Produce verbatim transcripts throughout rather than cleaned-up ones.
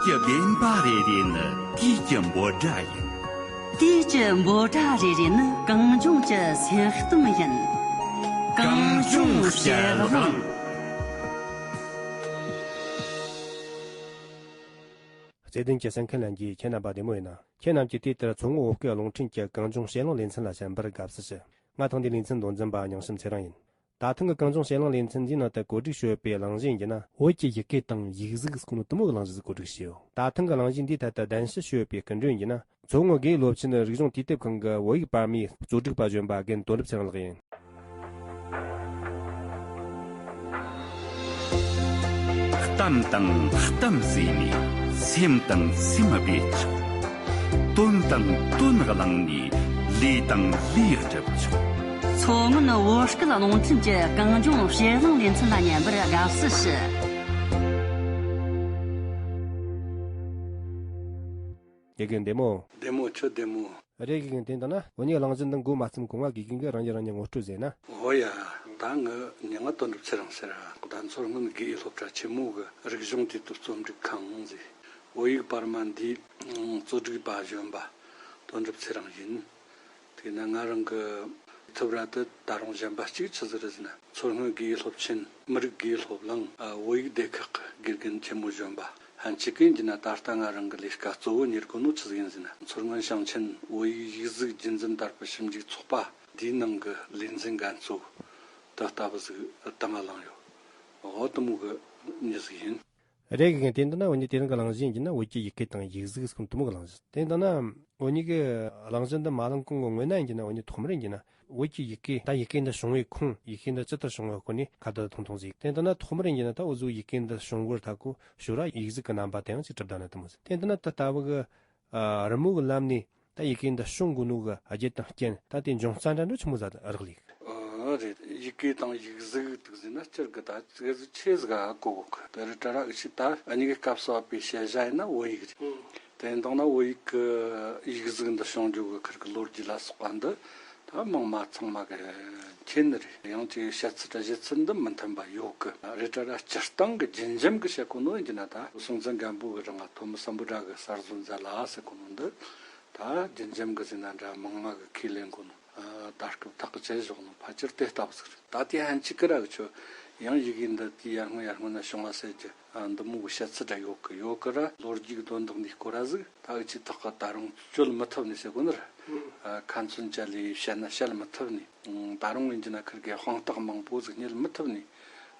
ཀྱི་བདེན་པ་རེ་རེ་ནི་དུས་ཀྱི་འབོད་སྒྲ་ཡིན། དུས་ཀྱི་འབོད་སྒྲ་རེ་རེ་ནི་གངས་ལྗོངས་ཀྱི་སེམས་གཏམ་ཡིན། གངས་ལྗོངས་གསལ་གླེང་། བརྩེ་ལྡན་གྱི་གསན་མཁན་ལྷན་རྒྱས། ཁྱེད་རྣམ་པ་བདེ་མོ་ཡིན་ན། ཁྱེད་རྣམས་ཀྱིས་དུས་ལྟར་མཚོ་སྔོན་བོད་སྐད་རླུང་འཕྲིན་གྱི་གངས་ལྗོངས་གསལ་གླེང་ལེ་ཚན་ལ་གསན་པར་དགའ་བསུ་ཞུ། ང་ཐེངས་འདིའི་ལེ་ཚན་མདོ་འཛིན་པ་རྙིང་ཞབས་ཚེ་རིང་ཡིན། ད་ཐེངས་ཀྱི་གངས་ལྗོངས་གསལ་གླེང་ལེ་ཚན་འདིའི་ནང་དུ་གོ་སྒྲིག་ཞུས་ཡོད་པའི་གླེང་གཞི་ཡིན་གྱི་ན། བོད་ཀྱི་ཡི་གེ་དང་ཡིག་གཟུགས་ཟེར་གོ་ནོ་དེ་མོ་གི་གླེང་གཞི་ཟིག་གོ་སྒྲིག་ཞུས་ཡོད། ད་ཐེངས་ཀྱི་གླེང་གཞི་འདིའི་ཐད་དུ་གདན་ཞུ་ཞུས་ཡོད་པའི་སྐུ་མགྲོན་ཡིན་གྱི་ན། མཚོ་སྔོན་དགེ་འོས་སློབ་ཆེན་རིག་གཞུང་དུས་དེབ་ཁང་གི་བོད་ཡིག་པར་མའི་གཙོ་སྒྲིག་པ་གཞོན་པ་རྒན་དོན་གྲུབ་ཚེ་རིང་ལགས་ཡིན། གཏམ་དང་གཏམ་བཟོས་ནས་སེམས་དང་སེམས་སྦས་ཆོག། དོན་དང་དོན་བླངས་ནས་ལས་དང་ལས་སྒྲུབ་ཆོག། མཚོ་སྔོན་བོད་སྐད་རླུང་འཕྲིན་གྱི་གངས་ལྗོངས་གསལ་གླེང་ལེ་ཚན་ལ་ཉན་པར་དགའ་བསུ་ཞུ། དགེ་རྒན་བདེ་མོ། བདེ་མོ། ཁྱོད་བདེ་མོ། རེད། དགེ་རྒན། དེ་འདྲ་ན་འུ་གཉིས་གླེང་གཞི་འདི་འགོ་མ་ཚུགས་གོང་ང་དགེ་རྒན་གྱིས་རང་ཉིད་རང་ཉིད་ངོ་སྤྲོད་བྱས་ན། འོ་ཡ། ད་ངི་མྱིང་ང་དོན་གྲུབ་ཚེ་རིང་ཟེར། ད་མཚོ་སྔོན་དགེ་འོས་སློབ་གྲྭ་ཆེན་མོ་གི་རིག་གཞུང་དུས་དེབ་རྩོམ་སྒྲིག་ཁང་ཟེར། བོད་ཡིག་པར་མ་འདིའི་གཙོ་སྒྲིག་པ་གཞོན་པ་དོན་གྲུབ་ཚེ་རིང་ཡིན། དེས་ན་ང་རང་གི་ཐུབ་ར་དེ་ད་རུང་གཞན་པ་གཅིག་ཆི་ཟིག་རེད་ཟེར་ན། མཚོ་སྔོན་དགེ་འོས་སློབ་ཆེན་མི་རིགས་དགེ་འོས་སློབ་གླིང་བོད་ཡིག་སྡེ་ཁག་གི་དགེ་རྒན་ཆེན་མོ་གཞོན་པ་ཕན་ཆད་ཀྱིས་ཡིན་གྱི་ན། ད་ལྟ་ང་རང་གི་ལས་ཀ་གཙོ་བོ་གཉེར་གོ་ནོ་ཆི་ཟིག་ཡིན་ཟེར་ན། མཚོ་སྔོན་ཞིང་ཆེན་བོད་ཡིག་ཡིག་གཟུགས་རྒྱུན་འཛིན་དར་སྤེལ་ཞིབ་འཇུག་ཚོགས་པ་འདིའི་ནང་གི་ལས་འཛིན་འགན་གཙོ་དེ་ལྟ་བུ་ཟིག་དུ་མ་བླངས་ཡོད། འོ་དེ་མོ་གི་མྱི་ཟིག་ཡིན། རེད། དགེ་རྒན། དེ་འདྲ་ན་འུ་གཉིས་དེ་རིང་གི་གླེང་གཞི་ཡིན་གྱི་ན་བོད་ཀྱི་ཡི་གེ་དང་ཡིག་གཟུགས་ཟེར་གོ་ནོ་དེ་མོ་གི་གླེང་གཞི། དེ་འདྲ་ན་འུ་གཉིས་ཀྱིས་གླེང་གཞི་འདི་མ་བླངས་གོང་གི་སྔོན་ན་ཡིན་གྱི་ན། འུ་གཉིས་ཐོག་མར་ཡིན་གྱི་ན་བོད་ཀྱི་ཡི་གེ། ད་ཡི་གེ་འདི་བྱུང་བའི་ཁུངས། ཡི་གེ་འདི་ཇི་ལྟར་བྱུང་བའི་སྐོར་ནས་ཁ་བརྡ་ཐུང་ཐུང་ཟིག། དེ་འདྲ་ན་ཐོག་མར་ཡིན་གྱི་ན་ད་འུ་ཟོ་ཡི་གེ་འདི་བྱུང་སྒོ་ལྟ་གོ་ཞོར་ར་ཡིག་གཟུགས་ཀྱི་རྣམ་པ་དེ་ཡང་ཅིག་གྲུབ་བསྡད་ན་དེ་མོ་ཟིག། དེ་འདྲ་ན་ད་ལྟ་བུ་གི་ཨ། རི་མོ་གི་ལམ་ནས་ད་ཡི་གེ་འདི་བྱུང་དགོས་ནོ་གི་རྒྱུ་དང་རྐྱེན། ད་དེ་འབྱུང་རྩ་འདྲ་འདྲ་ཆི་མོ་ཟིག་རག་ལས། ཨ། རེད། ཡི་གེ་དང་ཡིག་གཟུགས་དེ་ཟེར་ན་སྤྱིར་གི་ད་ཙི་གེ་ཟིག་ཆེ་ཟིག་ག་གོ་གོ་གི། དེ་རེད་དྲ་ར། འུ་ཆོས་ད་འུ་གཉིས་ཀྱི་སྐབས་སུ་བབས་པའི་དཔྱད་བྱ་ཡིན་ན་བོད་ཡིག་རེད། ཨང་། དེ་འདང་ན་བོད་ཡིག་གི་ཡིག་གཟུགས་འདི་བྱུང་རྒྱུ་གི་ཁིར་གི་ལོ་རྒྱུས་ལ་སོགས་པ་འདི་ད་མང་མ་ཚང་མ་གི་མཁྱེན་ནི་རེད། ཡང་ཅིག་བཤད་ཚུལ་དང་བཞེད་ཚུལ་འདི་མི་མཐུན་པ་ཡོད་གི། རེད་དྲ་ར། སྤྱིར་བཏང་གི་རྒྱུན་འབྱམས་གི་བཤད་གོ་ནོ་ཡིན་གྱི་ན། ད་སྲོང་བཙན་སྒམ་པོ་གི་རིང་ང་ཐོན་མི་སམ་བྷོ་ཊ་གིས་གསར་བཟོ་མཛད་ལ་ཟེར་གོ་ནོ་འདི། ད་རྒྱུན་འབྱམས་གི་ཟེར་ན་འདྲ། མང་མ་གི་ཁས་ལེན་གོ་ནོ། ཨ། ད་སྐབས་ཐག་གི་བཅད་བཞག་ནོ་ཕལ་ཆེར་དེ་ལྟ་བུ་ཟིག་རེད། ད་དེ་ཕན་ཆད་ཀི་ར་གི་ཆོ། ཡང་ཡི་གེ་འདི་དུས་ཡར་སྔོན་ཡར་སྔོན་ན་བྱུང་བ་ཟེར་རྒྱུ། ཨ། འདི་མོ་གི་བཤད་ཚུལ་འདྲ་ཡོད་གི། ཡོད་གི་ར། ལོ་རྒྱུས་གི་དོན་དག་འདིའི་སྐོར་ར་ཟིག་ད་འུ་ཆོས་ཐག་གི་ད་རུང་གཅོད་མི་ཐུབ་ནི་ཟེར་གོ་ནི་ར། ཨ། ཁ་ཚོན་བཅད་ལས་བཤད་ན་བཤད་མི་ཐུབ་ནི། ཨང་། ད་རུང་ཡིན་གྱི་ན་ཁིར་གི་དཔང་རྟགས་མང་པོ་ཟིག་རྙེད་མི་ཐུབ་ནི།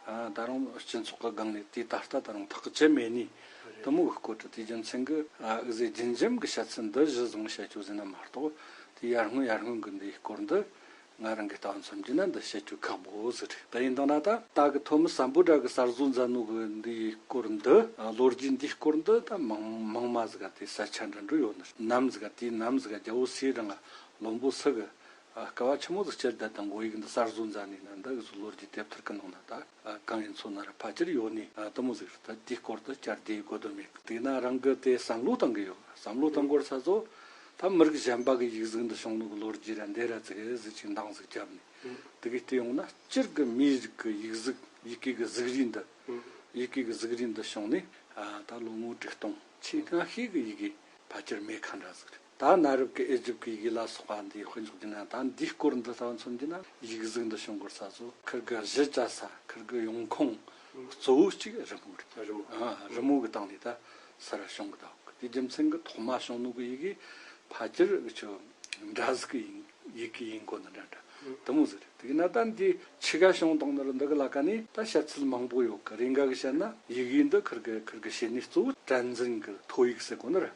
ཨ། ད་རུང་སྤྱི་ཚོགས་ཀྱི་སྒང་ནས་དེ་ད་ལྟ་ད་རུང་ཐག་གི་བཅད་མེད་ནི། དེ་མོ་གི་སྐོར་དུ། དེའི་རྒྱུ་མཚན་གྱིས། ཨ། འུ་ཟོས་རྒྱུན་འབྱམས་གི་བཤད་ཚུལ་འདི་གཞི་བཟུང་བཤད་རྒྱུ་ཟེར་ན་མ་གཏོགས། དེ་ཡར་སྔོན་ཡར་སྔོན་གི་འདིའི་སྐོར་འདི་ང་རང་གི་ལྟ་བ་མཚོན་རྒྱུ་ན་འདི་བཤད་རྒྱུ་ཁག་པོ་ཟིག་རེད། དེ་ཡིན་དང་ན་ད་ལྟ་གི་ཐོན་མི་སམ་བྷོ་ཊ་གིས་གསར་བཟོ་མཛད་ནོ་གི་འདིའི་སྐོར་འདི། ཨ། ལོ་རྒྱུས་འདིའི་སྐོར་འདི་ད་མང་མང་མ་ཟིག་ག་དེ་ས་ཆ་འདྲ་འདྲ་ཡོད་ནི་རེད། ནམ་ཟིག་ག་དེའི་ནམ་ཟིག་ག་རྒྱལ་པོ་སུའི་རིང་ང་། བློན་པོ་སུ་གི། ཨ། དཀའ་བ་ཆེན་མོ་ཟིག་སྤྱད་བསྡད་དང་བོད་ཡིག་འདི་གསར་བཟོ་མཛད་ནི་ན། འདི་འུ་ཟོ་ལོ་རྒྱུས་དེབ་ཐེར་གི་ནང་ན་ད། ཨ། གང་ཡིན་ཚོ་ན་ར་ཕལ་ཆེར་ཡོད་ནི། ཨ། དེ་མོ་ཟིག་རེད། ད་དེའི་སྐོར་དུ་བསྐྱར་ཟློས་དགོས་དོན་མེད། དེས་ན་རང་གི་དེ་བསམ་བློ་བཏང་གི་ཡོད། བསམ་བློ་བཏང་དགོས་ས་ཚོ། ད་མི་རིགས་གཞན་པ་གི་ཡིག་གཟུགས་འདི་བྱུང་ནོ་གི་ལོ་རྒྱུས་ར་འདི་ར་ཙི་གེ་ཟིག་ཅིག་འདང་ཟིག་བརྒྱབ་ནི། དེ་གི་བལྟས་ཡོང་ན་སྤྱིར་གི་མིའི་རིགས་གི་ཡིག་གཟུགས། ཡི་གེ་གི་གཟུགས་རིས་འདི། ཡི་གེ་གི་གཟུགས་རིས་འདི་བྱུང་ནི། ཨ། ད་ལོ་ངོ་དྲུག་སྟོང་ཆེས་སྔ་ཤོས་གི་ཡི་གེ་ཕལ་ཆེར་མེད་ཁ་འདྲ་ཟིག་རེད། ད་གནའ་རབས་ཀྱི་ཨེ་ཇིབ་ཀྱི་ཡི་གེ་ལ་སོགས་པ་འདི་དཔེ་འཇོག་རྒྱུ་ན། ད་འདིའི་སྐོར་འདི་ལྟ་བུ་མཚོན་རྒྱུ་ན། ཡིག་གཟུགས་འདི་བྱུང་དགོས་ས་ཚོ་ཁིར་གི་གཞི་བཅའ་ས། ཁིར་གི་ཡོང་ཁུངས་གཙོ་བོ་གཅིག་རི་མོ་རེད། རི་མོ། ཨ། རི་མོ་གི་སྟེང་ནས་ད་ས་ར་བྱུང་གི། ད་དེ་རྒྱུ་མཚན་གི་ཐོག་མ་བྱུང་ནོ་གི་ཡི་གེ་ཕལ་ཆེར་ཆོ་འདྲ་ཟིག་གི་ཡིན། ཡི་གེ་ཡིན་གོ་ནི་འདྲ་འདྲ་དེ་མོ་ཟིག་རེད། དེ་གི་ན་ད་འདི་ཆི་ག་བྱུང་བཏང་ནི་རེད། འདི་གི་ལ་ཀ་ནས་ད་བཤད་ཚུལ་མང་པོ་ཡོད་གི། རེ་འགའ་གི་བཤད་ན་ཡི་གེ་འདི་ཁིར་གི་ཁིར་གི་བྱེད་ནུས་གཙོ་བོ་གྲྭ་འཛིན་གི་ཐོ་ཡིག་ཟེར་གོ་ནི་རེད།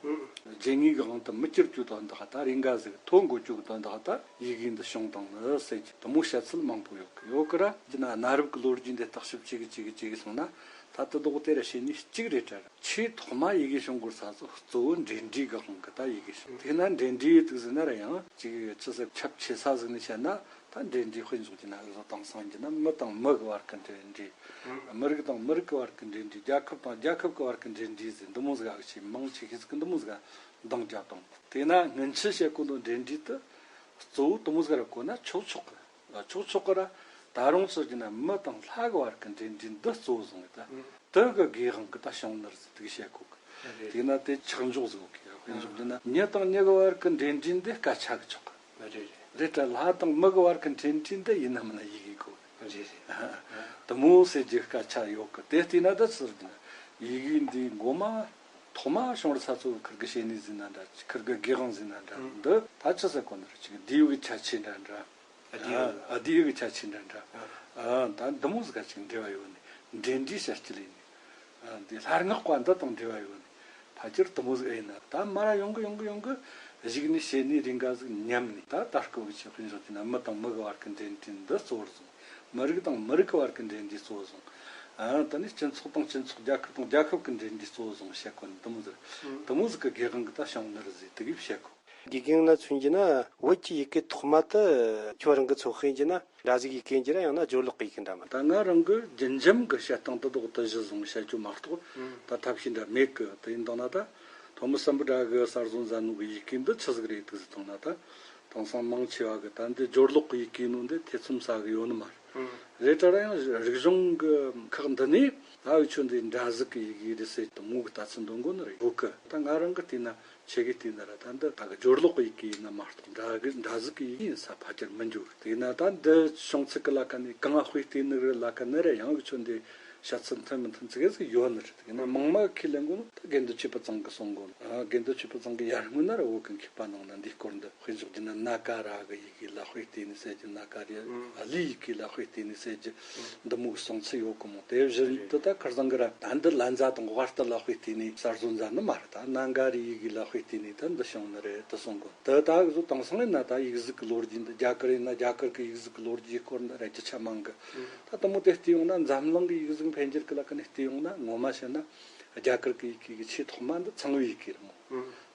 རྒྱུ་དངོས་གི་དབང་དུ་མི་གྱུར་རྒྱུ་དོན་དག་ག། ད་རེ་འགའ་ཟིག་ཐོ་འགོད་རྒྱུ་གི་དོན་དག་ག་ད་ཡི་གེ་འདི་བྱུང་བཏང་ནི་ཟེར་གི་དེ་མོ་བཤད་ཚུལ་མང་པོ་ཡོད་གི། ཡོད་གི་ར། དེ་ན་གནའ་རབས་གི་ལོ་རྒྱུས་འདི་བརྟག་ཞིབ་བྱེད་གི་བྱེད་གི་བྱེད་གི་སོང་ན། ད་དེ་ལོག་དེ་ར་བྱེད་ནུས་གཅིག་རེད་དྲ། ཆེས་ཐོག་མ་ཡི་གེ་བྱུང་དགོས་ས་ཚོ་གཙོ་བོ་འབྲེལ་འདྲིས་གི་དབང་གིས་ད་ཡི་གེ་བྱུང་། དེས་ན་འབྲེལ་འདྲིས་དེ་ཟེར་ན་ར་ཡང་ཅིག་ཆི་ཟེར་ཁྱབ་ཆེ་ས་ཟིག་ནས་བཤད་ན། ད་འབྲེལ་འདྲིས་དཔེ་འཇོག་རྒྱུ་ན་འུ་ཟོ་དེང་སང་ཡིན་གྱི་ན་མི་དང་མི་གི་བར་གི་འབྲེལ་འདྲིས། མི་རིགས་དང་མི་རིགས་ཀྱི་བར་གི་འབྲེལ་འདྲིས། རྒྱལ་ཁབ་དང་རྒྱལ་ཁབ་ཀྱི་བར་གི་འབྲེལ་འདྲིས་ཟེར། འདི་མོ་ཟིག་ཨ་ཆེས་མང་ཆེ་ཤོས་ཟིག་གིས་འདི་མོ་ཟིག་འདང་རྒྱབ་བཏང་། དེས་ན་སྔོན་ཆད་བཤད་གོ་ནོ་འབྲེལ་འདྲིས་དེ་གཙོ་བོ་དེ་མོ་ཟིག་ར་གོ་ན་ཆོག་ཆོག་གི། ཆོག་ཆོག་གི་ར། ད་རུང་ཟེར་རྒྱུ་ན་མི་དང་ལྷ་གི་བར་གི་འབྲེལ་འདྲིས་འདི་གཙོ་བོ་བཟུང་ངེ་ད། དེ་གི་དགེ་དབང་གིས་ད་བྱུང་ནི་རེད་ཟེར་དེ་གི་བཤད་གོ་གི། རེད། དེས་ན་དེ་ཆག་འཇོག་ཟིག་ཡོད་གི་ཡ། དཔེ་འཇོག་རྒྱུ་ན་མྱི་དང་མྱི་གི་བར་གི་འབྲེལ་འདྲིས་འདི་སྐད་ཆ་གི་ཆོག་གི། རེད་རེད། རེད་དྲ་ལྷ་དང་མི་གི་བར་གི་འབྲེལ་འདྲིས་འདི་ཡིན་ན་མིན་ན་ཡི་གེ་གོ་གི། རེད་རེད། དེ་མོ་ཟེར་རྒྱུ་སྐད་ཆ་ཡོད་གི། དེ་བལྟས་ན་ད་ཟེར་རྒྱུ་ན་ཡི་གེ་འདི་མགོ་མ་ཐོག་མ་བྱུང་བར་ས་ཚོ་ཁིར་གི་བྱེད་ནི་ཟིན་ན་འདྲ། ཁིར་གི་དགེ་དབང་ཟིན་ན་འདྲ། འདི་ད་ཆི་ཟེར་གོ་ནི་རེད། ཅིག་ལྡེའུ་གི་ཆ་ཆེ་འདྲ་འདྲ། ཨ་ལྡེའུ་གི་ཆ་ཆེ་འདྲ་འདྲ། ཨ་ད་འདི་མོ་ཟིག་ག་ཅིག་འབྲེལ་བ་ཡོད་ནི། འབྲེལ་འདྲིས་བྱ་སྤྱི་ལས་ནི། ཨ་འདི་ལྷར་སྔགས་པ་འདི་དང་འབྲེལ་བ་ཡོད་ནི། ཕལ་ཆེར་དེ་མོ་ཟིག་ཨེ་ཡིན་ན། ད་མར་ཡོང་གི་ཡོང་གི་ཡོང་གི་གཞུག་ནས་བྱེད་ནི་རིང་ག་ཟིག་ཉམས་ནི། ད་ད་སྐབས་ཀྱི་ཆོས་དཔེ་འཇོག་རྒྱུ་ན་མི་དང་མི་གི་བར་གི་འབྲེལ་འདྲིས་འདི་གཙོ་བོར་བཟུང་། མི་རིགས་དང་མི་རིགས་ཀྱི་བར་གྱི་འབྲེལ་འདྲིས་གཙོ་བོ་བཟུང་། ཨ་དེ་ནས་སྤྱི་ཚོགས་དང་སྤྱི་ཚོགས། རྒྱལ་ཁབ་དང་རྒྱལ་ཁབ་ཀྱི་འབྲེལ་འདྲིས་གཙོ་བོ་བཟུང་བཤད་གོ་ནི་དེ་མོ་ཟིག་དེ་མོ་ཟིག་གི་དགེ་དབང་གི་ད་བྱུང་ནི་རེད་ཟེར་དེ་གིས་བཤད་གོ། དགེ་རྒན་ལ་མཚོན་གྱི་ན་བོད་ཀྱི་ཡི་གེ་ཐོག་མ་དེ་ཁྱོད་རང་གི་ཚོད་དཔག་ཡིན་གྱི་ན་སྒྲ་གཟུགས་ཡི་གེ་ཡིན་གྱི་ར། ཡང་ན་སྦྱོར་ཀློག་གི་ཡི་གེ་འདྲ་མ། ད་ང་རང་གི་རྒྱུན་འབྱམས་གི་བཤད་སྟངས་དེ་དག་དེ་གཞི་བཟུང་བཤད་རྒྱུ་མ་གཏོགས་ད་ཐབས་ཤེས་འདྲ་མེད་གི། དེ་ཡིན་དང་ན་ད་ཐོན་མི་སམ་བྷོ་ཊ་གི་གསར་བཟོ་མཛད་ནོ་གི་ཡི་གེ་འདི་ཆི་ཟིག་རེད་འདུག་ཟེར་དང་ན། ད་དེང་སང་མང་ཆེ་བ་གི་ད་འདི་སྦྱོར་ཀློག་གི་ཡི་གེ་ནོ་འདི་ཐེ་ཚོམ་ཟ་གི་ཡོད་ནི་མ་རེད། རེད་དྲ་ར་ཡང་རིག་གཞུང་གི་ཁག་འདི་ནས་ད་འུ་ཆོ་འདི་འདྲ་གཟུགས་ཀྱི་ཡི་གེ་རེད་ཟེར་དེ་མོ་གི་ལྟ་ཚུལ་འདོན་གོ་ནི་རེད། བོད་ཀྱི་ད་ང་རང་གི་བལྟས་ན། ཆེ་གེ་བལྟས་ན་ར་ད་འདི་ད་གི་སྦྱོར་ཀློག་གི་ཡི་གེ་ཡིན་ན་མ་གཏོགས། འདྲ་གི་འདྲ་གཟུགས་ཀྱི་ཡི་གེ་ཡིན་ས་ཕལ་ཆེར་མི་འགྱུར། དེས་ན་ད་འདི་བྱུང་ཚུལ་གི་ལ་ཁ་ནས་གང་དཔེ་བལྟས་ནི་རེད་ལ་ཁ་ནི་ར་ཡང་འུ་ཆོ་འདི་བཤད་ཚུལ་མཐུན་མི་མཐུན་ཚིག་གེ་ཟིག་ཡོད་ནི་རེད། དེས་ན་མང་མ་ཁས་ལེན་གོ་ནོ་ད་དགེ་འདུན་ཆོས་འཕེལ་ཚང་གིས་གསུང་གོ་ནོ། ཨ་དགེ་འདུན་ཆོས་འཕེལ་ཚང་གིས་ཡར་སྔོན་ན་ར་བོད་ཀྱི་མཁས་པ་ནང་ན་འདིའི་སྐོར་འདི། དཔེ་འཇོག་རྒྱུ་ན་ན་ག་ར་གི་ཡི་གེ་ལ་དཔེ་བལྟས་ནི་ཟེར་རྒྱུ། ན་ག་ར་ལིའི་ཡི་གེ་ལ་དཔེ་བལྟས་ནི་ཟེར་རྒྱུ། འདི་མོ་གི་གསུང་ཚུལ་ཡོད་གི་མོ། དེ་བཞིན་དུ་ད་ཁར་སང་གི་ར་ད་འདི་ལཉྫ་དང་ཝརྟུ་ལ་དཔེ་བལྟས་ནས་གསར་བཟོ་མཛད་ནི་མ་རེད། ད་ན་ག་རའི་ཡི་གེ་ལ་དཔེ་བལྟས་ནས་ད་འདི་བྱུང་ནི་རེད་དུ་གསུང་གོ། དེ་ད་གི་བཟོ་དེང་སང་ཡིན་ན་ད་ཡིག་གཟུགས་ཀྱི་ལོ་རྒྱུས་འདི། རྒྱ་གར་ཡིན་ན་རྒྱ་གར་གྱི་ཡིག་གཟུགས་ཀྱི་ལོ་རྒྱུས་སྐོར་འདི་ར་རྒྱུ་ཆ་མང་གི། ད་དེ་མོ་དེ་བལྟས་ཡོང་ན་འཛམ་གླིང་གི་ཡིག་གཟུགས་འཕེལ་འགྱུར་གི་ལ་ཁ་ནས་བལྟས་ཡོང་ན་ངོ་མ་བཤད་ན་རྒྱ་གར་གྱི་ཡི་གེ་གི་ཆེས་ཐོག་མ་འདི་ཚངས་པའི་ཡི་གེ་རེད་མོ།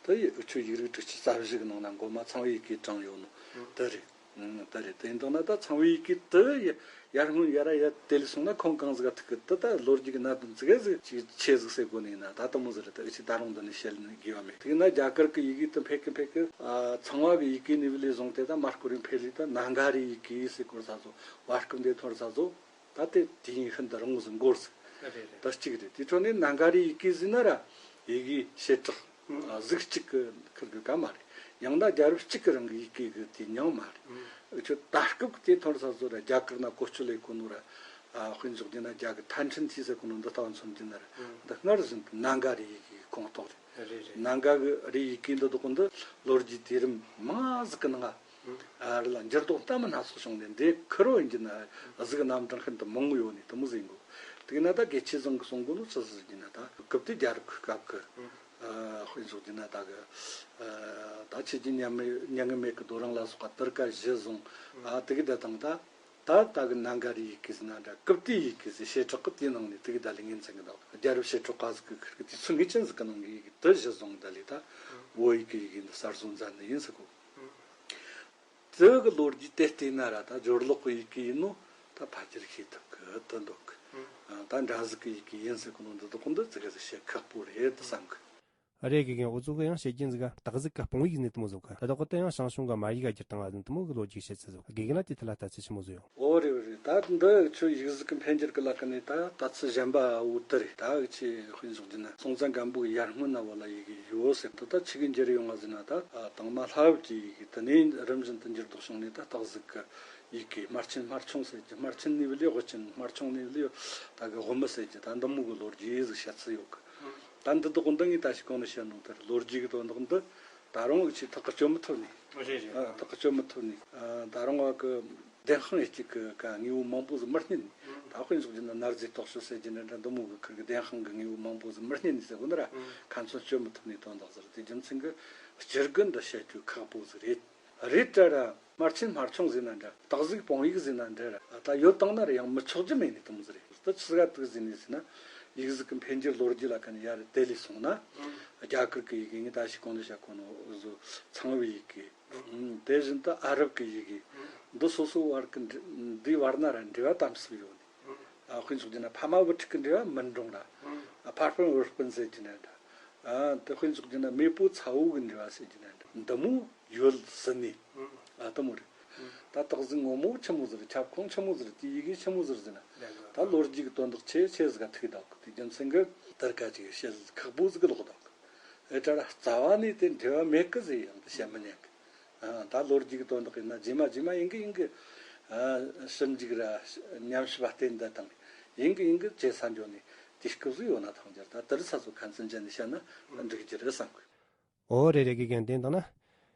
དེ་ཡི་འུ་ཆོ་ཡིག་རིགས་དྲུག་ཅུ་རྩ་བཞི་གི་ནང་ན་མགོ་མ་ཚངས་པའི་ཡི་གེ་དྲངས་ཡོད་ནོ་དེ་རེད། ཨང་། དེ་རེད། དེ་ཡིན་དང་ན་ད་ཚངས་པའི་ཡི་གེ་དེ་ཡ་ཡར་སྔོན་ཡ་ར་ཡ་དེ་ལས་སོང་ན་ཁོང་གང་ཟིག་ག་ཐུག་གི། དེ་ད་ལོ་རྒྱུས་ཀྱི་གནད་དོན་ཙི་གེ་ཟིག་ཅིག་ཆེ་ཟིག་ཟེར་གོ་ནི་ཡིན་ན་ད་དེ་མོ་ཟིག་རེད། ད་ཅིག་ད་རུང་འདི་ནས་བཤད་ནི་དགོས་པ་མེད། དེ་ཡིན་ན་རྒྱ་གར་གི་ཡི་གེ་དེ་འཕེལ་གི་འཕེལ་གི། ཨ་ཚངས་པ་གི་ཡི་གེ་ནས་བུད་ལས་བཟུང་སྟེ་ད་མར་སྐོར་རིང་འཕེལ་ལས་ད་ན་ག་རའི་ཡི་གེ་ཟེར་གོ་ས་ཚོ། བར་སྐབས་འདི་ཐོར་ས་ཚོ། ད་དེ་དུས་ཡུན་ཤིན་ཏུ་རིང་བོ་ཟིག་འགོར་ཟིག་རེད་རེད། ད་གཅིག་རེད། དེ་འཕྲོ་ནས་ན་ག་རའི་ཡི་གེ་ཟེར་ན་ར་ཡི་གེ་བྱེ་བྲག་ཨ་གཟུགས་གཅིག་གི་ཁུར་གི་ག་མ་རེད། ཡང་ན་རྒྱལ་རབས་གཅིག་གི་རིང་གི་ཡི་གེ་གི་དེ་མྱིང་མ་རེད། འུ་ཆོ་ད་སྐབས་ཀྱི་དེ་ཐོར་ས་ཚོ་ར་རྒྱ་གར་ན་བཀོལ་སྤྱོད་ལས་གོ་ནོ་ར། ཨ་དཔེ་འཇོག་རྒྱུ་ན་རྒྱ་གི་ཐན་ཁྲིན་ཐི་ཟེར་གོ་ནོ་འདི་ལྟ་བུ་མཚོན་རྒྱུ་ན་ར། འདི་སྔར་བཞིན་དུ་ན་ག་རའི་ཡི་གེ་གི་ཁོངས་གཏོགས་རེད། རེད་རེད། ན་ག་གི་རའི་ཡི་གེ་འདི་དག་འདི་ལོ་རྒྱུས་དུས་རིམ་མང་ཟིག་གི་ནང་ང་ཨ་རི་ལ་འགྱུར་ལྡོག་ལྟ་མི་སྣ་ཚོགས་བྱུང་ནས་འདི་ཁུར་བོ་ཡིན་གྱི་ན་གཟུགས་རྣམ་གྲངས་ཤིན་ཏུ་མང་བོ་ཡོད་ནི་དེ་མོ་ཟིག་ཡིན་གོ། དེ་ན་ད་དགེ་ཆོས་བཟང་གིས་གསུང་གོ་ནོ་ཆི་ཟིག་ཡིན་ན། ད་སྐུ་དུས་རྒྱལ་རབས་ཀྱི་སྐབས་ཀྱི་ཨ་དཔེ་འཇོག་རྒྱུ་ན་ད་གི་ཨ་ད་ཆོས་ཀྱི་མྱ་ངན་མེད་ཀྱི་རྡོ་རིང་ལ་སོགས་པ་ཏིར་ཀ་གཞི་བཟུང་། ཨ་དེ་གི་ད་དང་ད་ད་ད་གི་ན་ག་རའི་ཡི་གེ་ཟེར་ན་འདྲ། ཀིབ་ཏི་ཡི་གེ་ཟེར་བྱེ་བྲག་གི་དེའི་ནང་ནས་དེ་གི་ད་ལས་ངོས་འཛིན་གི་འདུག་རྒྱལ་རབས་བྱེ་བྲག་པ་ཟིག་གི་ཁུར་གི་དུས་ཚོད་ངེས་ཅན་ཟིག་གི་ནང་གི་ཡི་གེ་དེ་གཞི་བཟུང་ད་ལས་ད་བོད་ཡི་གེ་ཡི་གེ་འདི་གསར་བཟོ་མཛད་ནི་ཡིན་ཟེར་གོ། དེ་གི་ལོ་རྒྱུས་དེ་བལྟས་ན་ར་ད་སྦྱོར་ཀློག་གི་ཡི་གེ་ཡིན་ནོ་ད་ཕལ་ཆེར་ཤེས་ཐུབ་གི་དེ་འདུག་གི། ཨ་ད་འདྲ་གཟུགས་ཀྱི་ཡི་གེ་ཡིན་ཟེར་གོ་ནོ་འདི་དག་འདི་ཙི་གེ་ཟིག་བཤད་ཁག་པོ་རེད་དུ་བསམ་གི། རེད། དགེ་རྒན། འུ་ཚོ་གི་ཡང་བཤད་རྒྱུ་ཟིག་ག་སྟག་གཟིག་ག་སྤུངས་ཡིག་ཟེར་ནི་དེ་མོ་ཟིག་ག་ད་ལྟ་ཁོ་ད་ཡང་ཞང་ཞུང་ག་མ་ཡིག་ག་བསྒྱུར་བཏང་བ་ཟེར་ནི་དེ་མོ་གི་ལོ་རྒྱུས་བཤད་ཚུལ་ཟིག་དགེ་རྒན་ལ་དེ་ཐད་ལ་ལྟ་ཚུལ་ཆི་མོ་ཟིག་ཡོད། ཨོ་རེད་རེད། ད་འདི་ཁྱོད་ཡིག་གཟུགས་ཀྱི་འཕེལ་འགྱུར་གྱི་ལ་ཁ་ནས་ད་ལྟ་ཚུལ་གཞན་པ་འུ་དེ་རེད། ད་ཁྱོད་དཔེ་འཇོག་རྒྱུ་ན་སྲོང་བཙན་སྒམ་པོ་གི་ཡར་སྔོན་ན་བོད་ལ་ཡི་གེ་ཡོད་ཟེར། ད་ད་ཆི་གི་འགྱུར་ཡོང་བ་ཟེར་ན། ད་དང་མ་ལྷ་བབས་ཀྱི་ཡི་གེ། དེ་ནས་རིམ་བཞིན་དུ་འགྱུར་ལྡོག་བྱུང་ནས་ད་སྟག་གཟིག་གི་ཡི་གེ། སྨར་ཆེན་སྨར་ཆུང་ཟེར་རྒྱུ། སྨར་ཆེན་ནས་བུད་ལས་དབུ་ཆེན། སྨར་ཆུང་ནས་བུད་ལས་ད་གི་དབུ་མི་ཟེར་རྒྱུ། ད་འདི་མོ་གི་ལོ་རྒྱུས་ཟིག་བཤད་ཚུལ་ཡོད་གི། ད་འདི་དག་འདི་ངས་ད་ཞིག་གོང་ནས་བཤད་ནོ་དེར་ལོ་རྒྱུས་ཀྱི་དོན་དག་འདི་ད་རུང་ཅིག་ཐག་གི་གཅོད་མི་ཐུབ་ནི། རེད་རེད། ཨ་ཐག་གི་གཅོད་མི་ཐུབ་ནི། ཨ་ད་རུང་བ་གི་བདེན་དཔང་ཡེ་གཅིག་གི་ཀ་དངོས་པོ་མང་པོ་ཟིག་མི་རྙེད་ནི། ད་དཔེ་འཇོག་རྒྱུ་ན་ནར་རྫས་རྟོག་དཔྱོད་ཟེར་རྒྱུ་འདྲ་འདྲ་འདི་མོ་གི་ཁུར་གི་བདེན་དཔང་གི་དངོས་པོ་མང་པོ་ཟིག་མི་རྙེད་ནི་ཟེར་གོ་ནི་ར། ཁ་ཚོན་གཅོད་མི་ཐུབ་ནི་དོན་དག་ཟིག་རེད། དེ་རྒྱུ་མཚན་གི་སྤྱིར་གི་འདི་བཤད་རྒྱུ་ཁག་པོ་ཟིག་རེད། རེད་དྲ་ར། སྨར་ཆེན་སྨར་ཆུང་ཟེར་ན་འདྲ། སྟག་གཟིག་སྤུངས་ཡིག་ཟེར་ན་འདྲ་ར། ད་ཡོད་བཏང་ན་ར་ཡང་མི་ཆོག་རྒྱུ་མེད་ནི་དེ་མོ་ཟིག་རེད། ད་ཆི་ཟིག་ག་དུག་ཟེར་ནི་ཟེར་ན། ཡིག་གཟུགས་ཀྱི་འཕེལ་འགྱུར་ལོ་རྒྱུས་ལ་ཁ་ནས་ཡར་དེད་ལས་སོང་ན། རྒྱ་གར་གྱི་ཡི་གེ་ངས་ད་ཞིག་གོང་ནས་བཤད་གོ་ནོ་བཟོ་ཚངས་པའི་ཡི་གེ། དེ་བཞིན་དུ་ཨ་རབ་ཀྱི་ཡི་གེ། འདི་སོ་སོའི་བར་གྱི་འདི་བར་ན་ར་འབྲེལ་བ་དམ་ཟབ་ཡོད་ནི། ཨ་དཔེ་འཇོག་རྒྱུ་ན་ཕ་མ་བུ་ཕྲུག་གི་འབྲེལ་བ་མི་འདྲོང་ར། ཨ་ཕ་སྤུན་བུ་སྤུན་ཟེར་རྒྱུ་ན་འདྲ། ཨ་དེ་དཔེ་འཇོག་རྒྱུ་ན་མེས་པོ་ཚ་བོ་གི་འབྲེལ་བ་ཟེར་རྒྱུ་ན་འདྲ། འདི་མོ་ཡོད་ཟིན་ནི། ཨ་དེ་མོ་རེད། ད་སྟག་གཟིག་ངོ་མོ་ཆི་མོ་ཟིག་རེད། ཁྱབ་ཁོངས་ཆི་མོ་ཟིག་རེད། དེ་ཡི་གེ་ཆི་མོ་ཟིག་རེད་ཟེར་ན། ད་ལོ་རྒྱུས་ཀྱི་དོན་དག་ཆེ་ཆེ་ཟིག་ག་ཐུག་འདུག་གི། དེ་རྒྱུ་མཚན་གི་དེར་ཀ་ཅིག་བཤད་ཁག་པོ་ཟིག་གི་ལོག་འདུག་ཨེ་ད་ར་རྩ་བ་ནས་དེ་འབྲེལ་བ་མེད་གི་ཟེར་ཡང་དེ་བཤད་མི་ཉན་གི། ཨ་ད་ལོ་རྒྱུས་ཀྱི་དོན་དག་ཡིན་ན་རྗེས་མ་རྗེས་མ་ཡིན་གི་ཡིན་གི། ཨ་ཞིབ་འཇུག་ར་ཉམས་ཞིབ་པ་བསྟེན་འདི་དང་ཡིན་གི་ཡིན་གི་བྱེད་ས་འཇོག་ནས་དེ་སྐབས་སུ་ཡོད་ན་ཐང་རྒྱུ་ད་དེར་ས་ཚོ་ཁ་མཚོན་བྱས་ནས་བཤད་ན་འགྲིག་རྒྱུ་རེད་བསམ་གི། ཨོ་རེད་རེད། དགེ་རྒན་བསྟན་དང་ན།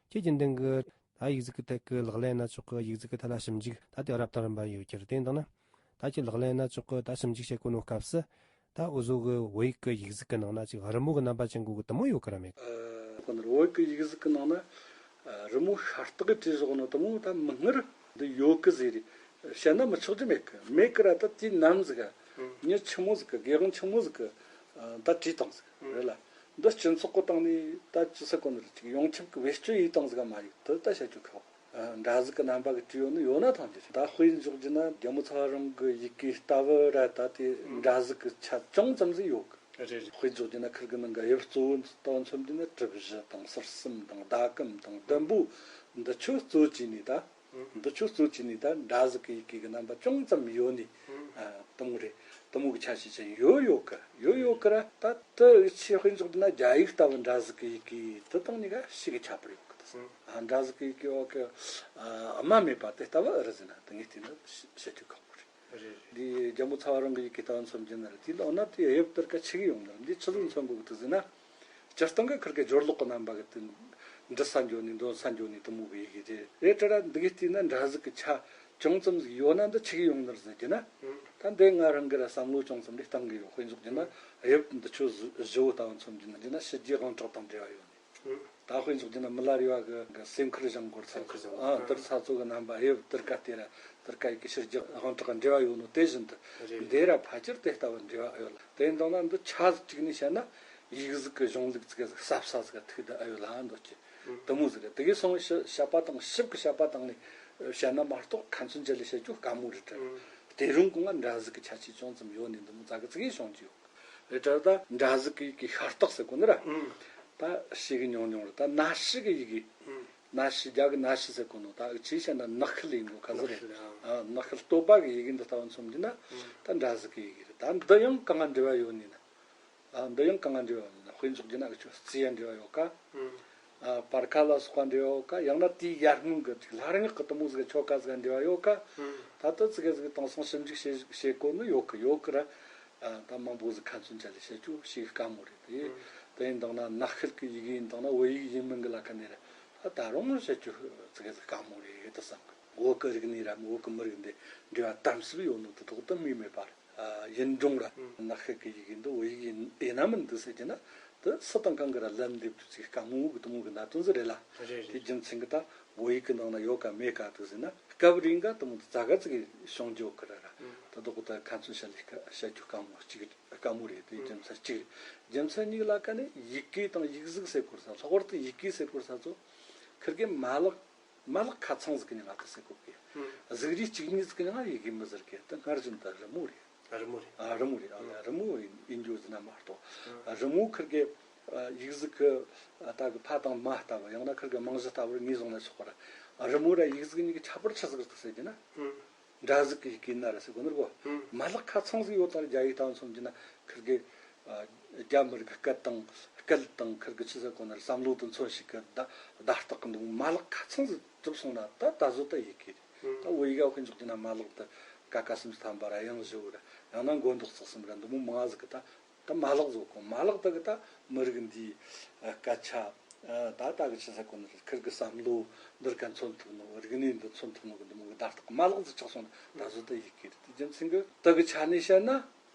ཁྱེད་ཀྱི་འདི་གི་ད་ཡིག་གཟུགས་ཀྱི་ཐད་ཀྱི་ལག་ལེན་སྣ་ཚོགས་ཀྱི་ཡིག་གཟུགས་ཀྱི་ཐད་ལ་ཞིབ་འཇུག་ད་དེ་རབ་དང་རིམ་པ་ཡོད་ཀྱི་རེད། བསྟན་དང་ན། ད་ཁྱེད་ལག་ལེན་སྣ་ཚོགས་ཀྱི་ད་ཞིབ་འཇུག་བྱེད་དགོས་ནོ་སྐབས་སུ། ད་འུ་ཟོ་གི་བོད་ཡིག་གི་ཡིག་གཟུགས་ཀྱི་ནང་ན་ཅིག་རི་མོ་གི་རྣམ་པ་ཅན་གོ་གི་དུ་མོ་ཡོད་གི་ར་མེད་གི། ཨ་ཁོ་ནར་བོད་ཡིག་གི་ཡིག་གཟུགས་ཀྱི་ནང་ན་ཨ་རི་མོ་ཤ་སྟག་གི་བྲིས་བཞག་ནོ་དུ་མོ་ད་མིག་སྔར་འདི་ཡོད་གི་ཟེར་རེད། བཤད་ན་མི་ཆོག་རྒྱུ་མེད་གི། མེད་གི་ར་ད་དེའི་ནམ་ཟིག་ག་མྱི་ཆི་མོ་ཟིག་གི་དགེ་རྒན་ཆི་མོ་ཟིག་གི་ཨ་ད་བྲིས་བཏང་ཟིག་རེད་ལ། འདི་སྤྱི་ཚོགས་ཀྱི་སྟེང་ནས་ད་ཅི་ཟེར་གོ་ནི་རེད། ཅིག་ཡོངས་ཁྱབ་ཀྱི་བེད་སྤྱོད་ཡས་བཏང་ཟིག་ག་མ་ཡིག་དེ་ད་བཤད་རྒྱུ་ཁག་པོ། ཨ་འདྲ་ཟིག་གི་རྣམ་པ་གི་བྲིས་ཡོད་ནི་ཡོད་ན་ཐང་རྒྱུ་རེད། ད་དཔེ་འཇོག་རྒྱུ་ན་རྒྱལ་མོ་ཚ་བ་རང་གི་ཡི་གེ་ལྟ་བུ་ར་ད་དེ་འདྲ་ཟིག་གི་ཆ་ཅུང་ཙམ་ཟིག་ཡོད་གི། རེད་རེད། དཔེ་འཇོག་རྒྱུ་ན་ཁིར་གི་ནང་གི་དབྱིབས་གཙོ་བོ་ལྟ་བུ་མཚོན་རྒྱུ་ན་གྲུ་བཞི་དང་ཟུར་གསུམ་དང་ཟླ་གམ་དང་ཟླུམ་པོ་འདི་ཆོ་གཙོ་བྱས་ནས་ད། འདི་ཆོ་གཙོ་བྱས་ནས་ད་འདྲ་ཟིག་གི་ཡི་གེ་གི་རྣམ་པ་ཅུང་ཙམ་ཡོད་ནི། ཨ་དུ་མོ་རེད། དུ་མོ་གི་ཆ་ཤས་ཅན་ཡོད་ཡོད་གི། ཡོད་ཡོད་གི་ར་ད་དུ་ཆེ་དཔེ་འཇོག་རྒྱུ་ན་རྒྱ་ཡིག་ལྟ་བུ་འདྲ་ཟིག་གི་ཡི་གེ་དུ་དང་གཉིས་ཀ་ཞིག་གི་ཁྱད་པར་ཡོད་གི། ད་ཨ་འདྲ་ཟིག་གི་ཡི་གེ་འོག་གི་ཨ་དམའ་མེད་པ་དེ་ལྟ་བུ་ཨེ་རེད་ཟེར་ན་དེ་ངས་བལྟས་ན་བཤད་རྒྱུ་ཁག་པོ་རེད། རེད་རེད། འདི་རྒྱལ་མོ་ཚ་བ་རང་གི་ཡི་གེ་ལྟ་བུ་མཚོན་རྒྱུ་ན་རེད། དེ་འོ་ན་དེ་དབྱིབས་དེར་ཀ་ཆི་གི་ཡོང་ནི་རེད། འདི་ཆི་ཟིག་མཚོན་དགོས་གི་འདུག་ཟེར་ན། སྤྱིར་བཏང་གི་ཁིར་གི་སྦྱོར་ཀློག་གི་རྣམ་པ་གི་དེ་འབྲི་ས་འགྱོ་ནི་འདོན་ས་འགྱོ་ནི་དུ་མོ་གི་ཡི་གེ་རེད། རེད་དྲ་ར་འདི་གི་བལྟས་ན་འདྲ་ཟིག་གི་ཆ་ཅུང་ཙམ་ཟིག་ཡོད་ན་འདི་ཆི་གི་ཡོང་ནི་རེད་ཟེར་རྒྱུ་ན། ད་འདི་ང་རང་གི་ར་བསམ་བློ་ཅུང་ཙམ་རེ་བཏང་གི་ཡོད། དཔེ་འཇོག་རྒྱུ་ན་དབྱིབས་འདི་ཆོ་བཞི་བོ་ལྟ་བུ་མཚོན་རྒྱུ་ན་རྒྱུ་ན་ཕྱི་རྒྱལ་དབང་དྲག་དང་འབྲེལ་བ་ཡོད་ནི། ད་དཔེ་འཇོག་རྒྱུ་ན་མི་ལ་རས་པ་གི་གི་སེམས་ཁུར་བཞེངས་སྐོར་ཚ་སེམས་ཁུར་བཞེངས་སྐོར། ཨ་དེར་ས་ཚོ་གི་རྣམ་པ་དབྱིབས་དེར་ཀ་དེ་ར་དེར་ཀ་ཡི་གེ་ཕྱི་རྒྱལ་དབང་དྲག་འབྲེལ་བ་ཡོད་ནོ་དེ་བཞིན་དུ། རེད། འདི་ར་ཕལ་ཆེར་དེ་ལྟ་བུ་འབྲེལ་བ་ཡོད་ལ། དེ་ཡིན་དང་ན་འདི་ཆ་ཟིག་གཅིག་ནས་བཤད་ན་ཡིག་གཟུགས་ཀྱི་གཞུང་ལུགས་ཙི་གེ་ཟིག་ཟབ་ས་ཟིག་ག་ཐུག་ད་ཨ་ཡོད་ལ་འདོད་ཀྱི། དུ་མོ་ཟིག་རེད། དེ་གི་སོང་བཤད་པ་དང་ཞིབ་གི་བཤད་པ་དང་ནས་བཤད་ན་མ་གཏོགས་ཁ་མཚོན་བཅད་ལས་བཤད་རྒྱུ་དཀའ་མོ་རེད་དྲ། དེ་རུང་གོང་ང་འདྲ་ཟིག་གི་ཆ་ཆས་ཅུང་ཙམ་ཡོད་ནས་འདི་མོ་ཙ་གི་ཙི་གེ་བྱུང་རྒྱུ་ཡོད། རེད་དྲ་ད་འདྲ་ཟིག་གི་ཡི་གེ་ཤ་སྟག་ཟེར་གོ་ནི་ར། ད་ཤི་གི་ཉུང་ཉུང་རེད། ད་ན་ཤི་གི་ཡི་གེ། ན་ཤི་རྒྱ་གི་ན་ཤི་ཟེར་གོ་ནོ་ད་ཅི་བཤད་ན་ནག་ཤི་ལས་འགོ་ཁ་ཟེར་རེད། ནག་ཤི་ལ། ཨ་ནག་ཤི་བསྟོད་པ་གི་ཡི་གེ་འདི་ལྟ་བུ་མཚོན་རྒྱུ་ན། ད་འདྲ་ཟིག་གི་ཡི་གེ་རེད། ད་འདི་ཡང་གང་ང་འབྲེལ་བ་ཡོད་ནི་ན། ཨ་འདི་ཡང་གང་ང་འབྲེལ་བ་ཡོད་ནི་ན་དཔེ་འཇོག་རྒྱུ་ན་འུ་ཆོ་རྩིས་ཡ་འབྲེལ་བ་ཡོད་ཀ། ཨ་པར་ཁ་ལ་སོགས་པ་འབྲེལ་བ་ཡོད་ཀ། ཡང་ན་དེའི་ཡར་སྔོན་གི་ཅིག་སླར་ཡང་གི་དུ་མོ་ཟིག་གི་ཆོ་ག་ཟིག་ག་འབྲེལ་བ་ཡོད་ཀ། ད་ལྟ་ཙི་གེ་ཟིག་དེང་སང་ཞིབ་འཇུག་བྱེད་བྱེད་གོ་ནི་ཡོད་གི་ཡོད་གི་ར། ཨ་ད་མང་པོ་ཟིག་ཁ་མཚོན་བཅད་ལས་བཤད་རྒྱུ་ཞིག་དཀའ་མོ་རེད་དེ། དེ་ཡིན་དང་ན་ནག་ཤི་གི་ཡི་གེ་ཡིན་དང་ན་བོད་ཡིག་ཡིན་མིན་གི་ལ་ཁ་ནས་རེད། ད་ད་རུང་བཤད་རྒྱུ་ཙི་གེ་ཟིག་དཀའ་མོ་རེད་དེ་བསམ་གི། བོད་གི་རིག་གནས་ར་བོད་གི་མི་རིགས་འདི་འབྲེལ་བ་དམ་ཟབ་ཡོད་ནོ་དེ་དག་ཏུ་དམིགས་མེད་པར། ཨ་ཡིན་རུང་ར་ནག་ཤི་གི་ཡི་གེ་འདི་བོད་ཡིག་ཡིན་ཡིན་ན་མིན་འདུག་ཟེར་རྒྱུ་ན་དེ་སུ་དང་གང་གི་ར་ལན་འདེབས་རྒྱུ་ཅིག་དཀའ་མོ་གི་དུ་མོ་གི་གནད་དོན་ཟིག་རེད་ལ། རེད་རེད། དེ་རྒྱུ་མཚན་གི་ད་བོད་ཡིག་གི་ནང་ན་ཡོད་ག་མེད་ག་འདུག་ཟེར་ན་སྐབས་རིང་ག་དུ་མོ་དེ་ཙ་ག་ཙིག་གི་བྱུང་རྒྱུ་གི་ར་ར། ད་དུ་གོ་ད་ཁ་མཚོན་བཤད་ལས་བཤད་རྒྱུ་དཀའ་མོ་གཅིག་དཀའ་མོ་རེད། དེ་རྒྱུ་མཚན་གཅིག་རེད། རྒྱུ་མཚན་གཉིས་ལ་ཀ་ནི་ཡི་གེ་དང་ཡིག་གཟུགས་ཟེར་སྐོར་ས་ལྷག་པར་དུ་ཡི་གེ་ཟེར་སྐོར་ས་ཚོ་ཁིར་གི་མ་ལག་མ་ལག་ཁ་ཚང་ཟིག་གི་ནི་ང་ད་ཟེར་གོ་གི། གཟུགས་རིས་གཅིག་གཉིས་ཟིག་གི་ནི་ང་ཡི་གེ་མི་ཟེར་གི། ད་སྔར་བཞིན་དུ་རི་མོ་རེད། རི་མོ་རེད། ཨ་རི་མོ་རེད། ཨ་རི་མོ་ཡིན་རྒྱུ་ཟིན་ན་མ་གཏོགས་རི་མོ་ཁིར་གི་ཡིག་གཟུགས་གི་ད་གི་ཕ་དང་མ་ལྟ་བུ་ཡང་ན་ཁིར་གི་རྨང་གཞི་ལྟ་བུར་ངོས་བཟུང་ན་ཆོག་པ་ར། རི་མོ་ར་ཡིག་གཟུགས་གཉིས་ཀྱི་ཁྱད་པར་ཆི་ཟིག་རེད་ཟེར་གི་ན། འདྲ་ཟིག་གི་ཡི་གེ་ན་ར་ཟེར་གོ་ནོ་ར་གོ། མ་ལག་ཁ་ཚང་ཟིག་ཡོད་ད་ར་རྒྱ་ཡིག་ལྟ་བུ་མཚོན་རྒྱུ་ན་ཁིར་གི་རྒྱ་མི་རིགས་ཀྱི་སྐད་དང་སྐད་དང་ཁིར་གི་ཆི་ཟེར་གོ་ནོ་ར་བསམ་བློ་དང་མཚོན་བྱེད་ཀྱི་བརྡ་བརྡ་རྟགས་ཀྱི་འདུག་མ་ལག་ཁ་ཚང་ཟིག་གྲུབ་སོང་ན་ད་ད་གཟོད་ད་ཡི་གེ་རེད། ད་བོད་ཡིག་ག་དཔེ་འཇོག་རྒྱུ་ན་མ་ལག་ད་ཀ་ཁ་སུམ་ཅུ་ཐམ་པ་ར་དབྱངས་བཞི་བོ་ར་ཡང་ན་མགོ་འདོགས་རྩ་གསུམ་ར་འདི་མོ་མང་ཟིག་གི་ད། ད་མ་ལག་བཟོ་གོ་མ་ལག་ད་གི་ད་མི་རིགས་འདིའི་སྐད་ཆ་ད་ད་གི་ཆི་ཟེར་གོ་ནི་རེད། ཁིར་གི་བསམ་བློ་འདིར་ག་མཚོན་ཐུབ་ནོ། རིག་གནས་འདི་མཚོན་ཐུབ་ནོ་གི་འདི་མོ་གི་བརྡ་རྟགས་མ་ལག་ཟིག་ཆགས་སོང་ན་ད་གཟོད་ད་ཡི་གེ་རེད། དེ་རྒྱུ་མཚན་གི་ད་གི་ཆ་ནས་བཤད་ན་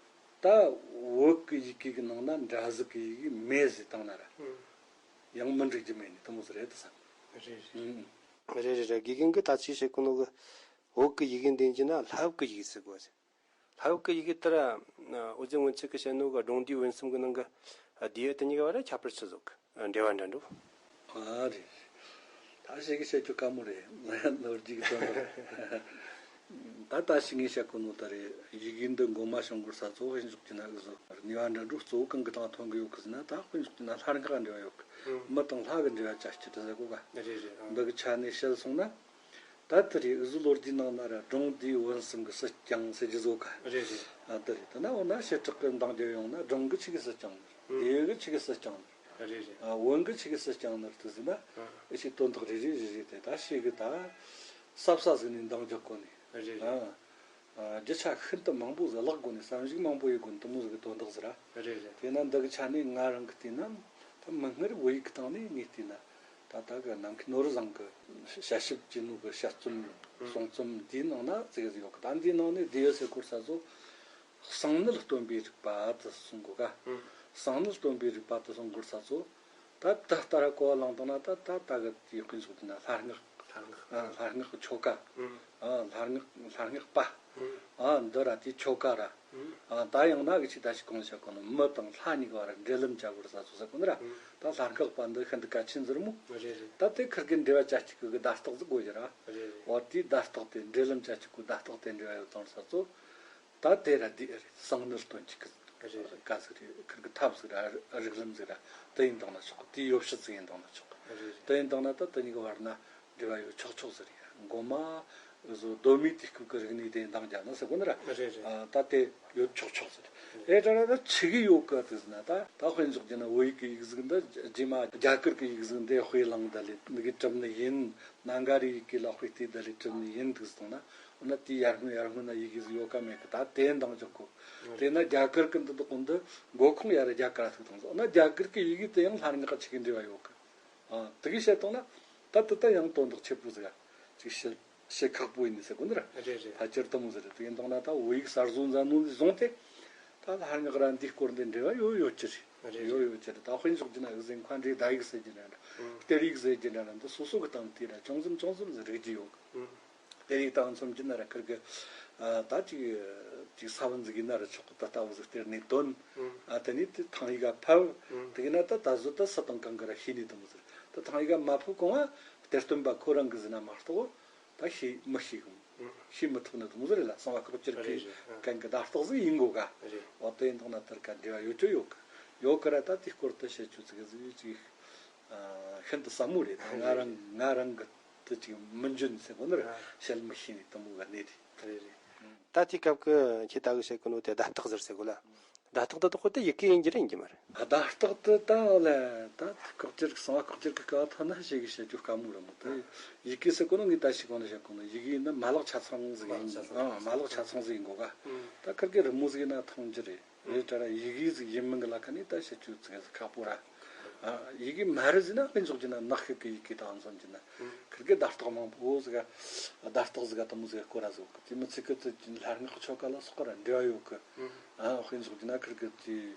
ད་བོད་གི་ཡི་གེ་གི་ནང་ན་འདྲ་ཟིག་གི་ཡི་གེ་མེད་ཟེར་བཏང་ན་ར་ཡང་མི་འགྲིག་རྒྱུ་མེད་ནི་དེ་མོ་ཟིག་རེད་ད་བསམ། རེད་རེད། རེད་རེད་རེད། དགེ་རྒན་གི་ད་ཅི་བཤད་གོ་ནོ་གི་བོད་གི་ཡི་གེ་འདི་ཡིན་རྒྱུ་ན་ལྷ་བུ་གི་ཡི་གེ་ཟེར་གོ་ཟེར། ལྷ་བུ་གི་ཡི་གེ་ལྟར་འོ་ཟེར་སྔོན་ཆད་ཀྱི་བཤད་ནོ་གི་སྒྲུང་ལྡེའུ་བོན་གསུམ་གི་ནང་གི་ལྡེའུ་དེ་གཉིས་ཀ་བར་ཁྱད་པར་ཆི་ཟིག་གི་འབྲེལ་བ་འདྲ་འདུག་ཨ་རེད། ད་ཞིག་གི་བཤད་རྒྱུ་དཀའ་མོ་རེད། ང་ཡང་ལོ་རྒྱུས་ཀྱི་དོན་དག་ད་ད་ཞིག་ངས་བཤད་གོ་ནོ་ད་རེད། ཡི་གེ་འདི་འགོ་མ་བྱུང་གོ་ས་གཙོ་བོ་དཔེ་འཇོག་རྒྱུ་ན་གི་བཟོ་ནུས་པ་འདྲ་འདྲ་གཙོ་བོ་གང་གི་སྟེང་ཐོན་གི་ཡོད་གི་ཟེར་ན་ད་དཔེ་འཇོག་རྒྱུ་ན་ལྷ་རང་ག་འབྲེལ་བ་ཡོད་གི། མི་དང་ལྷ་གི་འབྲེལ་བ་ཅན་གཅིག་ཏུ་ཟེར་གོ་ག། རེད་རེད། འདི་གི་ཆ་ནས་བཤད་སོང་ན། ད་དེ་རེད། འུ་ཟོ་ལོ་རྒྱུས་ནང་ན་ར་སྒྲུང་ལྡེའུ་བོན་གསུམ་གི་སྲིད་རྐྱང་ཟེར་རྒྱུ་བཟོ་ག། རེད་རེད། ཨ་དེ་རེད། དེ་ན་འོ་ན་བྱེ་བྲག་གི་འདང་རྒྱུ་ཡོང་ན་སྒྲུང་གི་ཆི་གི་སྲིད་རྐྱང་ནི་རེད། ལྡེའུ་གི་ཆི་གི་སྲིད་རྐྱང་ནི་ རེད་རེད། ཨ། བོན་གི་ཆི་གི་སྲིད་སྐྱོང་ནར་དུ་ཟིན་ན། ཨ། ཨེ་ཤི་དོན་དག་རེ་རེ་རེ་རེ་དེ་ད་ཤེས་གི་ད། ས་ས་ཟིག་ནས་འདང་རྒྱག་གོ་ནི། རེད་རེད། ཨ། ཨ། རྒྱུ་ཆ་ཤིན་ཏུ་མང་པོ་ཟིག་བརླག་གོ་ནི། བསམ་གཞིག་མང་པོ་ཡོད་གོ་ནི་དེ་མོ་ཟིག་གི་དོན་དག་ཟིག་ར། རེད་རེད། དེས་ན་འདི་གི་ཆ་ནས་ང་རང་གི་བལྟས་ན། ད་མིག་སྔར་བོད་ཡིག་གི་སྟེང་ནས་ངས་བལྟས་ན། ད་ད་གི་ནམ་མཁའི་ནོར་བཟང་གི་དཔྱད་ཞིབ་བྱས་ནོ་གི་དཔྱད་རྩོམ་གསུང་རྩོམ་འདིའི་ནང་ན་ཙི་གེ་ཟིག་ཡོད་གི། ད་འདིའི་ནང་ནས་འདི་ཡོད་སའི་སྐོར་ས་ཚོ། གསང་གནད་སྟོན་པའི་རིག་པ་དུ་གསུང་གོ་ག། ཨང་། གསང་གནད་སྟོན་པའི་རིག་པ་དུ་གསུང་གོ་ས་ཚོ། ད་ད་ལྟ་ར་གོ་བ་བླངས་བཏང་ན། ད་ད་ད་གི་དེའི་དཔེ་འཇོག་དུས་ན་ལྷ་སྔགས། ལྷ་སྔགས། ཨ། ལྷ་སྔགས་ཀྱི་ཆོ་ག། ཨང་། ཨ། ལྷ་སྔགས། ལྷ་སྔགས་པ། ཨང་། ཨ། འདི་ར་དེའི་ཆོ་ག་ར། ཨང་། ཨ། ད་ཡང་ན་གི་ཆི་ད་ཞིག་གོང་བཤད་གོ་ནོ་མི་དང་ལྷ་གཉིས་ཀ་བར་འབྲེལ་ལམ་བྱ་དགོས་ས་ཚོ་ཟེར་གོ་ནི་ར། ཨང་། ད་ལྷ་སྔགས་པ་འདི་ཤིན་ཏུ་གལ་ཆེན་ཟིག་རེད་མོ། རེད་རེད། ད་དེ་ཁིར་གི་འགྲེལ་བ་བྱ་གཅིག་གི་གི་བརྡ་རྟགས་ཟིག་དགོས་ཀྱི་ར། རེད་རེད། འོ་དེའི་བརྡ་རྟགས་དེ། འབྲེལ་ལམ་བྱ་གཅིག་གི་བརྡ་རྟགས་དེ་འབྲེལ་བ་ཡོད་བཏང་ས་ཚོ། ད་དེ་ར་འདི་ཨེ་རེད། གསང་གནད་སྟོན་གཅིག་གི་རེད་རེད། བཀའ་ཟིག་རེད། ཁིར་གི་ཐབས་ཟིག་ར། རིགས་ལམ་ཟིག་ར། དེ་ཡིན་བཏང་ན་ཆོག་གི། དེའི་ཡོ་བྱད་ཟིག་ཡིན་བཏང་ན་ཆོག་གི། རེད་རེད། དེ་ཡིན་བཏང་ན་ད་དེ་གཉིས་ཀ་བར་ན་འབྲེལ་བ་ཡོད་ཆོག་ཆོག་ཟིག་རེད། མགོ་མ་བཟོ་གདོད་མའི་དུས་སྐབས་ཀྱི་རིག་གནས་དེ་འདང་རྒྱག་ན་ཟེར་གོ་ནི་ར། རེད་རེད། ཨ། ད་དེ་ཡོད་ཆོག་ཆོག་ཟིག་རེད། ཨེ་ད་ར་ད་ཆི་གི་ཡོད་གི་དེ་ཟེར་ན། ད་ད་དཔེ་འཇོག་རྒྱུ་ན་བོད་ཡིག་གི་ཡིག་གཟུགས་འདི། རྗེས་མ་རྒྱ་གར་གི་ཡིག་གཟུགས་འདི་དཔེ་བླངས། ད་ལས་འདི་གི་གྲུབ་ནི་ཡིན། ན་ག་རི་ཡི་གེ་ལ་དཔེ་བལྟས་ད་ལས་གྲུབ་ནི་ཡིན་འདུག་སོང་ན། འོ་ན་དེའི་ཡར་སྔོན་ཡར་སྔོན་ན་ཡི་གེ་ཟིག་ཡོད་ག་མེད་གི། ད་དེ་འདང་རྒྱག་དགོས། དེས་ན་རྒྱ་གར་གི་འདི་དག་འདི་མགོ་ཁུངས་ཡར་རྒྱ་གར་ཐུག་བཏང་སོང་། འོ་ན་རྒྱ་གར་གི་ཡི་གེ་དེ་ཡང་ལྷ་སྔགས་ཆི་གི་འབྲེལ་བ་ཡོད་གི། ཨ། དེ་གི་བཤད་བཏང་ན་ད་དེ་ད་ཡང་དོན་དག་ཆེ་པོ་ཟིག་ཅིག་བཤད་བཤད་ཁག་པོ་ཡིན་ཟེར་གོ་ནི་ར། རེད་རེད། ཕལ་ཆེར་དེ་མོ་ཟིག་རེད། དེ་ཡིན་བཏང་ན་ད་བོད་ཡིག་གསར་བཟོ་མཛད་ནོ་ནས་བཟུང་སྟེ། ད་ལྷ་སྔགས་ར་འདིའི་སྐོར་འདི་འབྲེལ་བ་ཡོད་ཡོད་ཀྱི་རེད། རེད་རེད། ཡོད་ཡོད་ཀྱི་རེད། ད་དཔེ་འཇོག་རྒྱུ་ན་འུ་ཟོས་མཁའ་འགྲོའི་བརྡ་ཡིག་ཟེར་རྒྱུ་འདྲ་འདྲ། ཨང་། གཏེར་ཡིག་ཟེར་རྒྱུ་འདྲ་འདྲ་འདི་སོ་སོ་གི་སྟེང་དེ་ར་ཅུང་ཙམ་ཅུང་ཙམ་ཟིག་རིག་རྒྱུ་ཡོད། ཨང་། གཏེར་ཡིག་དང་མཚོན་རྒྱུ་ན་ར་ཁིར་གི། ཨ། ད་ཅིག་ཅིག་ས་བོན་ཟིག་ཡིན་ན་ར་ཆོག་གི། ད་ལྟ་བུ་ཟིག་གཏེར་ནས་བཏོན། ཨང་། ཨ། དེ་ནས་དེ་ཐང་ཡིག་ག་ཕབ། ཨང་། དེ་གི་ན་ད་ད་གཟོད་ད་སུ་དང་གང་གི་ར་ཤེས་ནི་དེ་མོ་ཟིག་ད་ཐང་ཡིག་ག་མ་ཕབ་གོང་ང་གཏེར་སྟོན་པ་ཁོ་རང་གི་ཟིན་ན་མ་གཏོགས། ད་ཤེས་མི་ཤེས་གི། ཨང་། ཤེས་མི་ཐུབ་ནི་དེ་མོ་ཟིག་རེད་ལ། གསང་བ་ཁོག་ཅེར་གི། རེད་རེད། ཨང་། གན་གི་བརྡ་རྟགས་ཟིག་ཡིན་དགོས་ག། རེད། འོ་དེ་ཡིན་དང་ན་དེར་ག་འབྲེལ་བ་ཡོད་ཆོག་ཡོད་གི། ཡོད་གི་ར། ད་དེའི་སྐོར་དུ་བཤད་རྒྱུ་ཟིག་ཟིག་ཅིག་ཨ། ཤིན་ཏུ་ཟབ་མོ་རེད། ད་ང་རང་ང་རང་གི་དེ་ཅིག་མི་འཇོན་ཟེར་གོ་ནི་ར། ཨ། བཤད་མི་ཤེས་ནི་དེ་མོ་ག་གནས་རེད། རེད་རེད། ད་དེའི་སྐབས་ཀྱི་ཁྱེད་ད་གི་བཤད་གོ་ནོ་དེ་བརྡ་རྟགས་ཟེར་ཟེར་གོ་ལ། བརྡ་རྟགས་དེ་དག་དེ་ཡི་གེ་ཡིན་རྒྱུ་རེད་ཡིན་རྒྱུ་མ་རེད། བརྡ་རྟགས་དེ་ད་ལ་ད་ཁོག་ཅེར་གི། གསང་བ་ཁོག་ཅེར་གི་སྐབས་ཐོན་ན་ཞེ་གི་བཤད་རྒྱུ་དཀའ་མོ་རེད་མོ། དེ་ཡི་གེ་ཟེར་གོ་ནོ་ངས་ད་ཞིག་གོང་ལ་བཤད་གོ་ནོ་ཡི་གེ་ཡིན་ན་མ་ལག་ཆ་ཚང་ཟིག་ཡིན། མ་ལག་ཆ་ཚང་ཟིག་ཨ། མ་ལག་ཆ་ཚང་ཟིག་ཡིན་དགོས་ག། ཨང་། ད་ཁིར་གི་རི་མོ་ཟིག་ཡིན་ན་མཐོང་རྒྱུ་རེད། རེད་དྲ་ར། ཡི་གེ་ཟིག་ཡིན་མིན་གི་ལ་ཁ་ནས་ད་བཤད་རྒྱུ་ཟིག་ཁག་པོ་ར། ཨ། ཡི་གེ་མ་རེད་ཟེར་ན་དཔེ་འཇོག་རྒྱུ་ན་ནག་ཤོད་གི་ཡི་གེ་དང་མཚོན་རྒྱུ་ན། ཨང་། ཁིར་གི་བརྡ་རྟགས་མང་པོ་ཟིག་བརྡ་རྟགས་ཟིག་དེ་མོ་ཟིག་སྐོར་ར་ཟིག་གི། དེ་མི་ཚིག་གི་ཚིག་ལྷ་སྔགས་ཆོ་ག་ལ་སོགས་པ་ར་འབྲེལ་བ་ཡོད་གི། ཨང་། ཨ། དཔེ་འཇོག་རྒྱུ་ན་ཁིར་གི་དེ།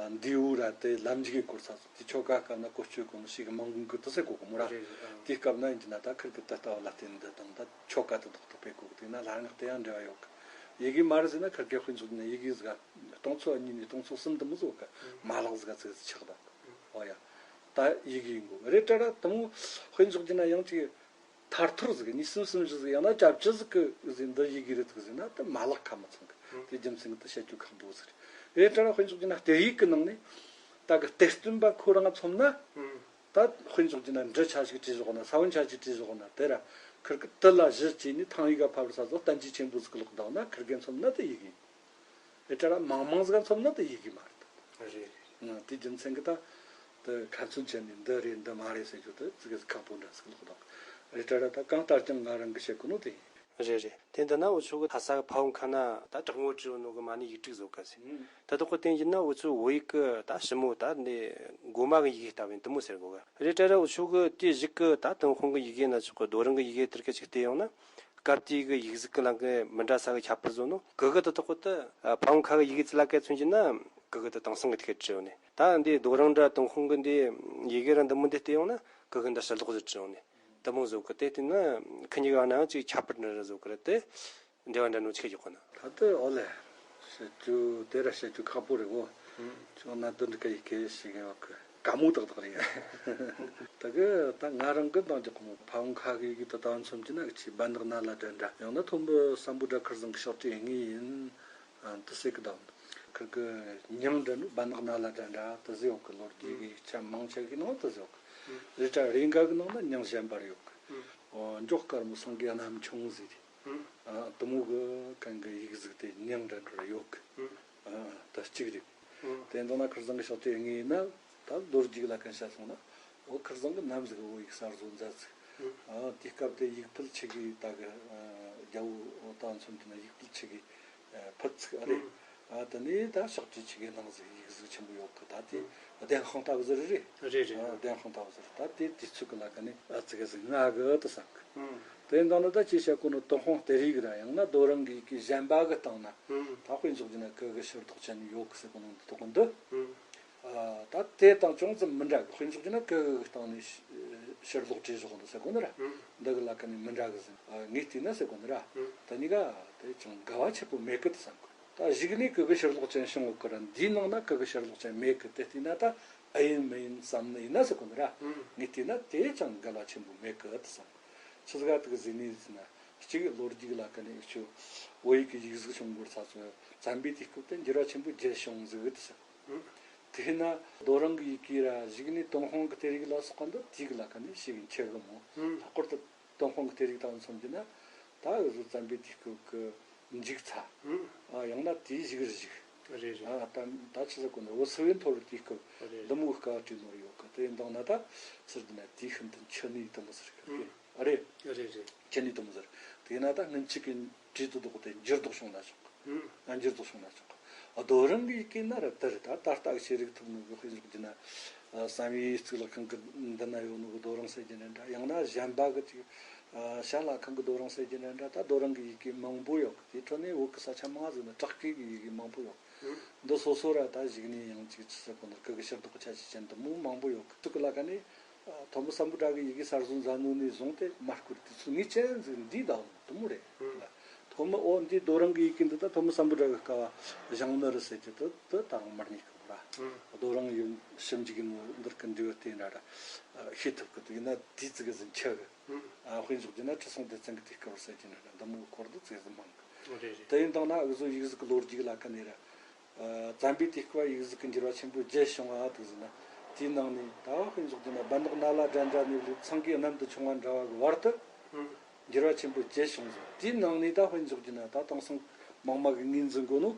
ཨ། འདི་འུ་ར་དེ་ལམ་འཇུག་གི་སྐོར་ས་ཚོ་དེ་ཆོ་ག་སྐབས་ན་བཀོལ་སྤྱོད་གོ་ནོ་ཞིག་གི་མང་གི་དེ་ཟེར་གོ་གི་མོ་ར། རེད་རེད། ཨང་། དེའི་སྐབས་ན་ཡིན་རྒྱུ་ན་ད་ཁིར་གི་དེ་ལྟ་བུ་ལ་བརྟེན་འདི་དང་ད་ཆོ་ག་དེ་དག་ཏུ་སྤེལ་གོ་གི། དེ་ན་ལྷ་སྔགས་དེ་ཡང་འབྲེལ་བ་ཡོད་གི། ཡི་གེ་མ་རེད་ཟེར་ན་ཁིར་གི་དཔེ་འཇོག་རྒྱུ་ན་ཡི་གེ་ཟིག་ག་སྟོང་ཚོ་གཉིས་ནས་སྟོང་ཚོ་གསུམ་དེ་མོ་ཟིག་ག། མ་ལག་ཟིག་ག་ཚིག་ཆགས་དང་། ཨོ་ཡ། ད་ཡི་གེ་ཡིན་དགོས་རེད་དྲ་ར། དེ་མོ་དཔེ་འཇོག་རྒྱུ་ན་ཡང་ཅིག་ཐར་ཐོར་ཟིག་གཉིས་གསུམ་གསུམ་བཞི་ཟིག་ཡང་ན་ཅབ་ཅི་ཟིག་གི་ཟིག་འདི་ཡི་གེ་རེད་ཟེར་ན་དེ་མ་ལག་ཁ་མི་ཚང་གི། དེ་རྒྱུ་མཚན་གི་དེ་བཤད་རྒྱུ་ཁག་པོ་ཟིག་རེད། རེད་དྲ་ར། དཔེ་འཇོག་རྒྱུ་ན་གཏེར་ཡིག་གི་ནང་ནས་ད་གི་གཏེར་སྟོན་པ་ཁོ་རང་མཚོན་ན། ད་དཔེ་འཇོག་རྒྱུ་ན་འབྲུ་ཆ་ཞིག་བྲིས་བཞག་ན། ས་བོན་ཆ་ཞིག་བྲིས་བཞག་ན། དེ་ར་ཁིར་གི་དེ་ལ་གཞི་བྱས་ནས་ཐང་ཡིག་ག་ཕབ་ས་ཚོ་བསྟན་བཅོས་ཆེན་པོ་ཟིག་ཀློག་བཏང་ན་ཁིར་གི་མཚོན་ན་དེ་ཡི་གེ་ཡིན། རེད་དྲ་ར། མང་མང་ཟིག་ག་མཚོན་ན་དེ་ཡི་གེ་མ་རེད། རེད་རེད། ང་དེ་རྒྱུ་མཚན་གི་ད་དེ་ཁ་ཚོན་བཅད་ནས་འདི་རེད་འདི་མ་རེད་ཟེར་རྒྱུ་དེ་ཙི་གེ་ཟིག་ཁག་པོ་འདྲ་ཟིག་ཀློག་བཏང་། རེད་དྲ་ར། ད་གང་ལྟར་ཀྱང་ང་རང་གི་བཤད་གོ་ནོ་དེ་ཡིན། རེད་རེད། དེ་འདི་ན་འུ་ཆོ་གི་ལྷ་ས་གི་ཕ་བོང་ཁ་ན་ད་དྲག་མོ་བྲིས་ཡོད་ནོ་གི་མ་ཎི་ཡིག་དྲུག་བཟོ་ག་ཟེར། ཨང་། ད་དེ་དག་གི་སྟེང་ཡིན་ན་འུ་ཆོ་བོད་ཡིག་གི་ད་ཞིབ་མོ་ད་འདི་མགོ་མ་གི་ཡི་གེ་ལྟ་བུ་ཡིན་དེ་མོ་ཟེར་དགོས་ག། རེད་དྲ་ར། འུ་ཆོ་གི་དེའི་གཞུག་གི་ད་ཏུན་ཧོང་གི་ཡི་གེ་ན་ཆོག་གི། རྡོ་རིང་གི་ཡི་གེ་དེར་གི་ཅིག་བལྟས་ཡོང་ན། སྐབས་དེའི་གི་ཡིག་གཟུགས་གི་ནང་གི་མི་འདྲ་ས་གི་ཁྱད་པར་བཟོ་ནོ་གི་གི་དེ་དག་གི་ད་ཕ་བོང་ཁ་གི་ཡི་གེ་ཅི་ལ་ག་མཚོན་གྱི་ན་གི་གི་ད་དེང་སང་གི་དེ་གི་བྲིས་ཡོད་ནི། ད་འདི་རྡོ་རིང་འདྲ་ཏུན་ཧོང་གི་འདི་ཡི་གེ་ར་འདི་མོ་འདི་བལྟས་ཡོང་ན་གི་གི་འདི་ཕྱི་ལོགས་ཟིག་བྲིས་ཡོད་ནི། དེ་མོ་བཟོ་གི། དེ་བལྟས་ན་ཁི་གཉིས་ཀ་ནང་ཅིག་ཁྱད་པར་འདྲ་འདྲ་བཟོ་གི་རེད་དེ། འབྲེལ་བ་འདྲ་ནོ་ཆི་གི་ཡོད་གོ་ན། ད་དེ་འོ་ལེ། བཤད་རྒྱུ་དེ་ར་བཤད་རྒྱུ་ཁག་པོ་རེད་གོ། ཨང་། ཁྱོད་ན་དོན་འདི་ག་ཡི་གེ་ཞིག་ཡོད་གི། དཀའ་མོ་ཏག་ཏག་རེད་ཡ། ད་གི་ད་ང་རང་གི་འདང་རྒྱག་གོ་མོ། ཕ་བོང་ཁ་གི་ཡི་གེ་ད་ད་མཚོན་གྱི་ན་གི་ཆི་བན་དག་ན་ལ་འདྲ་འདྲ། ཡང་ན་མཐོན་པོ་སམ་བྷོ་ཊ་ཁུར་ཚང་གི་ཕྱག་བྲིས་དངོས་ཡིན། ཨ། དེ་ཟེར་གི་དང་། ཁིར་གི་མྱིང་འདྲ་ནོ་བན་དག་ན་ལ་འདྲ་འདྲ་དེ་ཟེར་ཡོད་གི། ལོ་རྒྱུས་ཀྱི་ཆ་མང་ཆེ་གི་ནང་དེ་ཟེར་ཡོད་གི། རེད་དྲ་རེ་འགའ་གི་ནང་ན་མྱིང་གཞན་པ་རེ་ཡོད་གི། འོ་འཇོག་དཀར་མོ་སེང་གེ་གནམ་ཆུང་ཟེར་ཏེ། ཨ། དེ་མོ་གི་གན་གི་ཡིག་གཟུགས་དེ་མྱིང་འདྲ་འདྲ་ར་ཡོད་གི། ཨ། དེ་གཅིག་རེད། དེ་འདི་ན་ཁུར་ཚང་གི་ཕྱག་བྲིས་དངོས་ཡིན་ན། ད་ལོ་རྒྱུས་ལ་གན་བཤད་སོང་ན། འོ་ཁིར་ཚང་གི་ནམ་ཟིག་བོད་ཡིག་གསར་བཟོ་མཛད་ཟིག་ཨ་དེའི་སྐབས་དེ་ཡིག་ཕུལ་ཆི་གི་ད་གི་རྒྱལ་བོ་ད་མཚོན་དུ་ན་ཡིག་ཕུལ་ཆི་གི་ཕུལ་ཚིག་ཨ་རེད། ཨ་དེ་ནས་ད་ཕྱག་བྲིས་ཆི་གི་གནང་ཟིག་ཡིག་གཟུགས་ཆེན་པོ་ཡོད་གི། ད་དེ་བདེན་དཔང་ལྟ་བུ་ཟིག་རེད། རེད་རེད། ཨ་བདེན་དཔང་ལྟ་བུ་ཟིག་རེད། ད་དེ་དུས་ཚོད་གི་ལ་གན་ནས་ཨ་ཙི་གེ་ཟིག་ང་གི་དུ་བསམ་གི། དེ་འདང་ན་ད་ཅི་བཤད་གོ་ནོ་ཏུན་ཧོང་གཏེར་ཡིག་ར་ཡང་ན་རྡོ་རིང་གི་ཡི་གེ་གཞན་པ་གི་སྟེང་ན་ད་དཔེ་འཇོག་རྒྱུ་ན་གི་གི་ཕྱིར་ལྡོག་ཅན་ཡོད་གི་ཟེར་གོ་ནོ་འདི་དོག་འདི། ད་དེ་དང་ཅུང་ཙམ་མི་འདྲ་གི། དཔེ་འཇོག་རྒྱུ་ན་གི་གི་སྟེང་ནས་ཕྱིར་ལྡོག་བྲིས་བཞག་འདུག་ཟེར་གོ་ནི་ར། འདི་གི་ལ་ཁ་ནས་མི་འདྲ་གི་ཟེར། ངས་བལྟས་ན་ཟེར་གོ་ནི་ར། ད་གཉིས་ཀ་དེ་ཅུང་འགལ་བ་ཆེ་པོ་མེད་གི་དུ་བསམ་གི། ད་གཞུག་ནས་གི་གི་ཕྱིར་ལྡོག་ཅན་བྱུང་ཡོད་གི་ར། འདིའི་ནང་ན་གི་གི་ཕྱིར་ལྡོག་ཅན་མེད་གི། དེ་བལྟས་ན་ད་ཨེ་ཡིན་མི་ཡིན་བསམ་ནི་ཡིན་ན་ཟེར་གོ་ནི་ར། ངས་བལྟས་ན་དེ་ཅང་འགལ་བ་ཆེན་པོ་མེད་གི་དུ་བསམ། ཆི་ཟིག་ག་དུ་གི་ཟེར་ནི་ཟེར་ན། གཅིག་ལོ་རྒྱུས་ལ་ཁ་ནས་ཨེ་ཆོ་བོད་ཡིག་གི་ཡིག་གཟུགས་བྱུང་འགོར་ས་ཚོ་བཙན་པོའི་དུས་སྐབས་དེ་འགྱུར་བ་ཆེན་པོ་བརྒྱད་བྱུང་ཟིག་དུ་ཟེར། དེས་ན་རྡོ་རིང་གི་ཡི་གེ་ར་གཞུག་ནས་ཏུན་ཧོང་གི་གཏེར་ཡིག་ལ་སོགས་པ་འདི་དུས་ཀྱི་ལ་ཁ་ནས་ཤེས་གི་འཆི་གི་མོ། ལྷག་པར་དུ་ཏུན་ཧོང་གི་གཏེར་ཡིག་དང་མཚོན་རྒྱུ་ན་ད་འུ་ཚོ་བཙན་པོའི་དུས་སྐབས་ཀྱི་མཇུག་ཚ། ཨ་ཡང་ན་དེའི་གཞུག་རུ་གཞུག་རེད་རེད། ཨ་ད་ད་ཆི་ཟེར་གོ་ནི་འུ་ཚོ་བའི་མཐོ་རུ་དུས་སྐབས་རེད། འདི་མོ་གི་སྐབས་བྲིས་ནོར་ཡོད་གི། དེ་ཡིན་དང་ན་ད་ཚུར་འདི་ན་དུས་ཤིན་ཏུ་འཆི་ནུས་དུ་མོ་ཟེར་གི་རེད། ཨ་རེད། རེད་རེད། འཆི་ནུས་དུ་མོ་ཟེར། དེ་ན་ད་སྔོན་ཆད་ཀྱི་བྲིས་དུ་དོག་དེ་འགྱུར་ལྡོག་བྱུང་ན་ཆོག་གི། ཨ་འགྱུར་ལྡོག་བྱུང་ན་ཆོག་གི། རྡོ་རིང་གི་ཡི་གེ་ན་ར་དེ་རེད། ད་ད་ལྟ་གི་ཤེས་རིག་ཐོག་ནས་དཔེ་འཇོག་རྒྱུ་ན། བསམ་ཡས་གཙུག་ལག་ཁང་གི་འདི་ན་ཡོད་ནོ་གི་རྡོ་རིང་ཟེར་རྒྱུ་ན་འདྲ། ཡང་ན་གཞན་པ་གི་ཅིག་ཞལ་ལྷ་ཁང་གི་རྡོ་རིང་ཟེར་རྒྱུ་ན་འདྲ། ད་རྡོ་རིང་གི་ཡི་གེ་མང་པོ་ཡོད་གི། དེ་ཁྲོད་ནས་བོད་གི་ས་ཆ་མང་ཟིག་ན་བྲག་བརྐོས་གི་ཡི་གེ་མང་པོ་ཡོད་གི། འདི་སོ་སོ་ར་ད་གཞུག་ནས་ཡང་ཅིག་ཆི་ཟེར་གོ་ནི། གི་གི་ཕྱིར་ལྡོག་ཆ་ཤས་ཅན་དུ་མོ་མང་པོ་ཡོད་གི། ཐུག་གི་ལ་ཁ་ནས། ཐོན་མི་སམ་བྷོ་ཊ་གི་ཡི་གེ་གསར་བཟོ་མཛད་ནོ་ནས་བཟུང་སྟེ་མར་བསྐུར་དུས་ཚོད་ངེས་ཅན་ཟིག་འདི་དང་དུ་མོ་རེད། ཐོན་མི་ཨོ་འདི་རྡོ་རིང་གི་ཡི་གེ་འདི་ད་ཐོན་མི་སམ་བྷོ་ཊ་གི་སྐབས་བཞེངས་ནི་རེད་ཟེར་གྱི་དུ་དུ་དང་མར་ཉིག་གི་ར། རྡོ་རིང་ཡིན་ཞིབ་འཇུག་ནོ་འདིར་གི་འབྲས་བུ་དེ་འདྲ་ར་ཤེས་ཐུབ་གི། དུ་ཡིན་ན་དུས་ཚིགས་གི་ཟིན་ཆ་གི། དཔེ་འཇོག་རྒྱུ་ན་ཁྲི་སྲོང་ལྡེ་བཙན་གི་དུས་སྐབས་ཟེར་གྱི་ན་ར་འདི་མོ་སྐོར་འདི་ཚིགས་ཟིན་མང་གི། རེད་རེད། དེ་ཡིན་དང་ན་འུ་ཚོ་ཡིག་གཟུགས་གི་ལོ་རྒྱུས་ལ་ཁ་ནས་ར། བཙན་པོའི་དུས་སྐབས་ཡིག་གཟུགས་ཀྱི་འགྱུར་བ་ཆེན་པོ་བརྒྱད་བྱུང་བ་དེ་ཟིན་ན། དེའི་ནང་ནས་ད་དཔེ་འཇོག་རྒྱུ་ན་བན་དག་ན་ལ་དགྲ་འདྲ་ནས་ལུས་ཚང་གི་གནམ་དུ་ཆུང་བ་འདྲ་བ་གི་བར་དུ་འགྱུར་བ་ཆེན་པོ་བརྒྱད་བྱུང་ཟིན། དེའི་ནང་ནས་ད་དཔེ་འཇོག་རྒྱུ་ན་ད་དེང་སང་མང་མ་གི་ངོས་འཛིན་གོ་ནོ།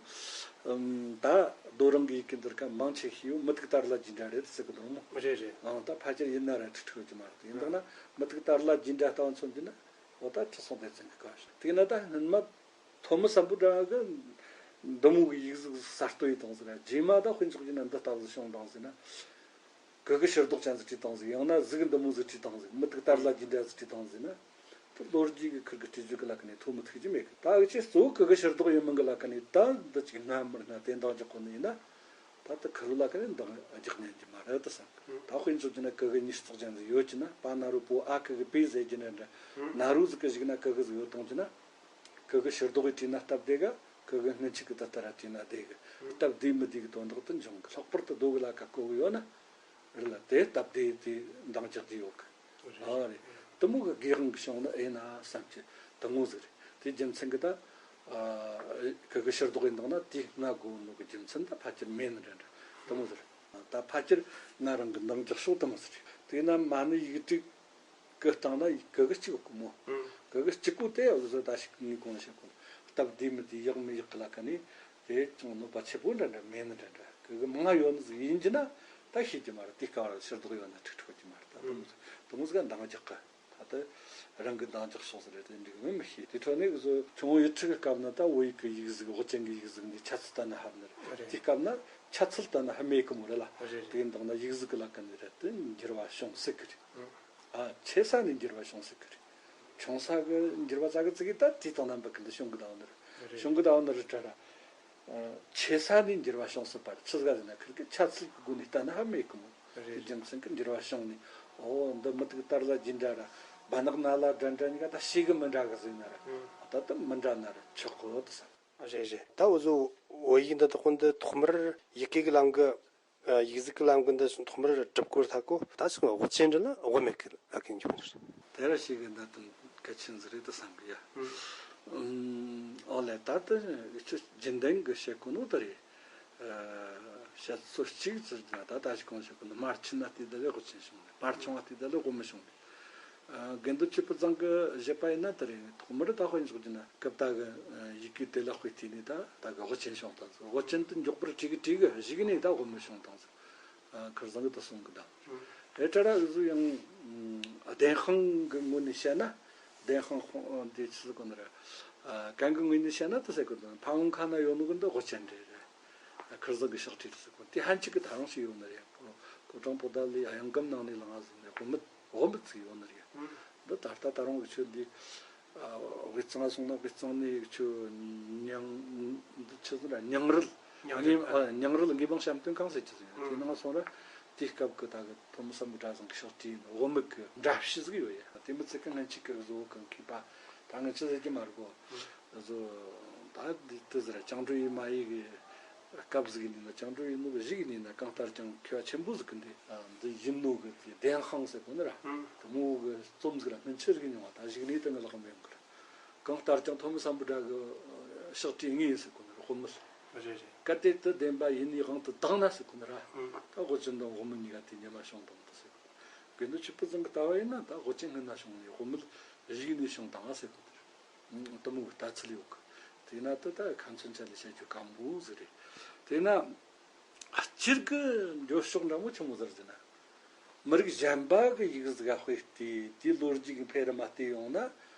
ད་རྡོ་རིང་གི་ཡི་གེ་འདིར་ཀ་མང་ཆེ་ཤོས་མུ་ཏིག་དར་ལ་རྒྱས་འདྲ་རེད་ཟེར་གི་འདུག་མོ། རེད་རེད། ཨང་ད་ཕལ་ཆེར་ཡིན་ན་ར་ཁྲིག་ཁྲིག་གི་མ་རེད། ཡིན་དང་ན་མུ་ཏིག་དར་ལ་རྒྱས་འདྲ་ལྟ་བུ་མཚོན་རྒྱུ་ན་འོ་ད་ཁྲི་སྲོང་ལྡེ་བཙན་གི་སྐབས་ཤིག་དེ་ན་ད་སྔོན་མ། ཐོན་མི་སམ་བྷོ་ཊ་གི་འདི་མོ་གི་ཡིག་གཟུགས་གསར་གཏོད་ཡི་བཏང་ཟིག་ར། རྗེས་མ་ད་དཔེ་འཇོག་རྒྱུ་ན་འདི་ལྟ་བུ་བྱུང་བཏང་ཟིག་ན། གི་གི་ཕྱིར་ལྡོག་ཅན་ཟིག་བྲིས་བཏང་ཟིག་ཡང་ན་གཟུགས་འདི་མོ་ཟིག་བྲིས་བཏང་ཟིག་མུ་ཏིག་དར་ལ་རྒྱས་འདྲ་ཟིག་བྲིས་བཏང་ཟིག་ན། དེ་ལོ་རྒྱུས་གི་ཁུར་གི་བྲིས་རྒྱུ་གི་ལ་ཁ་ནས་ཐོ་མི་ཐུག་རྒྱུ་མེད་གི། ད་འུ་ཆོས་གཙོ་བོ་གི་གི་ཕྱིར་ལྡོག་ཡིན་མིན་གི་ལ་ཁ་ནས་ད་འདི་ཅིག་སྔ་མར་སྔ་དེ་འདང་རྒྱག་གོ་ནི་ཡིན་ན། ད་ལྟ་ཁུར་ལ་ཁ་ནས་འདང་རྒྱག་ཉན་གྱི་མ་རེད་དུ་བསམ་གི། ད་དཔེ་འཇོག་རྒྱུ་ན་གི་གི་ཉིས་བརྩེགས་ཅན་ཟིག་ཡོད་ཀྱི་ན་པ་ན་རོ་པོ་ཨ་གི་གི་པེ་ཟེར་རྒྱུ་ན་འདྲ། ན་རོ་ཟིག་གི་གཞུག་ན་གི་གི་ཟིག་ཡོད་བཏང་རྒྱུ་ན། གི་གི་ཕྱིར་ལྡོག་གི་བྲིས་ན་སྟབས་བདེ་ག་གི་གི་སྔོན་ཆད་གི་ད་ལྟ་ར་བྲིས་ན་བདེ་གི། སྟབས་བདེ་མི་བདེ་གི་དོན་དག་ཏུ་འབྱུང་གི། ལྷག་པར་དུ་རྡོ་གི་ལ་ཁ་བརྐོ་གི་ཡོད་ན། རེད་ལ་དེ་སྟབས་བདེ་དེ་འདང་རྒྱག་གི་ཡོད་གི། རེད། ཨ་རེད། དེ་མོ་གི་དགེ་དབང་གི་བྱུང་ན་ཨེ་ན་བསམ་གྱི་དེ་མོ་ཟིག་རེད། དེ་རྒྱུ་མཚན་གི་ད། ཨ་གི་གི་ཕྱིར་ལྡོག་ཡིན་དང་ན་དེ་སྔ་དགོས་ནོ་གི་རྒྱུ་མཚན་ད་ཕལ་ཆེར་མེད་ནི་འདྲ་འདྲ་དེ་མོ་ཟིག་རེད། ད་ཕལ་ཆེར་ང་རང་གི་འདང་རྒྱག་ཕྱོགས་དེ་མོ་ཟིག་རེད། དེས་ན་མ་ཎི་ཡིག་དྲུག་གི་སྟེང་ན་གི་གི་གཅིག་གོ་མོ། ཨང་། གི་གི་གཅིག་པོ་དེ་འུ་ཚོ་ད་ཞིག་ངས་གོང་བཤད་གོ། སྟབས་བདེ་མི་བདེ་ཡག་མི་ཡག་གི་ལ་ཁ་ནས་དེ་ཅུང་གནོད་པ་ཆེ་པོ་འདྲ་འདྲ་མེད་ནི་འདྲ་འདྲ། གི་གི་མང་ཡོད་ནི་ཟིག་ཡིན་གྱི་ན་ད་ཤེས་ཀྱི་མ་རེད། དེ་སྐབས་ལ་ཕྱིར་ལྡོག་ཡོད་ན་ཁྲིག་ཁྲིག་གི་མ་རེད། ད་དུང་ཨང་། དུང་ཟིག་འདང་རྒྱག་གི། ད་ལྟ་རང་གི་འདང་རྒྱག་ཕྱོགས་ཟིག་རེད། དེ་འགྲིག་མིན་མི་ཤེས། དེ་འཕྲོ་ནས་བཟོ་ཆུང་བོ་ཡུལ་ཁྲི་གི་སྐབས་ན་ད་བོད་ཡིག་གི་ཡིག་གཟུགས་དབུ་ཅན་གི་ཡིག་གཟུགས་འདི་ཆ་ཚུལ་ལྟ་ན་ཧབ་ནི་རེད། རེད། དེ་སྐབས་ན་ཆ་ཚུལ་ལྟ་ན་ཧ་མེད་གི་མོ་རེད་ལ། རེད་རེད། དེ་འདང་ན་ཡིག་གཟུགས་གི་ལ་ཁ་ནས་རེད་དེ་འགྱུར་བ་བྱུང་སྲིད་གི་རེད། ཨ་ཆེ་ས་ནས་འགྱུར་བ་བྱུང་སྲིད་གི་རེད། ཆུང་ས་གི་འགྱུར་བ་ཙག་གི་ཙིག་གི་ད་དེ་དང་རྣམ་པ་གི་འདི་བྱུང་གི་ད་འོ་ནི་རེད། རེད། བྱུང་གི་ད་འོ་ནི་རེད་དྲ་ར། ཆེ་ས་ནས་འགྱུར་བ་བྱུང་སྲིད་པ་རེད། ཆི་ཟིག་ཟེར་ན་ཁིར་གི་ཆ་ཚུལ་གི་སྒོ་ནས་ལྟ་ན་ཧ་མེད་གི་མོ། རེད། དེ་རྒྱུ་མཚན་གི་འགྱུར་བ་བྱུང་ནས་ཨོ་འདི་མུ་ཏིག་དར་ལ་རྒྱས་འདྲ་ར་བ་ནག་ན་ལ་འདྲ་འདྲ་གཉིས་ཀ་ད་ཤེས་གི་མི་འདྲ་གི་ཟེར་ན་ར། ཨང་། ད་ད་མི་འདྲ་ན་ར་ཆོག་གི་འོ་དེ་ས། རེད་རེད། ད་འུ་ཚོ་བོད་ཡིག་འདི་དག་འདི་ཐོག་མར་ཡི་གེ་གི་ལམ་གི་ཡིག་གཟུགས་ཀྱི་ལམ་གི་འདི་ཐོག་མར་གྲུབ་སྐོར་ཐ་ཀོ་ད་ཚོ་དབུ་ཅན་འདྲ་ལ་དབུ་མེད་གི་ལ་ཀན་གྱི་བུ་འདྲ། དེ་ར་ཞིག་གི་འདི་དང་གལ་ཆེན་ཟིག་རེད་དུ་བསམ་གི་ཡ། ཨོ་ལེ་ད་དུ་ཁྱོད་རྒྱུན་ལྡན་གི་བཤད་གོ་ནོ་དེ་རེད། བཤད་ཚོད་གཅིག་ཟེར་ན་ད་ད་ཞིག་གོང་བཤད་གོ་ནོ་དམར་ཆེན་ན་བལྟས་ད་ལས་དབུ་ཅན་བྱུང་ནས་དམར་ཆུང་བ་བལྟས་ད་ལས་དབུ་མེད་བྱུང་ནས། དགེ་འདུན་ཆོས་ཕུན་ཚང་གི་བཞེད་པ་ཡིན་ན་དེ་རེད། ཐོག་མར་ད་དཔེ་འཇོག་རྒྱུ་ན་སྐབས་དག་གི་ཡི་གེ་དེ་ལ་དཔེ་བལྟས་ནས་ད་ད་གི་དབུ་ཅན་བྱུང་བཏང་ཟིག་དབུ་ཅན་དུ་མགྱོགས་པར་བྲིས་གི་བྲིས་གི་གཞུག་ནས་ད་དབུ་མེད་བྱུང་བཏང་ཟིག་ཁུར་བཟང་གི་དུ་སོང་གི་དང་། ཨེ་ཏྲ་ར་འུ་ཟུ་ཡང་བདེན་དཔང་གི་ངོས་ནས་བཤད་ན། བདེན་དཔང་འདི་ཆི་ཟིག་གོ་ན་ར། གན་གི་ངོས་ནས་བཤད་ན་དུ་ཟེར་གི་དང་ཕ་བོང་ཁ་ན་ཡོད་ནོ་གི་འདི་དབུ་ཅན་རེད། ཁུར་བཟང་གི་ཕྱག་བྲིས་རེད་ཟེར་གོ། དེ་ཧན་ཅིག་གི་ད་རུང་ཞིག་ཡོད་ནི་རེད། ཕོ་བྲང་པོ་ཏ་ལའི་གཡང་སྒམ་ནང་ནས་ལངས་ཟིན་ནས་དབུ་མེད་དབུ་མེད་ཅིག་ཡོད་ནི་རེད། འདི་ད་ལྟ་ད་རུང་འུ་ཆོ་འདི། དབུས་གཙང་སོང་ན་དབུས་གཙང་ནས་འུ་ཆོ་ཉང་འདི་ཆི་ཟེར་ར། ཉང་རལ། ཉང་རལ། ངེས་ཨ། ཉང་རལ་ངེས་པང་བཤམས་སྟོན་ཁང་ཟེར་གྱི་ཟིན་ཡོད། དེ་ནང་སོང་ར། དེའི་སྐབས་ཀྱི་ད་གི་ཐོན་མི་སམ་བྷོ་ཊ་ཚང་གི་ཕྱག་བྲིས་ཡིན། དབུ་མེད་ཀྱི་འདྲ་བཤུས་ཟིག་ཡོད་ཡ། དེ་མི་ཚེ་གི་སྔན་ཆད་ཀྱི་བཟོ་བོ་གང་མཁས་པ་ད་ངས་ཆི་ཟེར་གྱི་མ་རེད་གོ། བཟོ་ད་འདི་དུ་ཟེར་ར། བཅིངས་འགྲོལ་ཡེ་མ་ཡེ་གི་སྐབས་ཟིག་ཡིན་ན། བཅིངས་འགྲོལ་ཡེ་ནོ་གི་གཞུག་ཡིན་ན། གང་ལྟར་ཀྱང་མཁས་པ་ཆེན་པོ་ཟིག་གི་འདི་འདི་ཡིན་ནོ་གི་དེ་བདེན་དཔང་ཟེར་གོ་ནི་ར། དེ་མོ་གི་རྩོམ་ཟིག་ར་སྔོན་ཆད་གི་མྱོང་བ་ད་གཞུག་ནས་དེ་ངའི་ལག་མི་ཡོང་གི་ར། གང་ལྟར་ཀྱང་ཐོན་མི་སམ་བྷོ་ཊ་གི་ཕྱག་བྲིས་ངེས་ཡིན་ཟེར་གོ་ནི་ར། དབུ་མེད། རེད་རེད། གལ་ཏེ་དེ་བདེན་པ་ཡིན་ནི་དབང་དུ་བཏང་ན་ཟེར་གོ་ནི་ར། ད་དབུ་ཅན་དང་དབུ་མེད་གཉིས་ཀ་དེ་ཉི་མ་བྱུང་དང་དུ་ཟེར་གོ། དགེ་འདུན་ཆོས་འཕེལ་ཚང་གི་ལྟ་བ་ཡིན་ན་ད་དབུ་ཅན་སྔོན་ན་བྱུང་ནས་དབུ་མེད་གཞུག་ནས་བྱུང་དང་ཟེར་གོ་ནི་ར། དེ་མོ་གི་ལྟ་ཚུལ་ཡོད་གི། དེས་ན་དེ་ད་ཁ་ཚོན་ཆ་ལས་བཤད་རྒྱུ་སྐམ་པོ་ཟིག་རེད། དེས་ན་སྤྱིར་གི་འགྱོ་ཕྱོགས་འདྲ་མོ་ཆི་མོ་ཟེར་ཟེར་ན། མི་རིགས་གཞན་པ་གི་ཡིག་གཟུགས་ག་དཔེ་དེ་དེའི་ལོ་རྒྱུས་ཀྱི་འཕེལ་རིམ་མ་བལྟས་ཡོང་ན།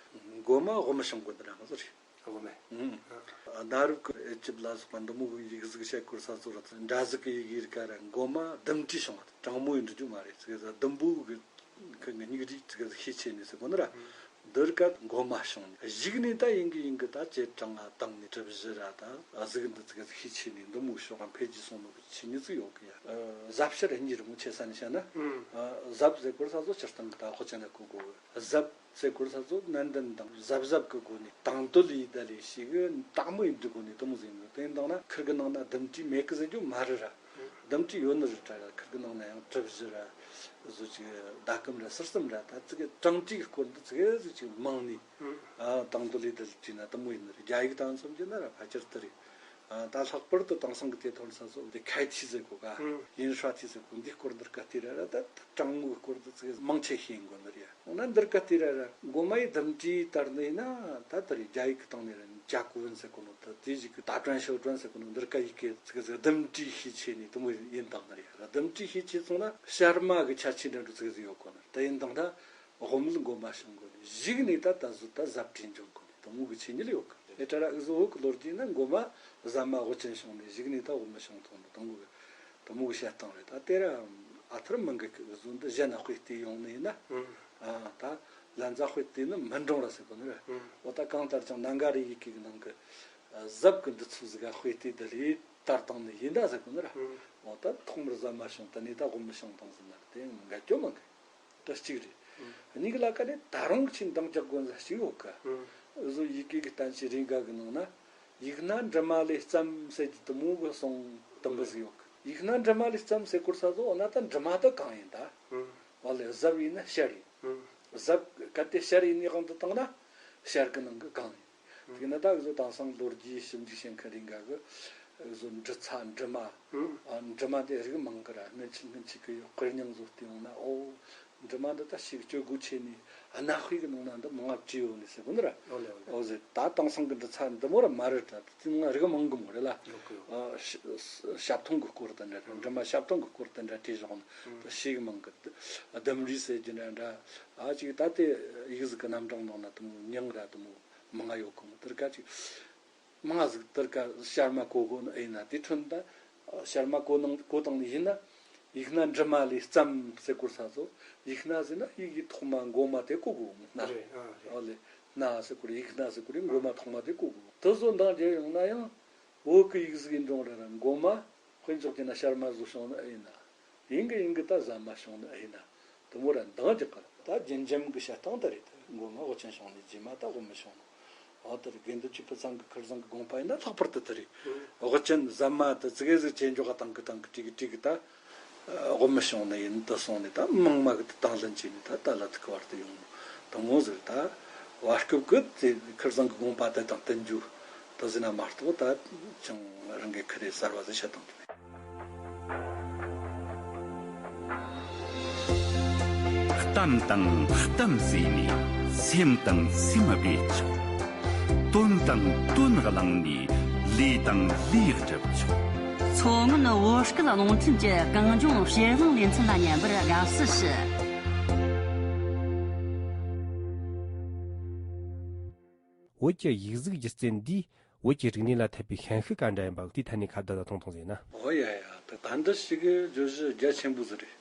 མགོ་མ་དབུ་མེད་བྱུང་དགོས་འདི་འདྲ་མོ་ཟིག་རེད། དབུ་མེད། ཨུམ། གནའ་རབས་ཀྱི་ཨེ་ཇིབ་ལ་སོགས་པ་འདི་མོ་གི་ཡིག་གཟུགས་བཤད་སྐོར་ས་ཚོ་ར། འདྲ་གཟུགས་ཀྱི་ཡི་གེ་རིགས་ག་ར་མགོ་མ་ཟླུམ་བྲིས་བྱུང་བ་དང་། དྲང་མོ་ཡིན་འགྲོ་རྒྱུ་མ་རེད། ཙི་གེ་ཟ་ཟླུམ་པོ་གི་གི་སྙིགས་རིས་ཙི་གེ་ཟ་ཤས་ཆེ་ནས་ཟེར་གོ་ནི་ར། འདིར་ཀ་མགོ་མ་བྱུང་ནས་གཞུག་ནས་ད་ཡིན་གི་ཡིན་གི་ད་ཅེ་གྲངས་ང་དང་ནས་གྲུ་བཞི་ར། ད་གཟུགས་འདི་ཙི་གེ་ཟ་ཤས་ཆེ་ནས་འདི་མོ་ཕྱོགས་ཀ་འཕེལ་རྒྱས་སོང་ནོ་གི་ཆོས་ཉིད་ཙི་ཡོད་གི་ཡ། ཨ། གཟབ་ཕྱིར་གཉིས་རི་མོ་ཆེ་ས་ནས་བཤད་ན། ཨ། གཟབ་ཟེར་སྐོར་ས་ཚོ་སྤྱིར་བཏང་གི་ད་དབུ་ཅན་ལ་གོ་དགོས་གི། གཟབ་ཟེར་སྐོར་ས་ཚོ་ནན་ཏན་དང་གཟབ་གཟབ་གི་སྒོ་ནས་དང་དོད་ཡེ་ད་ལས་ཤིག་གི་དྲང་མོ་ཡིན་འདྲི་སྒོ་ནས་དེ་མོ་ཟིན་ཡོད། དེ་ཡིན་དང་ན་ཁིར་གི་ནང་ན་ཟླུམ་བྲིས་མེད་གི་ཟེར་རྒྱུ་མ་རེད་ར། ཟླུམ་བྲིས་ཡོད་ནི་རེད་དྲ་ར། ཁིར་གི་ནང་ན་ཡང་གྲུ་བཞི་ར། བཟོ་ཅིག་ཟླ་གམ་ར་ཟུར་གསུམ་ར། ད་ཙི་གེ་གྲངས་བྲིས་གི་སྐོར་འདི་ཙི་གེ་ཟིག་ཅིག་མང་ནི། ཨ། དང་དོད་ཡེ་ད་ལས་བྲིས་ན་དེ་མོ་ཡིན་ནི་རེད། རྒྱ་ཡིག་དང་མཚོན་རྒྱུ་ན་ར་ཕལ་ཆེར་དེ་རེད། ཨ། ད་ལྷག་པར་དུ་དེང་སང་གི་དེབ་ཐོར་ས་ཚོ་འདི་ཁའི་ཐི་ཟེར་གོ་ག་ཡིན་ཧྲ་ཐི་ཟེར་གོ། འདི་སྐོར་འདིར་ཀ་ཏི་ར་ར། ད་དྲང་མོའི་སྐོར་འདི་ཙི་གེ་མང་ཆེ་ཤེས་ཡིན་དགོས་ནི་རེད། འོ་ན་འདིར་ཀ་ཏི་ར་ར་མགོ་མ་ཡི་ཟླུམ་བྲིས་ལྟར་ནི་ཡིན་ན། ད་དེ་རེད། རྒྱ་ཡིག་གི་སྟེང་ནས་ར་ཅ་ཀུ་ཝན་ཟེར་གོ་ནོ། ད་དེ་ཞིག་གི་ད་ཀྲན་ཤོ་ཀྲན་ཟེར་གོ་ནོ། འདིར་ཀ་ཡི་གེ་ཙི་གེ་ཟིག་ཟླུམ་བྲིས་ཤས་ཆེ་ནི་དེ་མོ་ཡིན་དང་ནི་རེད་ར། ཟླུམ་བྲིས་ཤས་ཆེ་སོང་ན་ཤར་མ་གི་ཁྱད་ཆོས་འདྲ་འདྲ་ཙི་གེ་ཟིག་ཡོད་གོ་ནི། ད་ཡིན་དང་ད་དབུ་མེད་མགོ་མ་བྱུང་གོ་ནི། གཞུག་ནས་ད་ད་གཟོད་ད་གཟབ་བྲིས་འབྱུང་གོ་ནི། དེ་མོ་གི་ཆོས་ཉིད་ཡོད་གི། ཨེ་ཏྲ་ར་འུ་ཟོ་བོད་གི་ལོ་རྒྱུས་ན་མགོ་མ་ཟབ་མ་དབུ་ཅན་བྱུང་ནས་གཞུག་ནས་ད་དབུ་མེད་བྱུང་ཐོག་ནི་དེ་མོ་གི་དེ་མོ་གི་བཤད་སྟངས་རེད། ད་དེ་ར་ཨ་ཐུར་མང་གི་གི་འུ་ཟོ་འདི་གཞན་ན་དཔེ་བལྟས་ཡོང་ནི་ཡིན་ན། ཨ། ད་ལན་ཚྭ་དཔེ་བལྟས་ནི་མི་འགྲོ་ར་ཟེར་གོ་ནི་ར། འོ་ད་གང་ལྟར་ཀྱང་ན་ག་རི་ཡི་གེ་གི་ནང་གི་ཨ་གཟབ་གི་འདི་ཚོ་ཟིག་ག་དཔེ་བལྟས་འདི་ལས་དར་བཏང་ནི་ཡིན་ད་ཟེར་གོ་ནི་ར། འོ་ད་ཐོག་མར་ཟབ་མ་བྱུང་། དེ་ནས་ད་དབུ་མེད་བྱུང་བཏང་ཟེར་ན་དེ་འགལ་རྒྱུ་མང་གི། དེ་གཅིག་རེད། གཉིས་ལ་ཀ་ནས་ད་རུང་ཆེས་འདང་རྒྱག་དགོས་ས་ཞིག་ཡོད་ཀ། འུ་ཟོ་ཡི་གེ་གི་བསྟན་བཅོས་རེ་འགའ་གི་ནང་ན། ཡིག་སྣ་འབྲི་མ་ལས་བརྩམས་ཟེར་གྱི་དེ་མོ་གི་གསུང་དུམ་བུ་ཟིག་ཡོད་ཀ། ཡིག་སྣ་འབྲི་མ་ལས་བརྩམས་ཟེར་སྐོར་ས་ཚོ། འོ་ན་ད་འབྲི་མ་དེ་གང་ཡིན་ད། འོ་ལེ། གཟབ་ཡིན་ན་ཤར་ཡིན། གཟབ་གལ་ཏེ་ཤར་ཡིན་ནི་དབང་དུ་བཏང་ན་ཤར་གི་ནང་གི་གང་ཡིན། དེས་ན་ད་འུ་ཟོ་དེང་སང་ལོ་རྒྱུས་ཞིབ་འཇུག་བྱེད་མཁན་རེ་འགའ་གི་འུ་ཟོ་འབྲི་ཚ་འབྲི་མ། ཨ། འབྲི་མ་དེ་རིགས་མང་གི་ར། སྔོན་ཆད་སྔོན་ཆད་གི་དཔེ་རྙིང་བཟོ་བལྟས་ཡོང་ན། ཨོ། འབྲི་མ་འདི་ད་ཞིག་སྤྱོད་སྒོ་ཆེ་ནི་གནའ་དཔེ་གི་ནང་ན་འདི་མང་ང་བྲིས་ཡོད་ནི་ཟེར་གོ་ནི་ར། ཨོ་ལེ་ཨོ་ལེ། ཨོ་ཟེར། ད་དེང་སང་གི་འབྲི་ཚ་འདི་མོ་ར་མ་རེད་དྲ། དེ་ང་རིགས་མང་གི་མོ་རེད་ལ། ཨོ་ཁེ། ཨ། ཞབས་ཐུང་གི་སྐོར་དེ་འདྲ། འབྲི་མ་ཞབས་ཐུང་གི་སྐོར་དེ་འདྲ་བྲིས་བཞག་ནི་ད་ཞིག་མང་གི། ལྡུམ་རའི་ཟེར་རྒྱུ་འདྲ་འདྲ། ཨ་ཅིག་ད་དེ་ཡིག་གཟུགས་ཀྱི་རྣམ་གྲངས་ནང་ན་དེ་མོ་མྱིང་ར་དེ་མོ་མང་ང་ཡོད་གི་མོ། དེར་ཀ་ཅིག་མང་ང་ཟིག་དེར་ཀ་ཤར་མ་གོ་གོ་ནི་ཨེ་ཡིན་ན། དེ་ཁྲོད་ད་ཤར་མ་གོ་ནང་གོ་བཏང་ནི་ཡིན་ན། ཡིག་སྣ་འབྲི་མ་ལས་བརྩམས་ཟེར་སྐོར་ས་ཚོ། ཡིག་སྣ་ཟེར་ན་ཡི་གེ་ཐོག་མ་མགོ་མ་དེ་གོ་གོ་མོ། སྣ། རེད། ཨ་རེད། ཨོ་ལེ། སྣ་ཟེར་སྐོར། ཡིག་སྣ་ཟེར་སྐོར་མགོ་མ་ཐོག་མ་དེ་གོ་གོ་མོ། དེ་ཚོ་འདང་རྒྱག་ཡོང་ན་ཡང་། བོད་ཀྱི་ཡིག་གཟུགས་ཡིན་རུང་ར་ར་མགོ་མ་དཔེ་འཇོག་རྒྱུ་ན་ཤར་མ་བཟོ་བྱུང་ནི་ཨེ་ཡིན་ན། ཡིན་གི་ཡིན་གི་ད་ཟབ་མ་བྱུང་ནི་ཨེ་ཡིན་ན། དེ་མོ་ར་འདང་རྒྱག་གི་ར། ད་རྒྱུན་འབྱམས་གི་བཤད་སྟངས་དེ་རེད། ད་མགོ་མ་དབུ་ཅན་བྱུང་ནི། རྗེས་མ་ད་དབུ་མེད་བྱུང་ནི། འོ་དེ་རེད། དགེ་འདུན་ཆོས་འཕེལ་ཚང་གི་ཁིར་བཟང་གི་དགོངས་པ་ཡིན་ན་ལྷག་པར་དུ་དེ་རེད། དབུ་ཅན་ཟབ་མ་དེ་ཙི་གེ་ཟིག་ཇེ་མགྱོགས་ག་བཏང་གི་བཏང་གི་བྲིས་གི་བྲིས་གི་ད། དབུ་མེད་བྱུང་ནི་ཡིན། དེ་སོང་ནས་ད་མང་མ་གི་དེ་དང་ལེན་བྱས་ནས་ད་ད་ལ་ཐུག་གི་བར་དུ་ཡོང་ནོ། དེ་མོ་ཟིག་རེད། ད་བར་སྐབས་གི་དེ་ཁིར་བཟང་གི་དགོངས་པ་དེ་དང་བསྟུན་རྒྱུ་དེ་ཟིན་ན་མ་གཏོགས། ད་ཅང་རང་གི་ཁི་རེ་གསར་བ་ཟིག་བཤད་སྟངས་དེ་མེད། གཏམ་དང་གཏམ་བཟོས་ནས་སེམས་དང་སེམས་སྦས་ཆོག། དོན་དང་དོན་བླངས་ནས་ལས་དང་ལས་སྒྲུབ་ཆོག། མཚོ་སྔོན་བོད་སྐད་རླུང་འཕྲིན་གྱི་གངས་ལྗོངས་ཕྱིར་གླེང་ལེ་ཚན་ལ་ཉན་པར་དགའ་བསུ་ཞུ། བོད་ཀྱི་ཡིག་གཟུགས་སྒྱུ་རྩལ་འདིས་བོད་ཀྱི་རིག་གནས་ལ་ཐེབས་པའི་ཤན་ཤུགས་ག་འདྲ་ཡིན་པ་དེའི་ཐད་ནས་ཁ་བརྡ་དང་ཐུང་ཐུང་ཟེར་ན། ཨོ་ཡ་ཡ། ད་ད་འདི་ཞིག་གི་བརྗོད་གཞི་རྒྱ་ཆེན་པོ་ཟིག་རེད།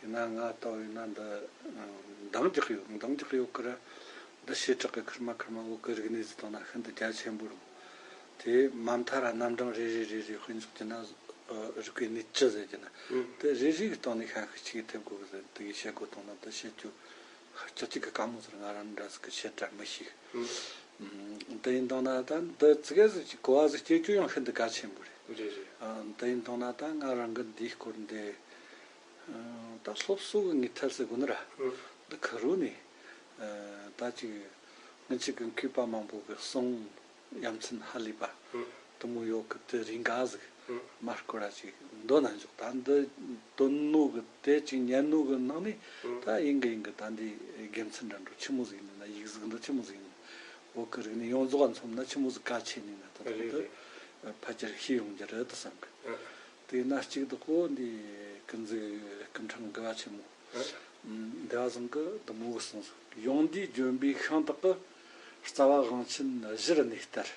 དེས་ན་ང་ལྟ་བུ་ཡིན་ན་འདི་འདང་རྒྱག་ཡོད། འདང་རྒྱག་ཡོད་ཀི་ར། འདི་བྱེ་བྲག་གི་ཁེར་མ་ཁེར་མ་བོད་ཀྱི་རིག་གནས་ཟིག་བཏང་ན་ཤིན་ཏུ་རྒྱ་ཆེན་པོ་རུང་། དེ་མ་མཐའ་ར་རྣམ་གྲངས་རེ་རེ་རེ་རེ་དཔེ་འཇོག་རྒྱུ་ན། རིག་པའི་གནས་བཅུ་ཟེར་རྒྱུ་ན། དེ་རེ་རེ་གི་སྟེང་ནས་ཤན་ཤུགས་ཆེ་གི་ཐེབས་དགོས་གི་ཟེར། དེ་གི་བཤད་དགོས་བཏང་ན་དེ་བཤད་རྒྱུ་ཅི་གཅིག་གི་དཀའ་མོ་ཟེར། ང་རང་འདྲ་ཟིག་གི་བཤད་གྲྭ་མི་ཤེས། དེ་ཡིན་བཏང་ན་ད་འདི་ཙི་གེ་ཟིག་གི་གོ་བ་ཟིག་སྐྱེ་རྒྱུ་ཡང་ཤིན་ཏུ་གལ་ཆེན་པོ་རེད། རེད་རེད། དེ་ཡིན་བཏང་ན་ད་ང་རང་གི་འདིའི་སྐོར་འདི། ད་སློབ་གསོ་གི་ངོས་ཐད་ཟེར་དགོས་ནི་ར། འདི་ཁ་རུ་ནས་ད་ཅིག་སྔོན་ཆད་ཀྱི་མཁས་པ་མང་པོ་གི་གསུང་ཡ་མཚན་ཧ་ལས་པ་དུ་མོ་ཡོད་གི། དེ་རིགས་འགའ་ཟིག་མར་སྐོར་ར་ཅིག་འདོན་ན་འཇོག་ད་འདི་འདོན་ནོ་གི་དེ་ཅིག་ཉན་ནོ་གི་ནང་ནས་ད་ཡིན་གི་ཡིན་གི། ད་འདི་དགེ་མཚན་འདྲ་འགྲོ་ཆི་མོ་ཟིག་ཡིན་ན། ཡིག་གཟུགས་འདི་ཆི་མོ་ཟིག་ཡིན་ན། བོད་ཀྱི་རིག་གནས་ཡོངས་རྫོགས་མཚོན་ན་ཆི་མོ་ཟིག་གལ་ཆེ་ནི་ན། ད་རེད་དུང་དེ་རེད། ཕལ་ཆེར་ཤེས་ཡོང་རྒྱུ་རེད་དུ་བསམ་གི། དེས་ན་གཅིག་ཏུ་ཁོ་འདི་ཀུན་གཟིགས་ཀུན་ཕྲེང་དགུ་བ་ཆེན་མོ། འདི་བ་ཚང་གི་དུ་མོ་གི་གསུངས་སོ། ཡོངས་འདུས་ལྗོན་པའི་ཤིང་དག་གི། རྩ་བ་དབང་ཆེན་གཞིར་གནས་ལྟར།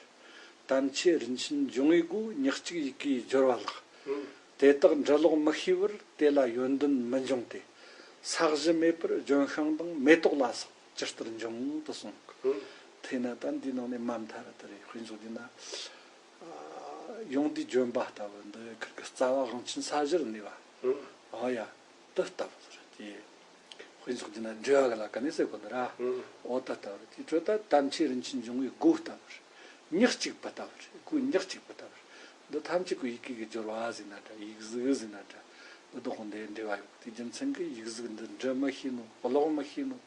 དམ་ཆོས་རིན་ཆེན་འབྱུང་བའི་སྒོ། ཉག་གཅིག་ཡི་གེའི་སྦྱོར་བ་ལགས། དེ་དག་འབྲི་ཀློག་མི་ཤེས་པར། དེ་ལ་ཡོན་ཏན་མི་འབྱུང་སྟེ། ས་གཞི་མེད་པར་ལྗོན་ཤིང་དང་། མེ་ཏོག་ལ་སོགས་ཇི་ལྟར་འབྱུང་དུ་གསུངས། དེས་ན་ད་འདིའི་ནང་ནས་མ་མཐའ་ར་དེ་རེད། དཔེ་འཇོག་རྒྱུ་ན། ཡོངས་འདུས་ལྗོན་པ་ལྟ་བུ་འདི་ཁིར་གི་རྩ་བ་དབང་ཆེན་ས་གཞིར་གནས་པ། ཨོ་ཡ། འདི་ལྟ་བུ་ཟེར་གྱི། དཔེ་འཇོག་རྒྱུ་ན་འགྲེལ་བ་གི་ལ་ཀ་ནས་ཟེར་གོ་ནི་ར། ཨོ་ད་ལྟ་བུ་རེད། དེ་ཁྲོད་ད་དམ་ཆོས་རིན་ཆེན་འབྱུང་བའི་སྒོ་ལྟ་བུ་རེད། ཉག་གཅིག་པ་ལྟ་བུ་རེད། སྒོ་ཉག་གཅིག་པ་ལྟ་བུ་རེད། འདི་ཐམས་ཅད་ཀྱི་ཡི་གེ་གི་སྦྱོར་བ་ཟེར་ན་འདྲ། ཡིག་གཟུགས་ཟེར་ན་འདྲ། འདི་དག་འདི་འབྲེལ་བ་ཡོད། དེ་རྒྱུ་མཚན་གྱིས་ཡིག་གཟུགས་འདི་འབྲི་མི་ཤེས་ནོ། ཀློག་མི་ཤེས་ནོ།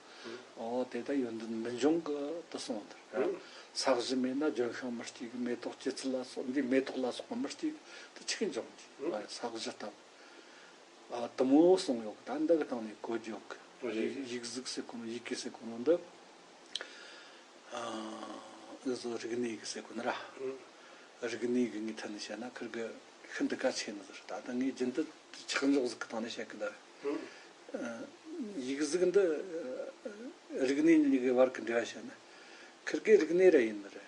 ཨོ་དེ་ད་ཡོན་ཏན་མི་འབྱུང་གི་དུ་གསུངས་འདིར། ས་གཞི་མེད་ན་ལྗོན་ཤིང་མི་སྐྱེ་གི། མེ་ཏོག་སྐྱེད་ཚལ་ལ་སོགས། འདི་མེ་ཏོག་ལ་སོགས་པ་མི་སྐྱེ་གི། དུ་ཆི་གི་འབྱུང་གི། ས་གཞི་ལྟ་བུ། ཨ་དུ་མོ་གསུངས་ཡོད་གི། ད་འདི་གི་སྟེང་ནས་གོ་རྒྱུ་ཡོད་གི། རེད། ཡིག་ཡིག་གཟུགས་ཟེར་གོ་ནོ། ཡི་གེ་ཟེར་གོ་ནོ་འདི། ཨ་འུ་ཚོ་རིག་གནས་གི་ཟེར་གོ་ནི་ར། རིག་གནས་གི་ངོས་ཐད་ནས་བཤད་ན་ཁིར་གི་ཤིན་ཏུ་གལ་ཆེ་ནི་ཟེར། ད་ལྟ་ངས་རྒྱུན་དུ་ཆགས་འཇོག་ཟིག་གི་སྟེང་ནས་བཤད་གི་འདུག། ཨ་ཡིག་གཟུགས་འདི་རིག་གནས་གཉིས་ཀྱི་བར་གི་འབྲེལ་བ་བཤད་ན། ཁིར་གི་རིག་གནས་ར་ཡིན་ནི་རེད།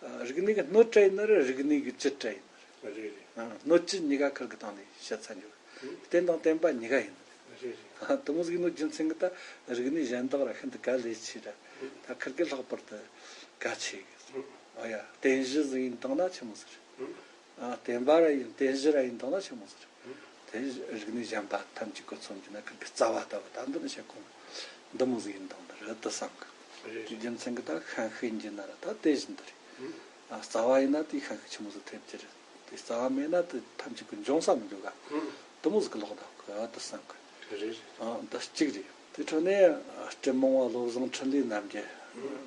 ཨ། རིག་གནས་ཀྱི་སྣོད་ར་ཡིན་ནི་རེད། རིག་གནས་ཀྱི་བཅུད་ར་ཡིན་ནི་རེད། རེད་རེད། ཨ། སྣོད་བཅུད་གཉིས་ཀ་ཁིར་གི་སྟེང་ནས་བཤད་ཚར་འཇོག། རེད། རྟེན་དང་བརྟེན་པ་གཉིས་ཀ་ཡིན་ནི་རེད། རེད་རེད། ཨ། དུ་མོ་ཟིག་ནོ་རྒྱུ་མཚན་གྱིས་ད་རིག་གནས་གཞན་དག་ར་ཤིན་ཏུ་གལ་ཆེ་ར། ད་ཁིར་གི་ལྷག་པར་དུ་གལ་ཆེ་གི། ཨ་ཡ། རྟེན་གཞི་ཟིག་ཡིན་བཏང་ན་ཆི་མོ་ཟིག་རེད། ཨ། བརྟེན་པ་ར་ཡིན། རྟེན་གཞི་ར་ཡིན་བཏང་ན་ཆི་མོ་ཟིག་རེད། དེ་རིག་གནས་གཞན་པ་ཐམས་ཅད་ཀྱི་མཚོན་རྒྱུ་ན་ཁིར་གི་རྩ་བ་ལྟ་བུ། ད་འདི་ནི་བཤད་གོ་ནོ་འདི་མོ་ཟིག་ཡིན་བཏང་ནི་རེད་དུ་བསམ་གི། རེད། དེ་རྒྱུ་མཚན་གྱིས་ད་ཤན་ཤུགས་ཡིན་རྒྱུ་ན་ར་ད་དེ་བཞིན་དུ་རེད། ཨ། རྩ་བ་ཡིན་ན་དེ་ཤན་ཤུགས་ཆི་མོ་ཟིག་ཐེབས་རྒྱུ་རེད། དེ་རྩ་བ་མེད་ན་དེ་ཐམས་ཅད་ཀྱི་འབྱུང་ས་མི་འདུག་ག། དེ་མོ་ཟིག་གི་ལོག་ད་གི་དུ་བསམ་གི། རེད་རེད། ཨ། འདི་གཅིག་རེད། དེ་འཕྲོ་ནས་སྤྲིན་མང་བ་བློ་བཟང་འཕྲིན་ལས་རྣམ་རྒྱལ།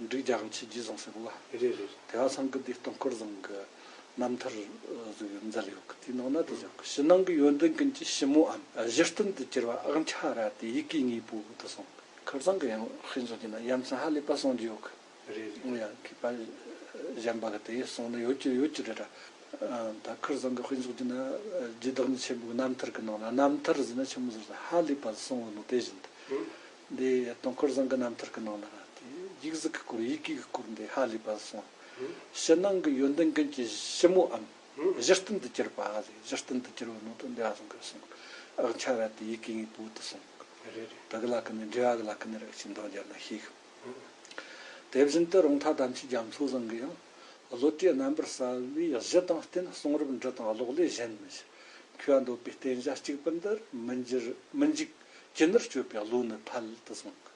འབྲུག་རྒྱལ་དབང་ཆོས་རྗེས་བཟུང་ཟེར་གོ་ག། རེད་རེད། དེ་བ་ཚང་གི་འདི་སྟོང་འཁོར་བཟང་གི་རྣམ་ཐར་ཟིག་མཛད་ཡོད་གི། དེའི་ནང་ན་དེ་བཞག་གི། ཕྱི་ནང་གི་ཡོན་ཏན་ཀུན་གྱི་ཕྱི་མོའམ། གཞི་རྟེན་དུ་གྱུར་པ་ཨག་ཆ་ར་སྟེ། ཡི་གེ་དངོས་པོ་དུ་གསུངས། ཁར་སང་གི་ཡང་ཤིན་ཅང་གི་ན་ཡ་མཚན་ཧ་ལས་པ་གསུང་རྒྱུ་ཡོད་གི། རེད་རེད། ཡང་མཁས་པ་གཞན་པ་གི་དེ་གསུང་ནི་ཡོད་ཀྱི་ཡོད་ཀྱི་རེད་ར། ཨ། ད་ཁར་སང་གི་དཔེ་འཇོག་རྒྱུ་ན་རྗེ་བདག་ཉིད་ཆེན་པོའི་རྣམ་ཐར་གི་ནང་ན། རྣམ་ཐར་ཟེར་ན་ཆི་མོ་ཟེར་ན་ཧ་ལས་པ་གསུང་བ་ནོ་དེ་བཞིན་དུ། འདི་སྟོང་འཁོར་བཟང་གི་རྣམ་ཐར་གི་ནང་ན་ར་དེ་ཡིག་གཟུགས་ཀྱི་སྐོར། ཡི་གེ་གི་སྐོར་འདི་ཧ་ལས་པ་གསུང་། ཕྱི་ནང་གི་ཡོན་ཏན་ཀུན་གྱི་ཕྱི་མོའམ། གཞི་རྟེན་དུ་གྱུར་པ་ཟེར། གཞི་རྟེན་དུ་གྱུར་བ་ནོ་དེ་འདི་བ་ཚང་གི་གསུང་། ཨག་ཆ་ར་སྟེ་ཡི་གེ་དངོས་པོ་དུ་གསུངས། རེད་རེད། ད་གི་ལ་ཀ་ནས་འགྲེལ་བ་གི་ལ་ཀ་ནས་ར་ཅིག་འདང་རྒྱབ་ན་ཤེས་གི། དེ་བཞིན་དུ་རོང་ཐང་དམ་ཆོས་རྒྱ་མཚོ་བཟང་གིས་ཡང་། བློ་གྲོས་རྣམ་པར་གསལ་བའི་གཞི་དང་རྟེན། གསུང་རབ་འབྲི་དང་ཀློག་ལས་གཞན་མི་ཤེས། མཁས་པ་འདོད་པའི་རྟེན་བྱ་གཅིག་པུ་འདིར། མི་འགྱུར་མི་འཇིག་ཅི་ནུར་སྤྱོད་པའི་བློ་ནི་ཕལ་དུ་གསུངས།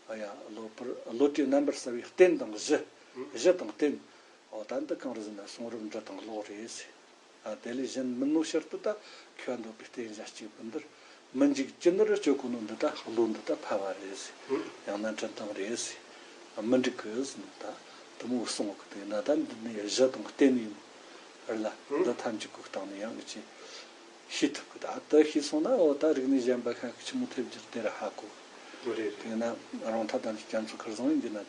ཨ་ཡ། བློ་བློ་གྲོས་རྣམ་པར་གསལ་བའི་རྟེན་དང་གཞི། གཞི་དང་རྟེན། འོ་ད་འདི་གང་རེད་ཟེར་ན་གསུང་རབ་འབྲི་དང་ཀློག་རེད་ཟེར། ཨ། དེ་ལས་གཞན་མིན་ནོ་ཕྱིར་དུ་ད་མཁས་པ་འདོད་པའི་རྟེན་བྱ་གཅིག་པུ་འདིར། མི་འཇིག་ཅི་ནུར་སྤྱོད་གོ་ནོ་འདི་ད་བློ་འདི་ད་ཕལ་བ་རེད་ཟེར། ཡང་ན་འཕྲིན་ཐུང་རེད་ཟེར། མི་འགྲིག་གི་ཟེར་ནོ་ད་དུ་མོ་གསུང་གི། དེ་ན་ད་འདི་ནི་གཞི་དང་རྟེན་ཡིན་རེད་ལ། འདི་ཐམས་ཅད་ཀྱི་སྟེང་ནས་ཡང་གི་ཅི་ཤེས་ཐུབ་གི། ད་དེ་ཤེས་སོང་ན་འོ་ད་རིག་གནས་གཞན་པ་ཤན་ཤུགས་ཆི་མོ་ཐེབས་རྒྱུ་དེ་ར་ཧ་གོ། རེད་རེད། དེ་ན་རོང་ཐང་དམ་ཆོས་རྒྱ་མཚོ་ཁར་སང་ཡིན་རྒྱུ་ན་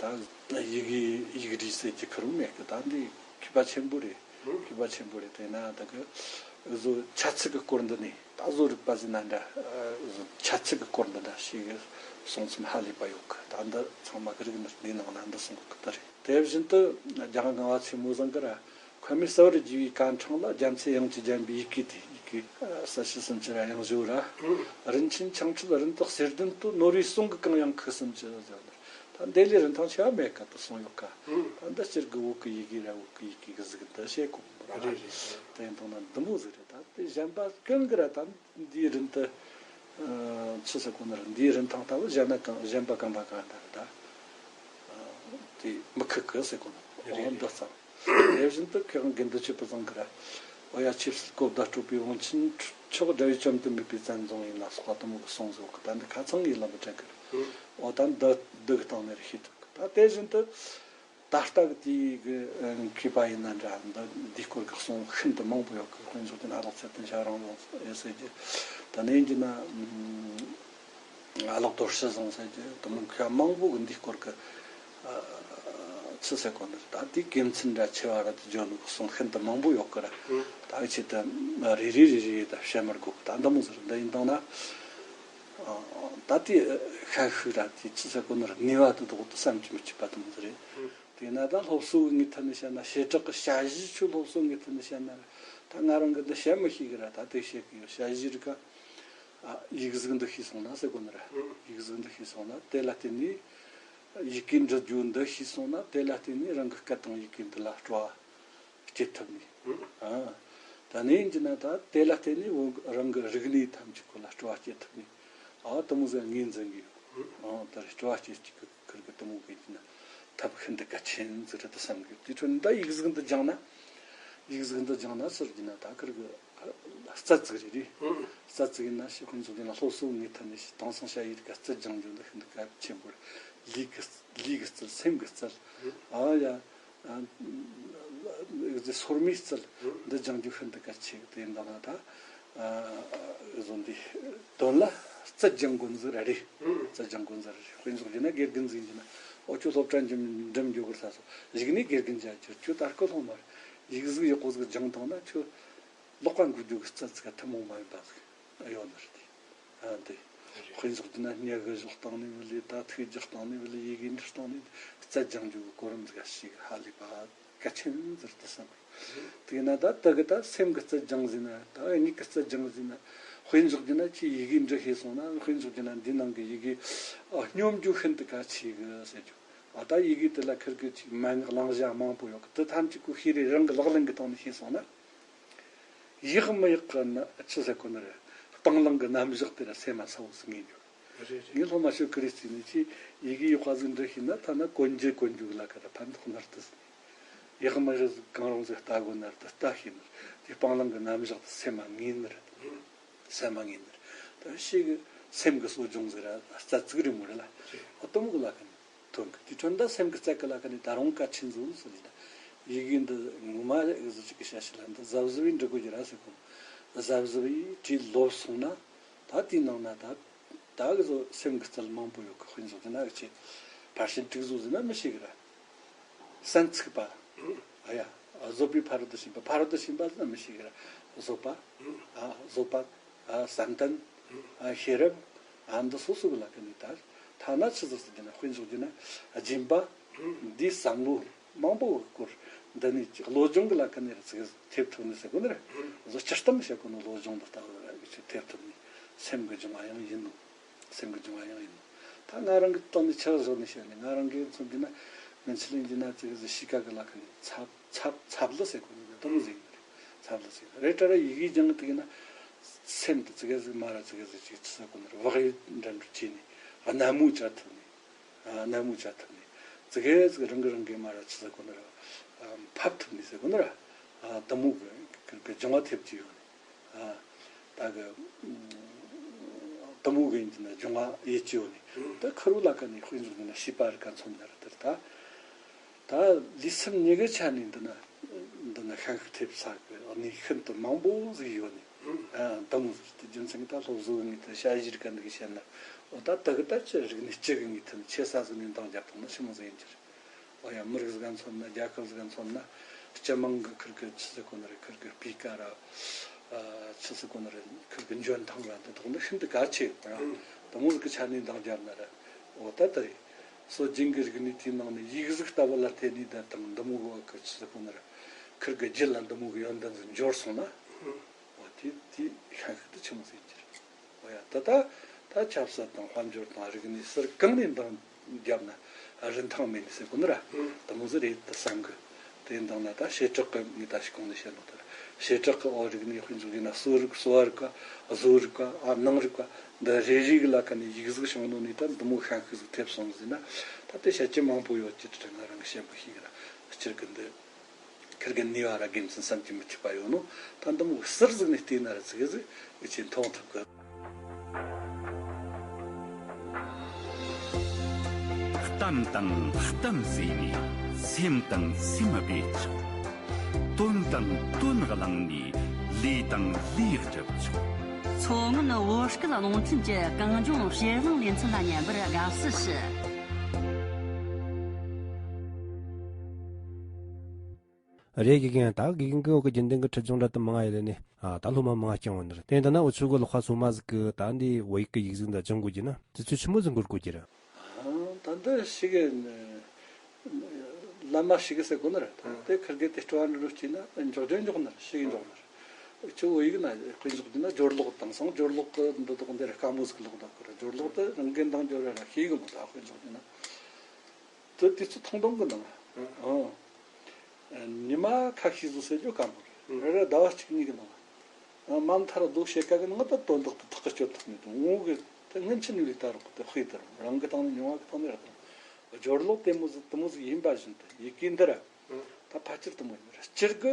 ད་ཡི་གེ་ཡིག་རིགས་ཟེར་རྒྱུ་ཁེར་བོ་མེད་གི། ད་འདི་མཁས་པ་ཆེན་པོ་རེད། ཤེས་པ་ཆེན་པོ་རེད། དེས་ན་ད་གི་བཟོ་འཆད་ཚིག་གི་སྐོར་འདི་ནས་ད་བཟོ་རིག་པ་ཟེར་ན་འདྲ། བཟོ་འཆད་ཚིག་གི་སྐོར་འདི་འདྲ་ཞིག་གི་གསུང་རྩོམ་ཧ་ལས་པ་ཡོད་གི། ད་འདི་ཚང་མ་གི་རིག་ནི་འདི་ནང་ན་འདི་གསུང་གི་ད་རེད། དེ་བཞིན་དུ་རྒྱལ་དབང་ལྔ་པ་ཆེན་མོ་བཟང་གི་ར། ཁོ་མོས་གསལ་བར་བགྱི་བའི་ཀ་འཕྲང་ལ། རྒྱ་མཚོའི་དབྱངས་ཀྱིས་བརྒྱན་པའི་ཡི་གེ་དེ། ཡི་གེ་གསལ་བྱེད་གསུམ་གྱི་ར་དབྱངས་བཞི་ར། རིན་ཆེན་འཕྱང་འཕྲུལ་རིན་དུ་གསེར་ལྡན་དུ། ནོར་བུའི་གསུང་གིས་གང་ཡང་ཁུག་གསུམ་གྱི་ཟེར་ནས། ད་འདི་ལས་རིན་ཐང་ཆེ་བ་མེད་ཀ་དུ་གསུངས་ཡོད་ཀ། ད་འདི་སྤྱིར་གི་བོད་ཀྱི་ཡི་གེ་ར་བོད་ཀྱི་ཡི་གེ་གི་གཟུགས་འདི་བཤད་གོ་ར། རེད་རེད། དེ་ཡིན་དང་ན་འདི་མོ་ཟིག་རེད། ད་དེ་གཞན་པ་ཀུན་གི་ར་ད་འདིའི་རིན་དུ། ཆི་ཟེར་གོ་ནི་རེད། འདིའི་རིན་ཐང་ལྟ་བུ་གཞན་ན་གང་གཞན་པ་གང་ལ་གང་ལྟར་ད། དེ་མི་ཁུག་གི་ཟེར་གོ་ནི། རེད། འོ་འདི་ཙམ། དེ་བཞིན་དུ་ཁོས་དགེ་འདུན་ཆོས་པ་ཚང་གི་ར། འོ་ཡ་ཆོས་སྲིད་གོ་བརྡ་སྤྲོད་པའི་དབང་ཆེན་མཆོག་དགྲ་བོས་བཅོམ་དུ་མེད་པའི་བཙན་རྫོང་ཡིན་ལ་སོགས་པ་དུ་མོ་གི་གསུང་ཟིག་གི། ད་འདི་ཁ་ཚང་ངས་ལབ་པ་དྲན་གི་རེད། འོ་ད་འདི་འདི་གི་སྟེང་ནས་ར་ཤེས་ཐུབ་གི། ད་དེ་བཞིན་དུ། ད་ལྟ་གི་དེའི་གི་མཁས་པ་ཡིན་ན་འདྲ། འདི་འདིའི་སྐོར་གི་གསུང་ཤིན་ཏུ་མང་པོ་ཡོད་གི། དཔེ་འཇོག་རྒྱུ་ན་ཨ་ལགས་ཚེ་བརྟན་ཞབས་རིང་ལགས་ཟེར་རྒྱུ། ད་ནས་ཡིན་རྒྱུ་ན་ཨ་ལགས་དོར་ཞི་བཟང་ཟེར་རྒྱུ། དུ་མོ་མཁས་པ་མང་པོ་གི་འདིའི་སྐོར་གི་ཆི་ཟེར་གོ་ནི། ད་དེའི་དགེ་མཚན་འདྲ་ཆེ་བ་ར་དེ་བརྗོད་ནི་གི་གསུང་ཤིན་ཏུ་མང་པོ་ཡོད་གི་ར། ད་གི་ཆེད་དུ་རེ་རེ་རེ་རེ་ད་བཤད་མི་དགོས་གི། ད་འདི་མོ་ཟེར་འདི་ཡིན་དང་ན། ད་དེ་ཤ་ཤུགས་ར་དེ་ཆི་ཟེར་གོ་ནི་ར་ནུས་པ་དེ་དོག་ཏུ་བསམ་གྱིས་མི་ཁྱབ་པ་དུ་མོ་ཟེར་རེད། དེས་ན་ད་སློབ་གསོ་གི་ངོས་ཐད་ནས་བཤད་ན། བྱེ་བྲག་གི་ཞ་ཞི་ཆོས་སློབ་གསོ་ངོས་ཐད་ནས་བཤད་ན། ད་ང་རང་གི་འདི་བཤད་མི་ཤེས་གི་ར། ད་དེ་བཤད་གི་ཡོད། ཞ་ཞི་རིག་ག་ཡིག་གཟུགས་འདི་ཤེས་སོང་ན་ཟེར་གོ་ནི་ར། ཡིག་གཟུགས་འདི་ཤེས་སོང་ན་དེ་ལ་བརྟེན་ནས་ཡི་གེ་འབྲི་རྒྱུ་འདི་ཤེས་སོང་ན་དེ་ལ་བརྟེན་ནས་རང་གི་སྐད་དང་ཡི་གེ་འདི་ལ་སྤྲོ་བ་སྐྱེ་ཐུབ་ནས། ཨ། ད་ནས་ཡིན་གྱི་ན་ད་དེ་ལ་བརྟེན་ནས་བོད་རང་གི་རིག་གནས་ཐམས་ཅད་ཁོ་ལ་སྤྲོ་བ་སྐྱེ་ཐུབ་ནས། ཨ། དུ་མོ་ཟེར་ངོས་འཛིན་གི་ཡོད། ཨ། ད་རེས་སྤྲོ་བ་སྐྱེ་གི་ཁུར་གི་དུ་མོ་གི་ཡིན་གྱི་ན་ཐབས་ཤིན་ཏུ་གལ་ཆེན་ཟིག་རེད་དུ་བསམ་གི་ཡོད། དེ་འཕྲོ་ནས་ད་ཡིག་གཟུགས་འདི་སྦྱངས་ན། ཡིག་གཟུགས་འདི་སྦྱངས་ན་ཟེར་གྱི་ན་ད་ཁུར་གི་རྩལ་ཟིག་རེད། རེད། རྩལ་ཟིག་ཡིན་ན་ཤེས་དཔེ་འཇོག་གི་ན་སློབ་གསོ་ངོས་ཐད་ནས་དེང་སང་ཞ་ཡི་རིག་ག་རྩལ་སྦྱང་རྒྱུ་འདི་ཤིན་ཏུ་གལ་ཆེན་པོ་རེད། ལུས་ཀྱི་ལུས་ཀྱི་རྩལ། སེམས་ཀྱི་རྩལ། ཨ་ཡ། ཨ། ཨ། སོར་མོའི་རྩལ་འདི་སྦྱང་རྒྱུ་ཤིན་ཏུ་གལ་ཆེ་གི། དེ་ཡིན་ད་ན་ད། ཨ། བཟོ་འདི་དོན་ལ་རྩལ་སྦྱང་དགོས་ནི་ཟིག་ར་རེད། རྩལ་སྦྱང་དགོས་ནི་ཟིག་ར་རེད། དཔེ་འཇོག་རྒྱུ་ན་དགེ་རྒན་ཟིག་ཡིན་གྱི་ན། ཨོ་ཁྱོད་སློབ་གྲྭ་འགྲིམ་འགྲིམ་རྒྱུ་གི་ར་ས་སོ་གཞུག་ནས་དགེ་རྒན་བྱ་རྒྱུ། ཁྱོད་ད་སྐུ་སློབ་མ་རེད། ཡིག་གཟུགས་ཡག་པོ་ཟིག་སྦྱངས་བཏང་ན་ཁྱོད་ལོག་པ་འགུལ་རྒྱུ་གི་རྩལ་ཟིག་ག་ཐུན་མོང་མ་ཡིན་པ་ཟིག་ཡོད་ནི་རེད། ཨ། འདི་དཔེ་འཇོག་རྒྱུ་ན་སྙན་ངག་བཞག་སྟངས་ནས་བུ་ལས། ད་ཐུགས་རྒྱག་སྟངས་ནས་བུ་ལས། ཡི་གེ་འབྲི་སྟངས་ནས་རྩལ་སྦྱང་རྒྱུ་གི་གོ་རིམ་ཟིག་ཞིག་ཧ་ལས་པ་གལ་ཆེན་ཟིག་རེད་བསམ་གི། དེས་ན་ད་དེ་གི་ད་སེམས་ཀྱི་རྩལ་སྦྱང་ཟིན་ན། ད་མིག་གི་རྩལ་སྦྱང་ཟིན་ན། དཔེ་འཇོག་རྒྱུ་ན་ཁྱེད་ཡི་གེ་འབྲི་ཤེས་སོང་ན། དཔེ་འཇོག་རྒྱུ་ན་འདི་ནང་གི་ཡི་གེ། ཨ། སྙོམས་འཇུག་ཤིན་ཏུ་གལ་ཆེ་གི་ཟེར་རྒྱུ། ཨ། ད་ཡི་གེ་དེ་ལ་ཁུར་གི་ཅིག་མན་ངག་བླང་བྱ་མང་པོ་ཡོད་གི། དེ་ཐམས་ཅད་ཁོ་ཤེས་རེ་རང་གི་ལག་ལེན་གི་སྟེང་ནས་ཤེས་སོང་ན། ཡག་མི་ཡག་གི་ན་ཆི་ཟེར་གོ་ནི་རེད། སྟེང་ལང་གི་རྣམ་གཞག་དེ་ར་སེམས་མ་ཚ་བོ་ཟིག་ངེས་འགྱུར། རེད་རེད། ངས་སློབ་མ་ཞོ་ཀི་རེ་བརྩིས་ནས་ཅི་ཡི་གེ་ཡག་པ་ཟིག་འབྲི་ཤེས་ན་ཐ་ན་གོན་རྒྱུ་གོན་རྒྱུ་ལ་ཁ་ད་ཕན་ཐོགས་ནི་རེད་དེ་ཟེར་ནས། ཡག་མི་ཡག་ཟིག་གང་རུང་ཟིག་ལྟ་དགོས་ནི་རེད་དེ། ལྟ་ཤེས་ནི་རེད་དེ། སྤང་ལང་གི་རྣམ་གཞག་དེ་སེམས་མ་ངེས་ནི་རེད། སེམས་མ་ངེས་ནི་རེད། ད་ཤེས་གི་སེམས་གི་གསོ་སྦྱོང་ཟིག་ར་རྩ་ཚིག་རེད་མོ་རེད་ལ། རེད། ཨོ་དུམ་གི་ལ་ཁ་ནི། ཐོན་གི། དེ་འཕྲོ་ད་སེམས་ཀྱི་རྩལ་གི་ལ་ཁ་ནས་ད་རུང་གལ་ཆེན་ཟིག་ཟེར་ན། ཡི་གེ་འདི་ངོ་མ་ཟིག་ཅིག་གི་བྱ་བྱེད་ལ་འདི་གཟབ་གཟབ་བྱས་འབྲི་དགོས་ཀྱི་ར་ཟེར་གོ། གཟབ་གཟབ་བྱས་བྲིས་ལོབས་སོང་ན། ད་དེའི་ནང་ན་ད་ད་གི་ཟོ་སེམས་ཀྱི་རྩལ་མང་པོ་ཡོད་གི། དཔེ་འཇོག་རྒྱུ་ན་གི་ཆེ་ཕར་ཕྱིན་དྲུག་བཟོ་ཟེར་ན་མི་ཤེས་གི་ར། གསན་ཚིག་པ། ཨ་ཡ། བཟོད་པའི་ཕ་རོལ་ཏུ་ཕྱིན་པ། ཕ་རོལ་ཏུ་ཕྱིན་པ་ཟེར་ན་མི་ཤེས་གི་ར། བཟོད་པ། ཨ། བཟོད་པ། ཨ། བསམ་གཏན། ཨ། ཤེས་རབ། ཨ། འདི་སོ་སོ་གི་ལ་ཁ་ནས་ད་ཐ་ན་ཆི་ཟིག་ཟེར་རྒྱུ་ན། དཔེ་འཇོག་རྒྱུ་ན་སྦྱིན་པ། འདིའི་བསམ་བློ་མང་པོ་གི་སྐོར། འདི་ནས་ཅིག་བློ་སྦྱོང་གི་ལ་ཁ་ནས་ར་ཚིག་ཐེབས་ཐུབ་ནི་ཟེར་གོ་ནི་ར། བཟོ་སྤྱིར་བཏང་བཤད་གོ་ནི་བློ་སྦྱོང་འདི་ལྟ་བུ་ར་གི་ཆེ་ཐེབས་ཐུབ་ནི། སེམས་ཀྱི་སྦྱོང་བ་ཡང་ཡིན་ནོ། སེམས་ཀྱི་སྦྱོང་བ་ཡང་ཡིན་ནོ། ད་ང་རང་གི་སྟེང་ནས་ཆ་བཞག་ནས་བཤད་ནས། ང་རང་གི་མཚོན་རྒྱུ་ན་ང་ཆི་ལེན་རྒྱུ་ན་ཙི་གེ་ཟིག་གཤིས་ཀ་གི་ལ་ཁ་ནས་ཚབ་ཚབ་ཚབ་ལ་ཟེར་གོ་ནི་དེ་མོ་ཟིག་ཡིན་ནི་རེད། ཚབ་ལ་ཟེར་རེད་དྲ་ར། ཡི་གེ་སྦྱང་གི་དེ་གི་ན་སེམས་དེ་ཙི་གེ་ཟིག་མ་ར་ཙི་གེ་ཟིག་ཅིག་ཆི་ཟེར་གོ་ནི་ར། བག་ཡོད་འགྲན་བསྡུར་བྱས་ནས་ཨ་ནན་མོ་བྱ་ཐུབ་ནས། ཨ། ནན་མོ་བྱ་ཐུབ་ནས། ཙི་གེ་ཙི་གེ་རང་གི་རང་གི་མ་ར་ཆི་ཟེར་གོ་ནི་ར། ཨ། ཕབ་ཐུབ་ནས་ཟེར་གོ་ནི་ར། ཨ། དེ་མོ་གི་གི་སྦྱོང་བ་ཐེབས་ཀྱི་ཡོད་ནི། ཨ། ད་གི་དེ་མོ་གི་ཡིན་གྱི་ན་སྦྱོང་བ་ཡེད་ཀྱི་ཡོད་ནི། ད་ཁུར་བོ་ལ་ཁ་ནས་དཔེ་འཇོག་གི་ན་བྱིས་པ་རིགས་ག་མཚོན་ན་ར་དེར་ད། ད་ལུས་སེམས་གཉིས་ཀའི་ཆ་ནས་འདི་ན་འདི་ན་ཤན་ཤུགས་ཐེབས་ས་གི་གནས་ཤིན་ཏུ་མང་པོ་ཟིག་ཡོད་ནི། ཨ། དེ་མོ་ཟིག་དེ་རྒྱུ་མཚན་གི་ད་སློབ་གསོ་གི་ངོས་ཐད་ནས་བྱ་གཞིར་ག་འདི་གི་བཤད་ན། འོ་ད་ད་གི་ད་ཅི་རིག་གནས་སྤྱི་གི་ངོས་ཐད་ནས་ཆེ་ས་ཟིག་ནས་འདང་རྒྱབ་ཐུབ་ན་ཆི་མོ་ཟིག་ཡིན་གྱི་རེད། འོ་ཡ། མི་རིགས་ཟིག་ག་མཚོན་ན། རྒྱལ་ཁབ་ཟིག་ག་མཚོན་ན། སྤྱི་དམངས་ཀྱི་ཁུར་གི་ཆི་ཟེར་གོ་ནི་རེད། ཁུར་གི་སྤུས་ཀ་ར། ཨ། ཆི་ཟེར་གོ་ནི་རེད། ཁུར་གི་འཇོན་ཐང་ར་འདི་དག་ནི་ཤིན་ཏུ་གལ་ཆེ་ཡོད་པ་ར། ཨང་། དེ་མོ་ཟིག་གི་ཆ་ནས་འདང་བརྒྱབ་ན་ར། འོ་ད་ད་རེད། སྲོལ་རྒྱུན་གྱི་རིག་གནས་དེའི་ནང་ནས་ཡིག་གཟུགས་ལྟ་བུ་ལ་བརྟེན་ནས་ད་དང་འདི་མོ་གི་བ་གི་ཆི་ཟེར་གོ་ནི་རེད། ཁུར་གི་རྒྱུད་ལ་འདི་མོ་གི་ཡོན་ཏན་ཟིག་འབྱོར་སོང་ན། ཨང་། འོ་དེ་དེ་ཤན་ཤུགས་དེ་ཆི་མོ་ཟིག་ཡིན་གྱི་རེད། འོ་ཡ། ད་ལྟ་ད་ཆབ་སྲིད་དང་དཔལ་འབྱོར་དང་རིག་གནས་ཟུར་གང་ནས་འདང་བརྒྱབ་ན་རིན་ཐང་མེད་ནི་ཟེར་གོ་ནི་ར། ཨང་། དེ་མོ་ཟིག་རེད་དུ་བསམ་གི། དེ་འདང་ན་ད་བྱེ་བྲག་གི་ངས་ད་ཞིག་གོང་ནས་བཤད་ནོ་ད་ར། བྱེ་བྲག་གི་ཨོ་རིག་གནས་དཔེ་འཇོག་ཡིན་ན། གསོ་རིག་གསོ་བ་རིག་པ། བཟོ་རིག་པ། ཨ། ནང་རིག་པ། འདི་རེ་རེ་གི་ལ་ཁ་ནས་ཡིག་གཟུགས་བྱུང་ནོ་ནས་ད་འདི་མོ་ཤན་ཤུགས་ཟིག་ཐེབས་སོང་ཟིན་ན། ད་དེ་བཤད་རྒྱུ་མང་པོ་ཡོད་ཀྱི། དེ་ང་རང་གི་བཤད་པ་ཤེས་གི་ར། སྤྱིར་གི་འདི། ཁིར་གི་ནུས་པ་ར་དགེ་མཚན་བསམ་གྱིས་མི་ཁྱབ་པ་ཡོད་ནོ། ད་འདི་མོ་ཟུར་ཟིག་ནས་བལྟས་ན་ར་ཙི་གེ་ཟིག་འུ་ཆོས་མཐོང་ཐུབ་གི། གཏམ་དང་གཏམ་ཟེར་ནས་སེམས་དང་སེམས་སྦས་ཆོག། དོན་དང་དོན་བླངས་ནས་ལས་དང་ལས་སྒྲུབ་ཆོག། མཚོ་སྔོན་བོད་སྐད་རླུང་འཕྲིན་གྱི་གངས་ལྗོངས་ཕྱེད་གླིང་ལེ་ཚན་ལ་ཉན་པར་དགའ་བསུ་ཞུ། རེད། དགེ་རྒན། ད་དགེ་རྒན་གྱི་འོག་གི་རྒྱུན་ལྡན་གྱི་ཁྲིད་སྦྱོང་འདྲ་དུ་མང་ང་ཡོད་ལེ་ནི། ཨ། ད་སློབ་མ་མང་ང་སྐྱོང་བ་ནི་རེད། དེ་འདྲ་ན་འུ་ཆོ་གི་ལག་པ་སོ་མ་ཟིག་གི་ད་འདི་བོད་ཡིག་གི་ཡིག་གཟུགས་འདི་སྦྱང་དགོས་རྒྱུ་ན་དུས་ཚོད་ཆི་མོ་ཟིག་འགོར་དགོས་རྒྱུ་རེད། ཨ། ད་འདི་ཞིག་གི་བླ་མ་ཞིག་གི་ཟེར་གོ་ནི་རེད། ད་དེ་ཁིར་གི་དེ་སྤྲོ་བ་འདྲ་རུ་སྐྱེས་ན་འཇོག་རྒྱུ་འཇོག་ནི་རེད། ཞིག་གི་འཇོག་ནི་རེད། འུ་ཆོ་བོད་ཡིག་ན་དཔེ་འཇོག་རྒྱུ་ན་སྦྱོར་ཀློག་དེང་སང་སྦྱོར་ཀློག་གི་འདི་དག་འདི་རེད། དཀའ་མོ་ཟིག་ཀློག་ད་ཁོ་ར་སྦྱོར་ཀློག་དེ་རང་གི་འདང་སྦྱོར་ར་ར་ཤེས་གི་མོ། ད་དཔེ་འཇོག་རྒྱུ་ན། དེ་དུས་ཚོད་ཐུང་ཐུང་གི་ནང་། ཨང་། ཨང་། ཉི་མ་ཁ་ཤས་ཟིག་ཟེར་རྒྱུ་དཀའ་མོ་རེད། ཨང་། རེ་རེ་ཟླ་བ་གཅིག་གཉིས་ཀྱི་ནང་། ཨང་། མ་མཐར་རྡོ་ཕྱེད་ཀ་གི་ནང་ད་དོན་དག་དེ་ཐག་གིས་གཅོད་ཐུབ་ནི་དང་། ངོ་གི་དེ་སྔོན་ཆད་ནས་ལས་ད་རོགས་དེ་དཔེ་དེ་རང་གི་སྟེང་ནས་མྱོང་བ་གི་སྟེང་ནས་རེད་དང་། སྦྱོར་ཀློག་དེ་མོ་ཟིག་དེ་མོ་ཟིག་ཡིན་པ་བཞིན་དུ་ཡི་གེ་འདི་ར། ཨང་། ད་ཕལ་ཆེར་དེ་མོ་ཡིན་ར། སྤྱིར་གི།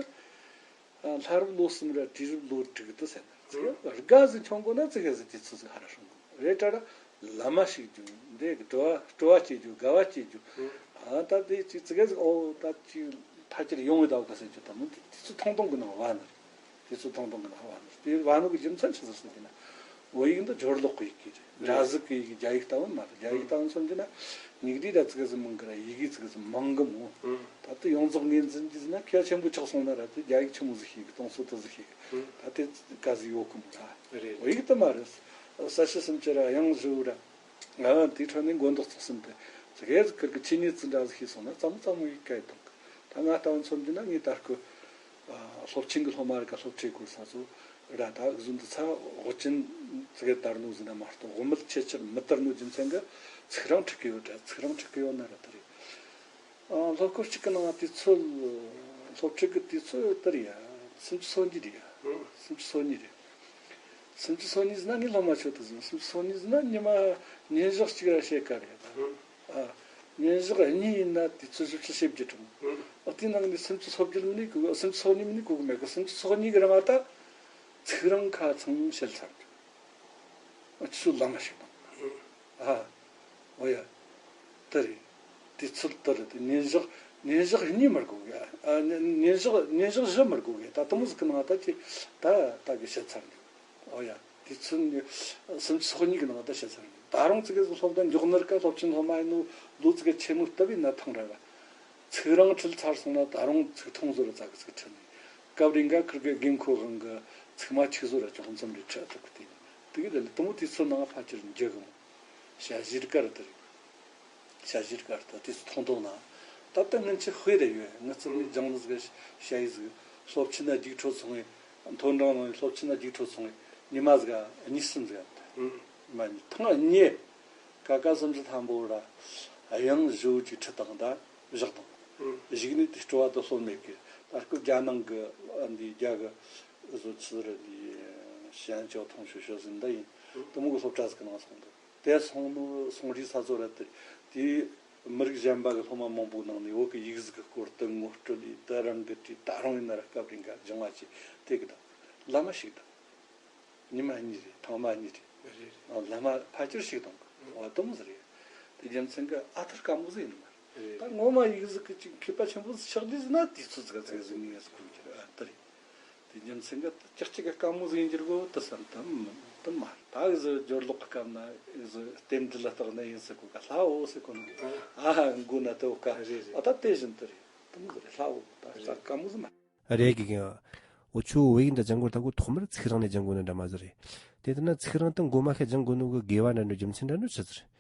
ལྷ་རབས་ལོ་གསུམ་ར་སྤྲེལ་རབས་ལོ་དྲུག་དུ་ཟེར་ན། ཙི་གེ་དགའ་ཟིག་མཆོང་དགོས་ན་ཙི་གེ་ཟིག་དུས་ཚོད་ཟིག་ཧ་ར་སོང་དགོས་རེད་དྲ་ར། བླ་མ་ཞིག་བྱུང་། འདི་གི་སྤྲོ་བ་སྤྲོ་བ་སྐྱེ་རྒྱུ། དགའ་བ་སྐྱེ་རྒྱུ། ཨ། ད་དེ་ཅིག་ཙི་གེ་ཟིག་ཨོ་ད་ཅིག་ཕལ་ཆེར་ཡོང་བའི་ཟླ་བ་ཁ་ཟེར་རྒྱུ་ད་མོ། དུས་ཚོད་ཐུང་ཐུང་གི་ནང་བ་ནི་རེད། དུས་ཚོད་ཐུང་ཐུང་གི་ནང་བ་ནི་རེད། དེ་བ་ནི་གི་རྒྱུ་མཚན་ཆི་ཟིག་ཟེར་གྱི་ན། བོད་ཡིག་འདི་སྦྱོར་ཀློག་གི་ཡི་གེ་རེད། སྒྲ་གཟུགས་ཀྱི་ཡི་གེ། རྒྱ་ཡིག་ལྟ་བུ་མ་རེད། རྒྱ་ཡིག་ལྟ་བུ་མཚོན་གྱི་ན་མྱིག་རིས་ར་ཙི་གེ་ཟིག་མང་གི་ར། ཡི་གེ་ཙི་གེ་ཟིག་མང་གི་མོ། ཨང་། ད་ལྟ་ཡོངས་རྫོགས་ངོས་འཛིན་གྱི་ཟིན་ན་ཁྱོད་ཆེན་པོ་ཆགས་སོང་ན་ར་དེ་རྒྱ་ཡིག་ཆི་མོ་ཟིག་ཤེས་གི། གཏོང་སྲོལ་དེ་ཟིག་ཤེས་གི། ཨང་། ད་དེ་ག་ཟིག་ཡོད་གི་མོ་ར། རེད། བོད་ཡིག་དེ་མ་རེད། ས་བྱི་སུམ་ཅུ་ར་དབྱངས་བཞི་བོ་ར། ཨ། དེའི་ཁྲོད་ནས་མགོ་འདོགས་ཚོགས་ཟིན་ཏེ་ཙི་གེ་ཟིག་ཁིར་གི་ཆི་ཉི་ཙི་འདྲ་ཟིག་ཤེས་སོང་ན་ཙམ་ཙམ་བོད་ཡིག་ག་ཡི་གཏོང་གི། ད་ང་ལྟ་བུ་མཚོན་གྱི་ན་ངས་ད་སྐུ། ཨ། སློབ་ཆེན་གྱི་སློབ་མ་རིགས་ཀ་སློབ་ཁྲིད་སྐོར་ས་ཚོ་ར། ད་གཟོད་འདི་ཚ་དབུ་ཅན་ཙི་གེ་དར་ནོ་ཟིན་ན་མ་གཏོགས་དབུ་མེད་ཆེ་ཆེར་མི་དར་ནོ་རྒྱུ་མཚན་གྱི་ཚིག་རིང་ཁྲིད་གི་ཡོད་དྲ། ཚིག་རིང་ཁྲིད་གི་ཡོད་ན་ར་དེ་རེད། ཨ། སློབ་སྐབས་གཅིག་གི་ནང་དུས་ཚོད། སློབ་ཁྲིད་ཀྱི་དུས་ཚོད་དེ་རེད་ཡ། སུམ་ཅུ་སོ་གཉིས་རེད་ཡ། ཨང་། སུམ་ཅུ་སོ་གཉིས་རེད། སུམ་ཅུ་སོ་གཉིས་ཟིན་ན་ངས་སློབ་མ་ཆོད་དུ་ཟིན། སུམ་ཅུ་སོ་གཉིས་ཟིན་ན་ཉི་མ་ཉིན་ཞག་གཅིག་ར་ཕྱེད་ཀ་རེད་ད། ཨང་། ཨ། ཉིན་ཞག་གཉིས་ཡིན་ན་དུས་ཚོད་བཞི་བཅུ་ཞེ་བརྒྱད་རུང་། ཨང་། ཨ། དེའི་ནང་ནས་སུམ་ཅུ་སོ་བརྒྱད་མིན་ནི་གོ་གི། སུམ་ཅུ་སོ་གཉིས་མིན་ནི་གོ་གི་མེད་གི། སུམ་ཅུ་སོ་གཉིས་གི་རིང་ང་ད་ཚིག་རིང་ཁ་ཚང་བཤད་ཚར་འདུག། ཨ། ཁྱོད་བླ་མ་ཞིག་དང་། ཨ། འོ་ཡ། དེ་རེད། དུས་ཚོད་དེ་རེད། དེ་ཉིན་ཞག་ཉིན་ཞག་གཉིས་མི་དགོས་གི། ཨ། ཉིན་ཉིན་ཞག་ཉིན་ཞག་བཞི་མི་དགོས་གི། ད་དེ་མོ་ཟིག་གི་ནང་ད་ཅི་ད་ད་གི་བཤད་ཚར་འདུག། འོ་ཡ། དུས་ཚོད་ནི་སུམ་ཅུ་སོ་གཉིས་གི་ནང་ད་བཤད་ཚར་འདུག། ད་རུང་ཙི་གེ་ཟིག་སློབ་གྲྭ་མགྱོགས་ནི་རིགས་ཀ་སློབ་ཆེན་སློབ་མ་ཡིན་ནོ་ལོ་ཙི་གེ་ཆེ་ནོ་སྟབས་ཡིན་ན་ཐང་ར་ར། ཚིག་རིང་ཁྲིད་ཚར་སོང་ན་ད་རུང་ཚིག་ཐུང་བཟོ་ར་ཙག་གི་ཚིག་ཁྲིད་ནས། སྐབས་རེ་འགའ་ཁིར་གི་དགོས་མཁོ་དབང་གི་ཚིག་མ་གཅིག་བཟོ་ར་ཅུང་ཙམ་རེ་ཁྲིད་ཐུབ་གི། དེ་ནས་དེ་གི་ལ་ལ་དེ་མོ་དུས་ཚོད་ནང་ཕལ་ཆེར་འགྱུར་གི་མོ། ཞ་ཞིར་དཀར་དེ་རེད། ཞ་ཞིར་དཀར་དེ་དུས་ཚོད་ཐུང་ཐུང་ན། ད་ལྟ་སྔོན་ཆད་དཔེ་རེ་ཡོད། ང་ཚོ་མི་སྦྱང་ནི་ཟིག་ཞ་ཡི་ཟིག་སློབ་ཆེན་ན་རྒྱུགས་འཕྲོད་སོང་བས། མཐོ་འབྲིང་ནང་སློབ་ཆེན་ན་རྒྱུགས་འཕྲོད་སོང་བས་ཉི་མ་ཟིག་གཉིས་གསུམ་ཟིག་ཡོད། ཉི་མ་གཉིས། ཐེངས་གཉིས། ཀ་ཀ་སུམ་ཅུ་ཐམ་པོ་ར་དབྱངས་བཞི་བོ་ཅིག་ཁྲིད་བཏང་ད་བཞག་བཏང་། ཨང་། གཞུག་ནས་དེ་སྤྲོ་བ་དེ་སློབ་མེད་གི། ད་སྐབས་རྒྱ་ནང་གི་འདི་རྒྱ་གི་བཟོ་ཚུལ་རེད། འདི་ཞན་ཅོ་ཐུང་ཤོས་ཤོས་ཟིན་ད་ཡིན། ཨང་། དེ་མོ་གི་སློབ་གྲྭ་ཟིག་གི་ནང་སོང་འདུག། དེ་སོང་ནོ་སོང་རིས་ས་ཚོ་རེད་དེ། དེའི་མི་རིགས་གཞན་པ་གི་སློབ་མ་མང་པོ་ནང་ནས་བོད་གི་ཡིག་གཟུགས་གི་སྐོར་དེ་ངོ་སྤྲོད་ལས་དེ་རང་གི་དྲིས། ད་རུང་ཡིན་ན་ར་སྐབས་རིང་ག་སྦྱང་བ་བྱས་དེ་གི་ད་བླ་མ་ཞིག་དང་། ཉི་མ་གཉིས་རེད། ཐེངས་མ་གཉིས་རེད། རེད་རེད། ཨ། བླ་མ་ཕལ་ཆེར་ཞིག་དང་། ཨ། དེ་མོ་ཟིག་རེད། དེ་རྒྱུ་མཚན་གི་ཨ་ཐུར་དཀའ་མོ་ཟིག་ཡིན་ནི་མ་རེད། རེད། ད་ངོ་མ་ཡིག་གཟུགས་གི་ཅིག་མཁས་པ་ཆེན་པོ་ཟིག་ཆགས་དུས་ཟིན་ན་དུས་ཚོད་ཟིག་ཟིག་ཟིག་ངེས་སུ་ཁོམ་གྱི་རེད། ཨ། དེ་རེད། དེ་རྒྱུ་མཚན་གི་ཅིག་ཅིག་གི་དཀའ་མོ་ཟིག་ཡིན་གྱི་རེད་གོ་དེ་བསམ་དམ་དམ་མ་རེད། ད་གི་ཟིག་སྦྱོར་ཀློག་གི་སྐབས་ན་གི་ཟིག་རྟེན་འབྲེལ་ལ་བརྟགས་ན་ཡིན་ཟིག་གོ་ག་ལྷ་འོ་ཟིག་གོ་ནོ། ཨ། མགོ་ན་དེ་འོ་ག། རེད་རེད། ཨ། ད་དེ་བཞིན་དུ་རེད། དེ་མོ་ཟིག་རེད། ལྷ་འོ་ད་ས་དཀའ་མོ་ཟིག་མ་རེད། ཀྱི་ཀྱི། འོ་ཆུ་བོ་ཡིན་ད་ལྗང་གུར་ད་གོ་ཐོག་མར་ཚིག་རིང་ནས་ལྗང་གུར་ནི་འདྲ་མ་ཟིག་རེད། དེ་ལྟར་ན་ཚིག་རིང་དུ་མགོ་མ་ཤེས་ལྗང་གུར་ནོ་གི་དགེ་བ་འདྲ་འགྲོ་རྒྱུ་མཚན་འདྲ་འགྲོ་ཆི་ཟིག་རེད།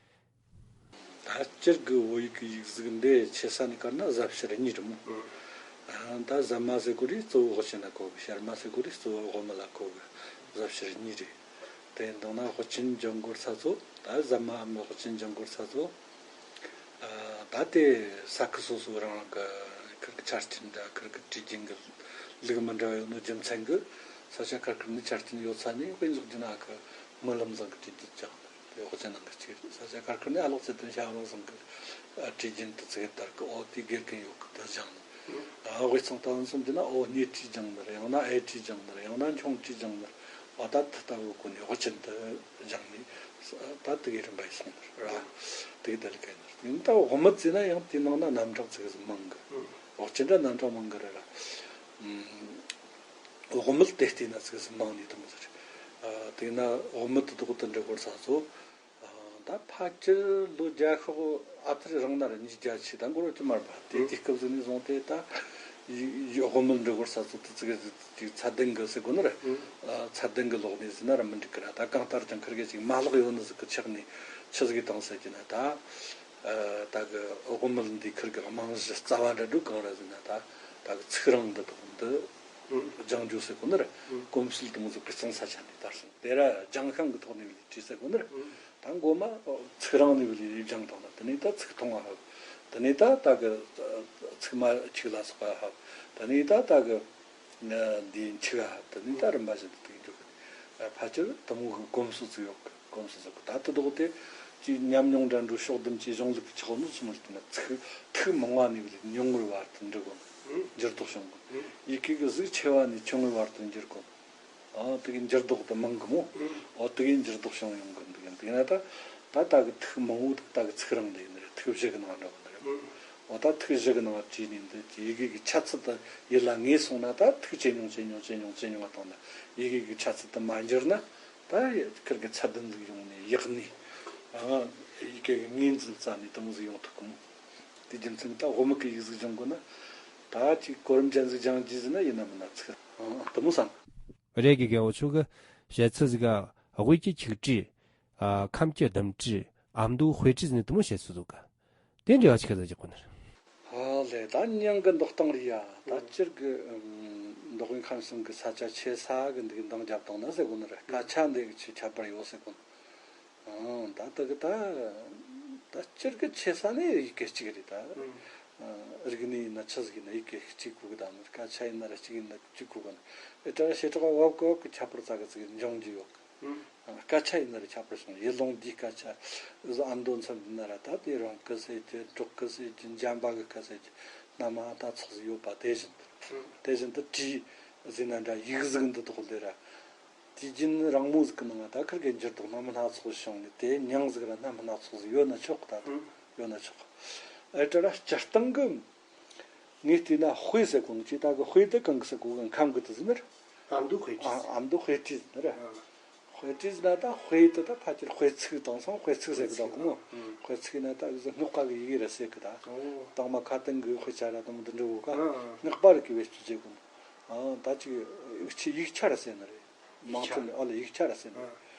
ད་སྤྱིར་གི་བོད་ཡིག་གི་ཡིག་གཟུགས་འདི་ཆེ་ས་ནས་བཀར་ན་གཟབ་ཕྱིར་གཉིས་རེད་མོ། ཨ། ད་གཟབ་མ་ཟེར་གོ་རེ་གཙོ་བོ་དབུ་ཅན་ལ་གོ་གི། ཕྱིར་མ་ཟེར་གོ་རེ་གཙོ་བོ་དབུ་མེད་ལ་གོ་གི། གཟབ་ཕྱིར་གཉིས་རེད། དེ་འདང་ན་དབུ་ཅན་ལྗང་གུར་ས་ཚོ། ད་གཟབ་མའམ་དབུ་ཅན་ལྗང་གུར་ས་ཚོ། ཨ། ད་དེ་ས་ཁུལ་སོ་སོ་རང་རང་གི་ཁུར་གི་ཆ་རྐྱེན་འདྲ་ཁུར་གི་བྲིས་རྒྱུན་གི་ལུགས་མི་འདྲ་ཡོད་ནོ་རྒྱུ་མཚན་གི་ས་ཆ་ཁུར་ཁུར་ནས་ཆ་རྐྱེན་ཡོད་ས་ནས་དཔེ་འཇོག་རྒྱུ་ན་ཨ་ཁུ་རྨི་ལམ་བཟང་གི་བྲིས་རྒྱུན་ཅང་། དེ་དབུ་ཅན་ནང་གི་གཅིག་རེད། ས་ཆ་ཁུར་ཁུར་ནས་ཨ་ལོག་ཚེ་དོན་ཞབས་བྲོ་བཟང་གི་ཨ་བྲིས་རྒྱུན་དུ་ཚིག་ལྟར་གི་ཨོ་དེ་དགེ་རྒན་ཡོད་གི་དུ་སྦྱངས་ནས། ཨ། དབུས་གཙང་ད་ལན་སོང་རྒྱུ་ན་ཨོ་སྙེ་བྲིས་སྦྱངས་ནི་རེད། ཡང་ན་ཨེ་བྲིས་སྦྱངས་ནི་རེད། ཡང་ན་འཁྱོངས་བྲིས་སྦྱངས་ནི་རེད། ཨ། ད་དེ་ལྟ་བུ་གོ་ནས་དབུ་ཅན་དུ་སྦྱངས་ནས་ད་དེ་གའི་རིམ་པ་ཡིས་སོང་ནི་རེད། དེ་གའི་ད་ལི་ཀ་ཡིན་ནི་རེད། ཡིན་ད་དབུ་མེད་ཟེར་ན་ཡང་དེའི་ནང་ན་རྣམ་གྲངས་ཚིག་ཟིག་མང་གི། དབུ་ཅན་འདྲ་རྣམ་གྲངས་མང་གི་རེད་ར། ཨུམ། དབུ་མེད་དེ་བལྟས་ན་ཚིག་ཟིག་མང་ནི་དེ་མོ་ཟིག་རེད། ཨ། དེས་ན་དབུ་མེད་དེ་དོག་ཏུ་འབྲི་དགོས་ས་ཚོ། ཨ། ད་ཕལ་ཆེར་ལོ་བརྒྱ་ཤོག་ཨ་ཐུར་རིང་ན་ར་ཉིས་བརྒྱ་ཆེ་ད་འགོར་བ་ཅི་མར་བ་དེ་ཨུ། དུས་སྐབས་ཟིག་ནས་བཟུང་སྟེ་ད་ཡི་ཡི་དབུ་མེད་འབྲི་དགོས་ས་ཚོ་དེ་ཚིག་ཅིག་ཚད་ལྡན་གི་ཟེར་དགོས་ནི་རེད། ཨུ། ཨ། ཚད་ལྡན་གི་ལོག་ནས་ཟེར་ན་ར་མི་འགྲིག་གི་ར། ད་གང་ལྟར་ཀྱང་ཁིར་གེ་ཅིག་མ་ལག་ཡོད་ནི་ཟིག་གི་ཆགས་ནས་ཆི་ཟིག་གི་བཏང་ཟེར་གྱི་ན་ད། ཨ། ད་གི་དབུ་མེད་འདི་ཁིར་གི་རྨང་གཞི་རྩ་བ་འདྲ་འགྲོ་གང་ར་ཟེར་ན་ད་ད་གི་ཚིག་རིང་འདི་དག་འདི་ཨུ། སྦྱང་རྒྱུ་ཟེར་དགོས་ནི་རེད། ཨུ། གོམས་སྲོལ་དེ་མོ་ཟིག་དཔེ་གཙང་ས་ཆ་ནས་དར་སོང་། དེ་ར་སྦྱང་ཤིང་གི་ཐོག་ནས་བྲིས་ཟེར་དགོས་ནི་རེད། ཨུ། ད་མགོ་མ་ཚིག་རིང་ནས་བླས་སྦྱངས་བཏང་ན་དེ་ནས་ད་ཚིག་ཐུང་བ་ཧབ། དེ་ནས་ད་ད་གི་ཚིག་མ་འཁྱུག་ལ་སོགས་པ་ཧབ། དེ་ནས་ད་ད་གི་འདི་འཁྱུག་ཧབ། དེ་ནས་ད་རིམ་པ་བཞིན་དུ་དེ་འགྲོ་གི། ཕལ་ཆེར་དེ་མོ་གི་གོམས་སྲོལ་ཅིག་ཡོད་གི། གོམས་སྲོལ་ཟེར་གི་ད་དེ་དོག་དེ་ཅིག་ཉམས་མྱོང་འདྲ་འགྲོ་ཕྱོགས་བསྡོམས་ཀྱི་གཞུང་ལུགས་ཀྱི་ཆགས་ནོ་སུ་མོ་ཟེར་ན་ཚིག་ཐིག་མང་བ་ནས་བླས་ཉུང་ངུར་བར་དུ་འབྲི་དགོས། འགྱུར་ལྡོག་བྱུང་གི། ཡི་གེ་གི་གཟུགས་ཆེ་བ་ནས་ཆུང་ངུའི་བར་དུ་འགྱུར་དགོས། ཨ། དེ་གི་འགྱུར་ལྡོག་དེ་མང་གི་མོ། ཨོ་དེ་གི་འགྱུར་ལྡོག་བྱུང་ཡོང་གི་འདུག་ཡང་དེ་ན་ད་ད་ད་གི་ཐིག་མང་བོ་དང་ད་གི་ཚིག་རིང་འདི་ཡིན་རེད། ཐིག་བཞི་གི་ནང་འདྲ་བོ་འདི་རེད། ཨོ་ད་ཐིག་བཞི་གི་ནང་བྲིས་ནས་འདི་ཡི་གེ་གི་ཆ་ཚད་དེ་ཡིད་ལ་ངེས་སོང་ན་ད་ཐིག་ཇེ་ཉུང་ཇེ་ཉུང་ཇེ་ཉུང་ཇེ་ཉུང་བ་བཏང་ན་ཡི་གེ་གི་ཆ་ཚད་དེ་མ་འགྱུར་ན་ད་ཁིར་གི་ཚད་ལྡན་ཟིག་ཡོང་ནས་ཡག་ནས། ཨ། ཡི་གེ་གི་ངོས་འཛིན་རྩ་ནས་དེ་མོ་ཟིག་ཡོང་ཐུབ་གི་མོ། དེ་རྒྱུ་མཚན་ད་དབུ་མེད་གི་ཡིག་གཟུགས་སྦྱོང་དགོས་ན། ད་ཅིག་གོ་རིམ་ཅན་ཟིག་སྦྱང་རྒྱུ་ཟིན་ན་ཡིན་ན་མིན་ན་ཚིག་ཨང་དེ་མོ་བསམ། རེད་གི་གི། འོ་ཆོ་གི་བཤད་ཚུལ་ཟིག་ག་དབུས་ཀྱི་ཆིག་བྲིས། ཨ། ཁམས་ཀྱི་ལྡུམ་བྲིས། ཨ་མདོའི་དཔེ་བྲིས་ཟེར་ནས་དེ་མོ་བཤད་ཚུལ་འདུག་ག་དེ་འབྲེལ་བ་ཆི་ག་ཟིག་རྒྱག་གོ་ནི་རེད། ཨ་ལེ། ད་མྱིང་གི་འདོགས་སྟངས་རེད་ཡ། ད་སྤྱིར་གི་ཨམ། མདོ་དབུས་ཁམས་གསུམ་གི་ས་ཆ་ཆེ་ས་གི་འདི་གི་འདང་རྒྱབ་བཏང་ན་ཟེར་གོ་ནི་རེད། སྐད་ཆ་འདི་གི་ཆེ་ཁྱད་པར་ཡོད་ཟེར་གོ་ནི། ཨང་། ད་ད་གི་ད་ད་སྤྱིར་གི་ཆེ་ས་ནི་ཡི་གེ་གཅིག་རེད་ད། ཨང་། རིག་གནས་ཡིན་ན་ཆི་ཟིག་ཡིན་ན་ཡི་གེ་གཅིག་གོ་གི། ད་ནི་སྐད་ཆ་ཡིན་ན་ར་གཅིག་ཡིན་ན་གཅིག་གོ་གི། ཨེ་ད་ར་བྱེ་བྲག་བབ་གི་བབ་གི་ཁྱད་པར་ཙག་གི་ཙིག་འབྱུང་རྒྱུ་ཡོད་གི། ཨང་། སྐད་ཆ་ཡིན་ན་ར་ཁྱད་པར་བྱུང་། ཡུལ་ལུང་འདིའི་སྐད་ཆ་ཟོ་ཨ་མདོ་མཚམས་འདི་ན་ར་ད་དེ་རོང་སྐད་ཟེར་རྒྱུ། འབྲོག་སྐད་ཟེར་རྒྱུ། འཇམ་པ་གི་སྐད་ཟེར་རྒྱུ་སྣ་མང་ད་ཚོགས་ཟིག་ཡོད་པ་དེ་བཞིན་དུ། ཨང་། དེ་བཞིན་དུ་བྲིས་ཟིན་ན་འདྲ་ཡིག་གཟུགས་འདི་དག་ལས་ར། དུས་རྒྱུན་རིང་མོ་ཟིག་གི་ནང་ང་ད་ཁིར་གི་འགྱུར་ལྡོག་སྣ་མིན་སྣ་ཚོགས་བྱུང་ནས་དེ་མྱིང་ཟིག་ར་སྣ་མིན་སྣ་ཚོགས་ཟིག་ཡོད་ན་ཆོག་གི། ད་དུང་ཡོད་ན་ཆོག་གི། ཨེ་ད་ར་སྤྱིར་བཏང་གི་ངས་བལྟས་ན་དཔེ་ཟེར་གོ་ནོ་ཅི། ད་གི་དཔེ་དེ་གང་གི་ཟེར་གོ་གི། ཁམས་གི་དེ་ཟེར་ནི་རེད། ཨ་མདོ་དཔེ་བྲིས། ཨ་མདོ་དཔེ་བྲིས་ཟེར་ནི་རེད། ཨ། དཔེ་བྲིས་ཟེར་ན་ད་དཔེ་དེ་ད་ཕལ་ཆེར་དཔེ་ཚིག་དེང་སང་དཔེ་ཚིག་ཟེར་གི་ད་གོ་མོ། ཨང་། དཔེ་ཚིག་ན་ད་གི་ཟེར་སྔགས་པ་གི་ཡི་གེ་ར་ཟེར་གི་ད། ཨོ། དང་མ་ཁ་ཏོན་གི་དཔེ་ཆ་ར་དེ་མོ་འདི་འདྲ་བོ་ག། ཨ་ཨ། སྔགས་པ་ར་གི་བེད་སྤྱོད་བྱེད་གོ་ནོ། ཨ། ད་ཅིག་ཡིག་ཆ་ཡིག་ཆ་ར་ཟེར་ནི་རེད། མང་ཐོས་ནས། ཨ་ལ་ཡིག་ཆ་ར་ཟེར་ནི།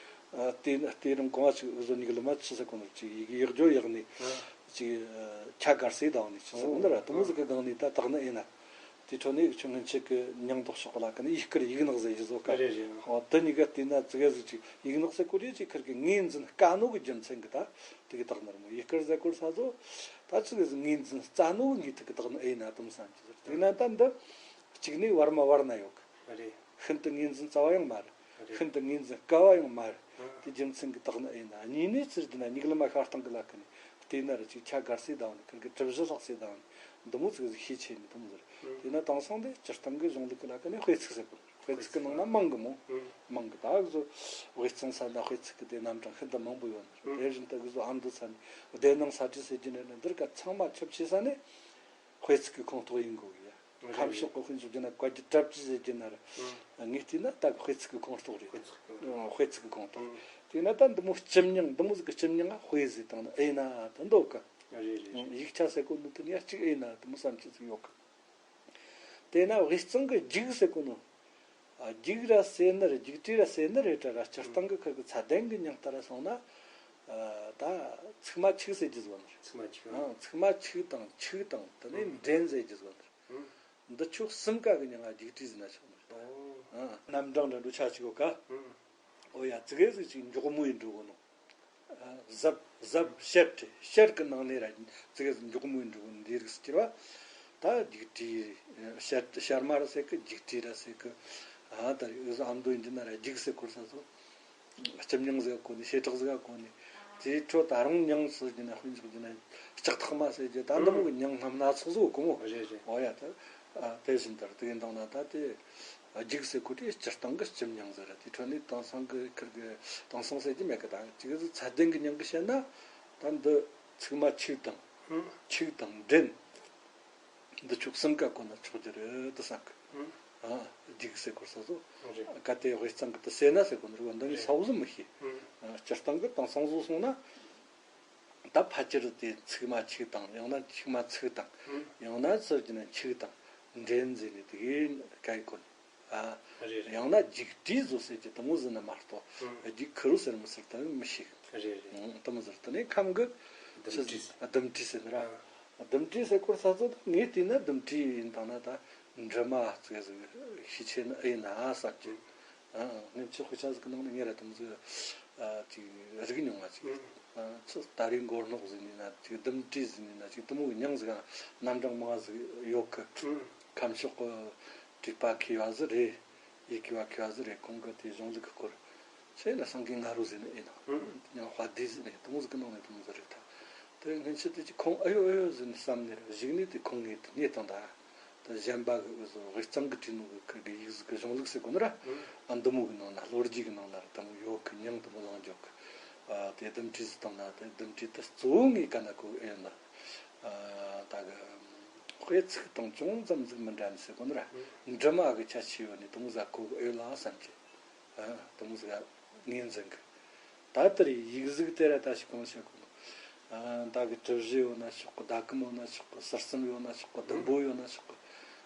ཨ། དེ་དེ་རིང་གོང་ཨ་ཅིག་བཟོ་ནི་གི་ལ་མ་ཆི་ཟེར་གོ་ནི་ཅིག་ཡིག་ཡིག་སྦྱོར་ཡག་ནི། ཨ། ཅིག་ཆ་གར་སེ་དང་ནི་ཆི་ཟེར་གོ་ནི་ར། དེ་མོ་ཟིག་གི་སྒང་ནས་ད་དག་ནི་ཨེ་ན། དེ་འཕྲོ་ནས་ཆུ་སྔོན་ཆད་ཀྱི་མྱིང་འདོགས་ཕྱོགས་ལ་ཀ་ནི་ཡིག་སྐུར་ཡིག་ནག་ཟེར་ཡི་བཟོ་ཀ། རེད་རེད། ཨོ་དེ་གཉིས་ཀ་བལྟས་ན་ཙི་གེ་ཟིག་ཅིག་ཡིག་ནག་ཟེར་གོ་རེ་ཅིག་ཁིར་གི་ངོས་འཛིན་དཀའ་ནོ་གི་རྒྱུ་མཚན་གི་ད་དེ་གི་དག་ནི་ར་མོ། ཡིག་སྐུར་ཟེར་གོ་ས་ཚོ་ད་ཙི་གེ་ཟིག་ངོས་འཛིན་རྩ་ནོ་གི་ངོས་ཐིག་གི་དག་ནི་ཨེ་ན་དེ་མོ་བསམ་གི་ཟེར། དེ་ན་ད་འདི་གཅིག་ནས་བར་མ་བར་ན་ཡོད་གི། རེད། ཤིན་ཏུ་ངོས་འཛིན་རྩ་བ་ཡང་མ་རེད། རེད། ཤིན་ཏུ་ངོས་འཛིན་དཀའ་བ་ཡང་མ་རེད། ཨ། དེ་རྒྱུ་མཚན་གྱི་དག་ནི་ཨེ་ན། གཉིས་ནས་ཚུར་བསྡུ་ན་མྱིག་ལམ་ཤར་སྟངས་ཀྱི་ལ་ཀ་ནས་བལྟས་ན་ར་ཅིག་ཆ་གར་སེ་དང་ནི་ཁིར་གི་གྲུ་བཞི་ལྷག་སེ་དང་ནི་འདི་མོ་ཚིག་ཟིག་ཤས་ཆེ་ནི་དེ་མོ་ཟིག་རེད། ཨ། དེས་ན་དེང་སང་དེ་སྤྱིར་བཏང་གི་གཞུང་ལུགས་ཀྱི་ལ་ཀ་ནས་དཔེ་ཚིག་ཟེར་གོ། དཔེ་ཚིག་གི་ནང་ན་མང་གི་མོ། ཨ། མང་གི། ད་གི་བཟོ་དབུས་གཙང་ས་ན་དཔེ་ཚིག་གི་དེ་རྣམ་གྲངས་ཤིན་ཏུ་མང་པོ་ཡོད་ནི་རེད། ཨ། དེ་བཞིན་དུ་གི་བཟོ་ཨ་མདོ་ས་ནས་སྡེ་ནང་ས་བྲིས་ཟེར་རྒྱུ་ནི་འདིར་ཀ་ཚང་མ་ཁྱབ་ཆེ་ས་ནས། དཔེ་ཚིག་གི་ཁོངས་གཏོགས་ཡིན་དགོས་གི་ཡ། ཁམས་ཕྱོགས་གི་དཔེ་འཇོག་རྒྱུ་ན་བཀའ་བརྒྱུད་གྲྭ་བརྒྱུད་ཟེར་རྒྱུ་ན་ར། ཨང་། ངས་བལྟས་ན་ད་གི་དཔེ་ཚིག་གི་ཁོངས་གཏོགས་རེད། དཔེ་ཚིག་གི་ཁོངས་གཏོགས། ཨང་། དཔེ་ཚིག་གི་ཁོངས་གཏོགས། ཨང་། དེས་ན་ད་འདི་མོ་སྤྱི་མྱིང་འདི་མོ་ཟིག་གི་སྤྱི་མྱིང་ང་དཔེ་ཟེར་བཏང་ན་ཨེ་ན་ད་འདོད་གི། ཨ་རེད་རེད། ཨང་། ཡིག་ཆ་ཟེར་གོ་ནི་དེ་ནི་ཡ་གཅིག་ཨེ་ན་དེ་མོ་བསམ་རྒྱུ་ཟིག་ཡོད་གི། དེས་ན་དབུས་གཙང་གི་རྒྱུག་ཟེར་གོ་ནོ། ཨ། རྒྱུག་ར་ཟེར་ནི་རེད། རྒྱུག་དྲི་ར་ཟེར་ནི་རེད་དྲ་ར། སྤྱིར་བཏང་གི་ཁུར་གི་ཚད་ལྡན་གི་མྱིང་ལྟར་ར་སོང་ན། ཨ། ད་ཚིག་མ་ཆིག་ཟེར་རྒྱུ་ཟོ་ནི་རེད། ཚིག་མ་ཆིག་ཨ། ཚིག་མ་ཆིག་དང་ཆིག་དང་དེ་ནས་ཨང་འདྲེན་ཟེར་རྒྱུ་ཟོ་ནི་རེད། ཨང་། འདི་ཕྱོགས་གསུམ་ཀ་གི་མྱིང་ང་རྒྱུག་དྲི་ཟེར་ན་ཆོག་ནི་རེད། ཨོ། ཨ། རྣམ་གྲངས་འདྲ་འགྲོ་ཆ་ཆིག་གོ་ཀ་ཨང་། ཨོ་ཡ། ཙི་གེ་ཟིག་ཅིག་མགྱོགས་མོ་ཡིན་འགྲོ་གོ་ནོ། ཨ། གཟབ་གཟབ་བཤེར་ཏེ། བཤེར་གི་ནང་ནས་ར་ཙི་གེ་ཟིག་མགྱོགས་མོ་ཡིན་འགྲོ་གོ་ནོ་འདི་རིགས་སུ་གྱུར་བ། ད་རྒྱུག་དྲི། བཤེར་བཤེར་མ་ར་ཟེར་གི། རྒྱུག་དྲི་ར་ཟེར་གི། ཨ། ད་རིགས་ཨ་མདོ་ཡིན་གྱི་ན་ར་རྒྱུག་ཟེར་གོ་ས་ཚོ། སྤྱི་མྱིང་ཟིག་ག་གོ་ནི། བྱེ་བྲག་ཟིག་ག་གོ་ནི། དེའི་ཁྲོད་ད་རུང་མྱིང་ཟེར་རྒྱུ་ན་དཔེ་འཇོག་རྒྱུ་ན་ལྕགས་ཐག་མ་ཟེར་རྒྱུ། ད་འདི་མོ་གི་མྱིང་སྣ་མིན་སྣ་ཚོགས་ཟིག་གོ་མོ། རེད་རེད། འོ་ཡ། ད། ཨ། དེ་བཞིན་ལྟར་དེ་གི་འདང་ན་ད་དེ་རྒྱུག་ཟེར་གོ་དེ་སྤྱིར་བཏང་གི་སྤྱི་མྱིང་ཟིག་རེད། དེ་ཁྲོད་ནས་དེང་སང་གི་ཁུར་གི་དེང་སང་ཟེར་རྒྱུ་མེད་གི། ད་ཅིག་ཟིག་ཚད་ལྡན་གི་མྱིང་གི་བཤད་ན། ད་འདི་ཚིག་མ་ཆིག་དང་ཆིག་དང་འདྲེན། འདི་ཕྱོགས་གསུམ་ཀ་གོ་ན་ཆོག་རྒྱུ་རེད་དུ་བསམ་གི། ཨང་། ཨ། རྒྱུག་ཟེར་གོ་ས་ཚོ། རེད། གལ་ཏེ་དབུས་གཙང་གི་དུ་ཟེར་ན་ཟེར་གོ་ནི་རེད་བ། འདི་ནི་རེད། ས་བོ་ཟིག་མི་ཤེས། ཨང་། ཨ། སྤྱིར་བཏང་གི་དེང་སང་བཟོ་སོང་ན། ད་ཕལ་ཆེར་དེ་ཚིག་མ་ཆིག་དང་། ཡང་ན་ཆིག་མ་ཚིག་དང་། ཨང་། ཡང་ན་ཟེར་རྒྱུ་ན་ཆིག་དང་འདྲེན་ཟེར་ནི་དེ་གི་སྐད་གོ་ནི། ཨ། རེད་རེད། ཡང་ན་རྒྱུག་དྲི་བཟོ་ཟེར་གྱི་དེ་མོ་ཟིག་ན་མ་གཏོགས། ཨང་། རྒྱུག་ཁུ་རུ་ཟེར་མི་ཟེར་དེ་མི་ཤེས། རེད་རེད། ཨང་། དེ་མོ་ཟིག་དེ་ནས་ཁམས་གི་ལྡུམ་དྲི་ཟེར། ཨ། ལྡུམ་དྲི་ཟེར་ནི་ར། ཨང་། ལྡུམ་དྲི་ཟེར་གོ་ས་ཚོ་ད་ངས་བལྟས་ན་ལྡུམ་དྲི་ཡིན་དང་ན་ད་འབྲི་མ་ཙིག་ཟིག་ཤས་ཆེ་ནི་ཨེ་ཡིན་ན་བསམ་གྱི། ཨང་། སྔོན་ཆད་དཔེ་ཆ་ཟིག་གི་ནང་ནས་ངས་ར་དེ་མོ་ཟིག་ཨ། ཅིག་རིག་མྱོང་བ་ཅིག་ཨང་། ཨ། ཚུར་ད་རེས་མགོ་ནག་ཟིག་ཡིན་ན། ཅིག་ལྡུམ་དྲི་ཟིག་ཡིན་ན། ཅིག་དེ་མོ་གི་མྱིང་ཟིག་རྣམ་གྲངས་མང་ཟིག་ཡོད་གི། ཨང་། ཁམས་ཕྱོགས་གི་བྲིས་པ་མཁས་པ་ཟིག་རེད། ཡི་གེ་བ་མཁས་པ་ཟིག་རེད། ཁོང་གིས་དེ་གཞུང་ལུགས་ཀྱི་སྐོར་ཆེ་ན་སེང་གེ་ང་རོ་ཟེར་ནི་ཡིན་ནོ། ཨང་། ཡང་དཔལ་ལྡེ་ཟེར་ནི་དེ་མོ་ཟིག་གི་ནང་ནས་དེ་མོ་ཟིག་རེད་ད། དེ་སྔོན་ཆད་དེ་ཅིག་ཁོང་ཨེ་ཡོད་ཨེ་ཡོད་ཟེར་ནས་བསམ་ནས་ར་གཞུག་ནས་དེ་ཁོང་ངས་དེ་རྙེད་བཏང་ད། ད་གཞན་པ་གི་འུ་ཚོ་དབུས་གཙང་གི་བྲིས་ནོ་གི་ཁུར་གི་ཡིག་གཟུགས་གི་གཞུང་ལུགས་ཟེར་གོ་ནི་ར། ཨང་། ཨ། འདི་མོ་གི་ནང་ན་ལོ་རྒྱུས་གི་ནང་ན་ར་དེ་མོ་ཡོད་གི། མྱིང་དེ་མོ་བླངས་འཇོག་གི། ཨ། དེ་ལྡུམ་དྲི་ཟེར་བཏང་ན་དེ་ལྡུམ་དྲི་དེ་གཙོ་བོ་ངས་ག་ན་གོ་གི་ཨེ་ཡོད་ན། ཨ། ད་གི་དཔེ་ཚིག་དང་ཅུང་ཙམ་ཟིག་མི་འདྲ་ནི་ཟེར་གོ་ནི་ར། ཨང་། འབྲི་མ་གི་ཁྱད་ཆོས་ཡོད་ནི་དེ་མོ་ཟིག་གོ་གི་ཨེ་ཡོད་ལ་བསམ་གྱི། ཨ། དེ་མོ་ཟིག་ངོས་འཛིན་གི། ད་ལྟར་ཡིག་གཟུགས་དེ་ར་ད་ཞིག་གང་བྱེད་གོ། ཨ། ད་གི་དྲི་བཞི་ཡོད་ན་ཆོག་གི། ཟླ་གམ་ཡོད་ན་ཆོག་གི། ཟུར་གསུམ་ཡོད་ན་ཆོག་གི། ཟླུམ་པོ་ཡོད་ན་ཆོག་གི།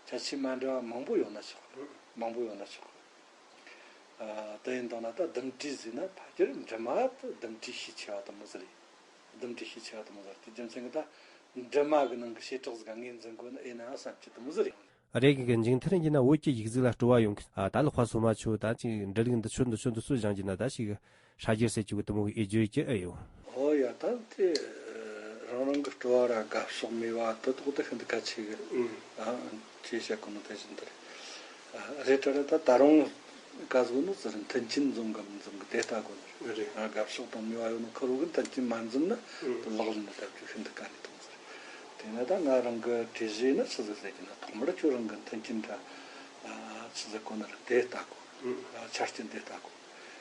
ཁྱད་ཆོས་མ་འདྲ་བ་མང་པོ་ཡོད་ན་ཆོག་གི། མང་པོ་ཡོད་ན་ཆོག་གི། ཨ། དེ་ཡིན་དང་ན་ད་ལྡུམ་དྲི་ཟེར་ན་ཕལ་ཆེར་འབྲི་མ་དེ་ལྡུམ་དྲི་ཤས་ཆེ་བ་དེ་མོ་ཟིག་རེད། ལྡུམ་དྲི་ཤས་ཆེ་བ་དེ་མོ་ཟིག་རེད། དེ་རྒྱུ་མཚན་གི་ད་འབྲི་མ་གི་ནང་གི་བྱེ་བྲག་ཟིག་ངོས་འཛིན་དགོས་ནི་ཨེ་ན་བསམ་གྱི་དེ་མོ་ཟིག་རེད། རེད་གི། འཇིང་མཐར་ཡིན་ན་བོད་ཀྱི་ཡིག་གཟུགས་ལ་སྤྲོ་བ་ཡོང་གི། ཨ། ད་ལག་པ་སོ་མ་ཆུ་ད་ཅིག་འབྲི་ལུགས་འདི་ཆོ་འདི་ཆོ་འདི་ཚོ་སྦྱང་རྒྱུ་ན་ད་ཞིག་ཧྲ་རྒྱུ་ཟེར་གྱི་གི་དེ་མོ་གི་ཨེ་བརྗོད་ཀྱི་ཨེ་ཡོད། ཨོ་ཡ། ད་དེ་རང་རང་གི་སྤྲོ་བ་ར་དགའ་ཕྱོགས་མོས་པ་དེ་དག་དེ་ཤིན་ཏུ་གལ་ཆེ་གི། ཨང་། ཨ། ཅེས་བཤད་གོ་ནོ་དེ་བཞིན་དུ་རེད། ཨ། རེད་དྲ་ར། ད་ད་རུང་ག་ཟེར་གོ་ནོ་ཟེར། མཐུན་རྐྱེན་འཛོམས་གམ་མི་འཛོམས་གི་དེ་ལྟ་དགོས་ནི་རེད། རེད། ཨ། དགའ་ཕྱོགས་དང་མོས་པ་ཡོད་ནོ་ཁེར་རོ་གི་མཐུན་རྐྱེན་མ་འཛོམས་ན། ཨང་། དེ་ལག་ལེན་ལ་བཏབ་རྒྱུ་ཤིན་ཏུ་དཀའ་ནི་དེ་མོ་ཟིག་རེད། དེས་ན་ད་ང་རང་གི་གྲོས་གཞི་ནི་ཆི་ཟིག་ཟེར་གྱི་ན། ཐོག་མར་ཁྱོད་རང་གི་མཐུན་རྐྱེན་འདྲ། ཨ། ཆི་ཟེར་གོ་ནི་རེད། དེ་ལྟ་དགོས། ཨང་། ཨ། ཆ་རྐྱེན་དེ་ལྟ་དགོས།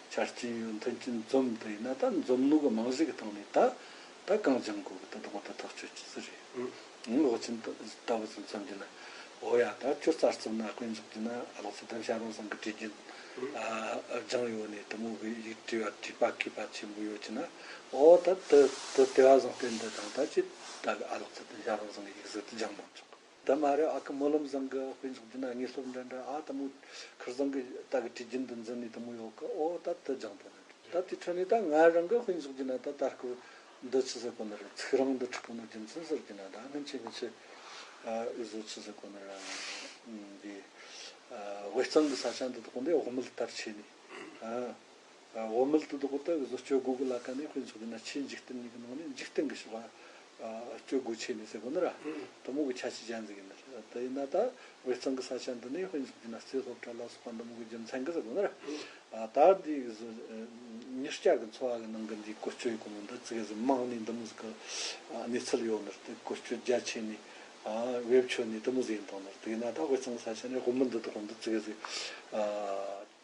ཆ་རྐྱེན་ཡོད། མཐུན་རྐྱེན་འཛོམས། དེ་ཡིན་ན་ད་འཛོམས་ནོ་གི་རྨང་གཞི་གི་སྟེང་ནས་ད་ད་གང་སྦྱང་དགོས་གི། ད་དེ་དག་དེ་ཐག་གཅོད་རྒྱུ་ཟིག་རེད། ཨང་། ཨང་། འོ་ཆེན་ད་ལྟ་བུ་ཟིག་མཚོན་རྒྱུ་ན། འོ་ཡ། ད་ཁྱོད་རྩ་གཙུག་ན་དཔེ་འཇོག་རྒྱུ་ན་ཨ་ལགས་ཚེ་བརྟན་ཞབས་དྲུང་ཚང་གི་བྲིས་རྒྱུན། ཨང་། ཨ། སྦྱངས་ཡོད་ནི་དེ་མོ་གི་ཡིག་བྲིས་པ་བྲིས་པ་མཁས་པ་ཆེན་པོ་ཡོད་རྒྱུ་ན། འོ་ད་དེ་དེ་དེ་བ་བཟང་བསྟན་འདི་དང་ད་ཅི་ད་གི་ཨ་ལགས་ཚེ་བརྟན་ཞབས་དྲུང་ཚང་གི་ཡིག་གཟུགས་དེ་སྦྱང་མ་ཆོག་གི། དེ་མ་རེད། ཨ་ཁུ་སྨོན་ལམ་བཟང་གི་དཔེ་འཇོག་རྒྱུ་ན་དངོས་སློབ་འདྲ་འདྲ། ཨ། དེ་མོ་ཁུར་བཟང་གི་ད་གི་བྲིས་རྒྱུན་དུ་འཛིན་ནི་དེ་མོ་ཡོད་གི། འོ་ད་དེ་སྦྱང་དགོས་ནི་རེད། ད་དེ་འཕྲོ་ནས་ད་ང་རང་གི་དཔེ་འཇོག་རྒྱུ་ན་ད་ད་སྐབས་འདི་ཆི་ཟེར་གོ་ནི་རེད། ཚིག་རིང་འདི་འཁྲིད་གོ་ནོ་རྒྱུ་མཚན་ཟེར་རྒྱུ་ན། ད་སྔོན་ཆད་སྔོན་ཆད། ཨ། འུ་ཚོ་ཆི་ཟེར་གོ་ནི་རེད། འདི། ཨ། དབུས་གཙང་གི་ས་ཆ་འདི་དག་འདི་བོགས་མིལ་དར་ཆེ་ནི། ཨ། ཨ། བོགས་མིལ་དེ་དག་ད་འུ་ཚོ་སྤྱོད་སྒོ་གི་ལ་ཁ་ནས་དཔེ་འཇོག་རྒྱུ་ན་ཆོས་འཇིག་རྟེན་གཉིས་ཀྱི་ནང་ནས་འཇིག་རྟེན་གྱི་ཕྱོགས་ལ། ཨ། སྤྱོད་སྒོ་ཆེ་ནི་ཟེར་གོ་ནི་ར། ཨང་། དེ་མོ་གི་ཁྱད་ཆོས་ཅན་ཟིག་ཡིན་ནི་རེད། དེ་ཡིན་ན་ད་དབུས་གཙང་གི་ས་ཆ་འདི་ནས་དཔེ་འཇོག་རྒྱུ་ན་རྩེ་སློབ་གྲྭ་ལ་སོགས་པ་འདི་མོ་གི་རྒྱུ་མཚན་གི་ཟེར་གོ་ནི་ར། ཨང་། ཨ། ད་འདི་གི་ཟུ་མྱི་སྐྱ་གི་འཚོ་བ་གི་ནང་གི་འདི་བཀོལ་སྤྱོད་ཡོད་གོ་ནོ་འདི་ཙི་གེ་ཟིག་མང་ནི་འདི་མོ་ཟིག་གི། ཨ། གནས་ཚུལ་ཡོད་ནི་རེད། དེ་བཀོལ་སྤྱོད་རྒྱ་ཆེ་ནི། ཨ། བེད་སྤྱོད་ནི་འདི་མོ་ཟིག་ཡིན་དང་ནི་རེད། དེ་ཡིན་ན་ད་དབུས་གཙང་གི་ས་ཆ་ནས་བོགས་མིལ་འདི་དག་འདི་ཙི་གེ་ཟིག། ཨ།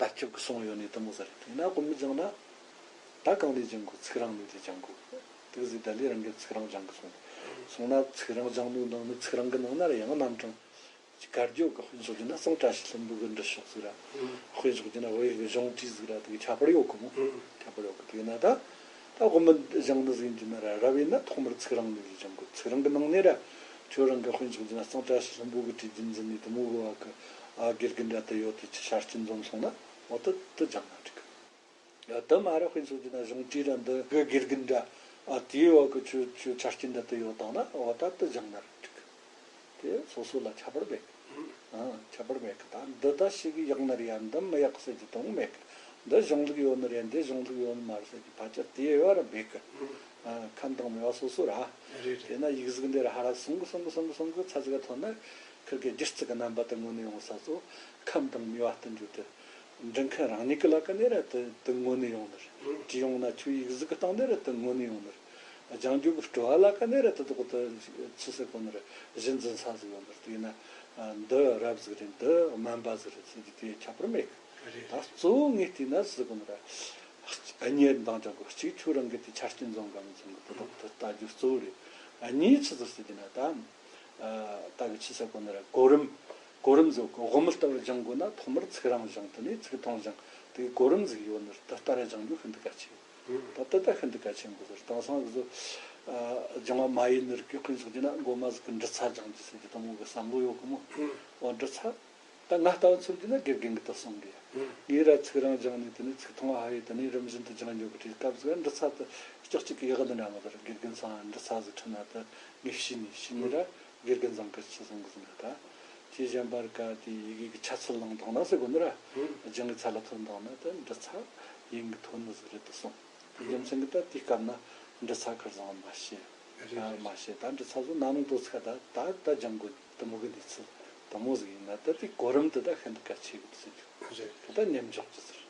དར་ཁྱབ་གི་སོང་ཡོད་ནི་དེ་མོ་ཟིག་རེད། དེ་ཡིན་ན་བོགས་མིལ་སྦྱངས་ན། ད་གང་ནས་སྦྱང་དགོས། ཚིག་རིང་ནས་ལས་སྦྱང་དགོས། དེ་གི་ཟིག་ད་ལས་རང་གི་ཚིག་རིང་སྦྱང་གི་སོང་། སོང་ན་ཚིག་རིང་སྦྱང་ནོ་ནང་ནི་ཚིག་རིང་གི་ནང་ན་ར་ཡང་རྣམ་གྲངས་ཀྱི་དགར་སྐྱོ་གི། དཔེ་འཇོག་རྒྱུ་ན་གཙང་བཀྲ་ཤིས་ལྷུན་པོ་གི་འབྲི་ཕྱོགས་ཟིག་ར། དཔེ་འཇོག་རྒྱུ་ན་བོད་ཡིག་གི་གཞུང་བྲིས་ཟིག་ར། དེ་གི་ཁྱད་པར་ཡོད་གི་མོ། ཁྱད་པར་ཡོད་གི། དེ་ན་ད་ད་བོགས་མིལ་སྦྱང་ནི་ཟིག་ཡིན་རྒྱུ་ན་ར། རབ་ཡིན་ན་ཐོག་མར་ཚིག་རིང་ནས་ལས་སྦྱང་དགོས། ཚིག་རིང་གི་ནང་ནས་ར། ཁྱོད་རང་གི་དཔེ་འཇོག་རྒྱུ་ན་གཙང་བཀྲ་ཤིས་ལྷུན་པོ་གི་བྲིས་རྒྱུན་འཛིན་ནས་དེ་མོ་གི་བ་གི་ཨ་དགེ་རྒན་འདྲ་དུ་ཡོད་དུ་ཆ་རྐྱེན་འཛོམས་སོང་ན་འོ་ད་དུ་སྦྱངས་ན་འགྲིག་གི། ཡ་དུ་མ་རེད། དཔེ་འཇོག་རྒྱུ་ན་གཞུང་བྲིས་ར་འདི་གི་དགེ་རྒན་འདྲ་ཨ་དེའི་བ་གི་ཆོས་ཆོས་ཆ་རྐྱེན་འདྲ་དུ་ཡོད་དང་ན་འོ་ད་དུ་སྦྱངས་ན་རེད་འགྲིག་གི། དེ་སོ་སོ་ལ་ཁྱད་པར་མེད་གི། ཨ་ཁྱད་པར་མེད་གི། ད་འདི་ད་ཞིག་གི་ཡག་ནི་རེད་ཡ་འདི་མི་ཡག་གི་ཟེར་གྱི་དོན་མེད་གི། འདི་གཞུང་ལུགས་ཡོད་ནི་རེད། འདི་གཞུང་ལུགས་ཡོད་ནི་མ་རེད་ཟེར་གྱི་ཕལ་ཆེར་དེ་ཡོད་ར་མེད་གི། ཨ་ཁམས་དང་མེས་པ་སོ་སོ་ར། རེད་རེད། དེ་ན་ཡིག་གཟུགས་འདི་ར་ཧ་ར་སོང་གི་སོང་གི་སོང་གི་སོང་གི་ཚ་ཟིག་ག་ཐོན་ན་ཁིར་གི་སྒྱུ་རྩལ་གི་རྣམ་པ་དེ་ངོ་ནས་ཡོང་ས་ཚོ་ཁམས་དང་མེས་པ་བསྟུན་རྒྱུ་དེ། འབྲི་མཁན་རང་ཉིད་ཀྱི་ལ་ཀ་ནས་ར་དེ་དེ་ངོ་ནས་ཡོང་ནི་རེད། དེ་ཡོང་ན་ཁྱོད་ཡིག་གཟུགས་ཀྱི་སྟེང་ནས་ར་དེ་ངོ་ནས་ཡོང་ནི་རེད། སྦྱང་རྒྱུ་གི་སྤྲོ་བ་ལ་ཀ་ནས་ར་དེ་དག་དེ་ཆི་ཟེར་གོ་ནི་རེད། གཞི་འཛིན་ས་ཟིག་ཡོང་ནི་རེད། དེ་ཡིན་ན་འདི་རབ་ཟིག་རེད། འདི་དམན་པ་ཟིག་རེད་ཟེར་རྒྱུ་དེ་ཁྱད་པར་མེད་གི། རེད། ད་གཙོ་བོ་ངས་བལྟས་ན་ཟེར་གོ་ནི་ར། གཉིས་འདང་རྒྱག་དགོས། གཅིག་ཁྱོད་རང་གི་དེ་ཆ་རྐྱེན་འཛོམས་ག་མི་འཛོམས་གི་དེ་དག་དེ་ལྟ་རྒྱུ་གཙོ་བོ་རེད། གཉིས་ཆི་ཟིག་ཟེར་གྱི་ན་ད་ད་གི་ཆི་ཟེར་གོ་ནི་ར་གོ་རིམ། གོ་རིམ་ཟིག་གོ་དབུ་མ་ལྟ་བུ་སྦྱང་དགོས་ན་ཐོག་མར་ཚིག་རིང་སྦྱང་། དེ་ནས་ཚིག་ཐུང་སྦྱང་། དེ་གོ་རིམ་ཟིག་ཡོད་ནི་རེད། དེ་ལྟར་སྦྱང་རྒྱུ་ཤིན་ཏུ་གལ་ཆེ། ད་ལྟ་ད་ཤིན་ཏུ་གལ་ཆེན་པོ་ཟེར། དེང་སང་གི་བཟོ་སྦྱང་བ་མ་ཡིན་ནི་རིགས་ཀྱི་དཔེ་འཇོག་རྒྱུ་ན་མགོ་མ་ཟིག་གི་འབྲི་ཚ་སྦྱང་རྒྱུ་ཟེར་གྱི་དེ་མོ་གི་བསམ་བློ་ཡོད་གི་མོ། འོ་འབྲི་ཚ། ད་ང་ལྟ་བུ་ཚོ་འདི་ནི་དགེ་རྒན་གྱིས་ད་གསུང་གི། ངས་ར་ཚིག་རིང་སྦྱངས་ནས་དེ་ནས་ཚིག་ཐུང་བ་ཧ་ཡེ་དེ་ནས་རིམ་བཞིན་དུ་སྦྱང་རྒྱུ་གི་དུས་སྐབས་སུ་འབྲི་ཚ་དེ་ལྕགས་གཅིག་གི་ཡག་འདི་འདྲ་མོ་དེར་དགེ་རྒན་ཚང་འབྲི་ཚ་ཟིག་ཁྲིད་ན་དེ་ངས་ཤེས་ནས་ཤེས་ནས་ར་དགེ་རྒན་ཚང་གིས་ཆི་གསུང་གི་ཟིན་ར། ད་དེ་གཞན་པར་ཀ་དེ་ཡི་གེ་གི་ཆ་ཚུལ་བླངས་བཏང་ན་ཟེར་གོ་ནི་ར་སྦྱང་གི་ཚད་ལ་ཐོན་བཏང་ན་དེ་འབྲི་ཚ་ཡིན་གི་ཐོན་ནི་ཟིག་རེད་དུ་གསུང་། རྒྱུ་མཚན་གྱི་ད་དེའི་སྐབས་ན་འབྲི་ཚ་ཁར་བཟང་མ་བཤད། རེད་རེད། མ་བཤད། ད་འབྲི་ཚ་བཟོ་ན་ནིང་དོ་ཚིག་ད་ད་ད་སྦྱང་དགོས་དུ་མོ་གི་གནས་ཚུལ་དུ་མོ་ཟིག་ཡིན་ན་ད་དེ་གོ་རིམ་དུ་ད་ཤིན་ཏུ་གལ་ཆེ་གི་དུ་ཟེར་རྒྱུ། རེད་རེད། ད་མཉམ་འཇོག་གི་ཟེར།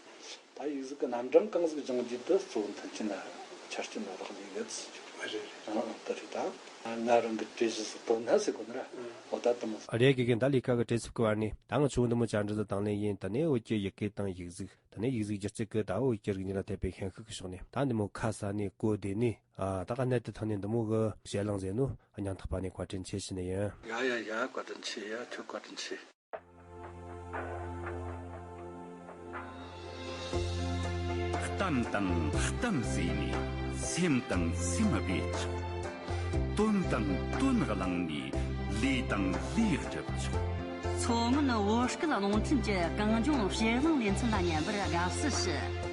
ད་ཡིག་གཟུགས་ཀྱི་རྣམ་གྲངས་གང་ཟིག་སྦྱང་རྒྱུ་དུ་གཙོ་བོ་མཐུན་གྱི་ན་ཆ་རྐྱེན་ན་རག་ལས་གི་ཟེར་རྒྱུ། རེད་རེད། ཨང་ད་རེད། ད་ང་རང་གི་གྲོས་གཞི་ཟིག་བཏོན་ན་ཟེར་གོ་ནི་ར། འོ་ད་དུ་མོ་ཟིག་རེད། དགེ་རྒན་ད་ལས་ཀ་གི་གྲོས་ཚབ་ཀྱི་བར་ནས་ད་ང་ཆུང་དུ་མོ་བཅར་འདྲི་ཟིག་དང་ལེན་ཡིན། ད་ནས་བོད་ཀྱི་ཡི་གེ་དང་ཡིག་གཟུགས། ད་ནས་ཡིག་གཟུགས་སྒྱུ་རྩལ་གྱི་ཟླ་བོ་རྒྱུ་རིག་གཉིས་ལ་ཐེབས་པའི་ཤན་ཤུགས་ཀྱི་ཕྱོགས་ནས་ད་འདི་མོ་ཁ་ས་ནས་གོ་བདེ་ནས་ཨ་ད་ག་གནད་དུ་ཐང་ནས་འདི་མོ་གི་ཞལ་ལང་ཟེར་ནོ་སྙིང་ཐག་པ་ནས་བཀའ་དྲིན་ཆེ་ཞུ་ནི་ཡིན། ཡ་ཡ་ཡ་བཀའ་དྲིན་ཆེ། ཡ་ཁྱོད་བཀའ་དྲིན་ཆེ། གཏམ་དང་གཏམ་བཟོས་ནས་སེམས་དང་སེམས་སྦས་ཆོག་དོན་དང་དོན་བླངས་ནས་ལས་དང་ལས་སྒྲུབ་ཆོག་མཚོ་སྔོན་བོད་སྐད་རླུང་འཕྲིན་གྱི་གངས་ལྗོངས་ཕྱེད་གླིང་ལེ་ཚན་ལ་ཉན་པར་དགའ་བསུ་ཞུ།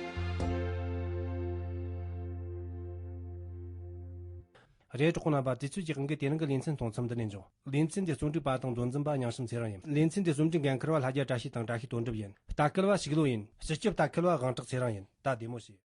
རེད། གྲོགས་པོ་རྣམ་པ། དུས་ཚོད་ཀྱི་དབང་གིས་དེ་རིང་གི་ལེ་ཚན་གཏོང་མཚམས་འདི་ནས་འཇོག་ལེ་ཚན་འདི་རྩོམ་སྒྲིག་པ་དང་མདོ་འཛིན་པ་རྙིང་ཞིང་ཚེ་རིང་ཡིན། ལེ་ཚན་འདི་རྩོམ་སྒྲིག་འགན་འཁུར་བ་ལྷ་རྒྱལ་བཀྲ་ཤིས་དང་བཀྲ་ཤིས་དོན་གྲུབ་ཡིན། ལྟ་སྐུལ་བ་ཞིག་ལོ་ཡིན། སྤྱི་ཁྱབ་ལྟ་སྐུལ་བ་དབང་གྲགས་ཚེ་རིང་ཡིན། ད་བདེ་མོ་བྱོས།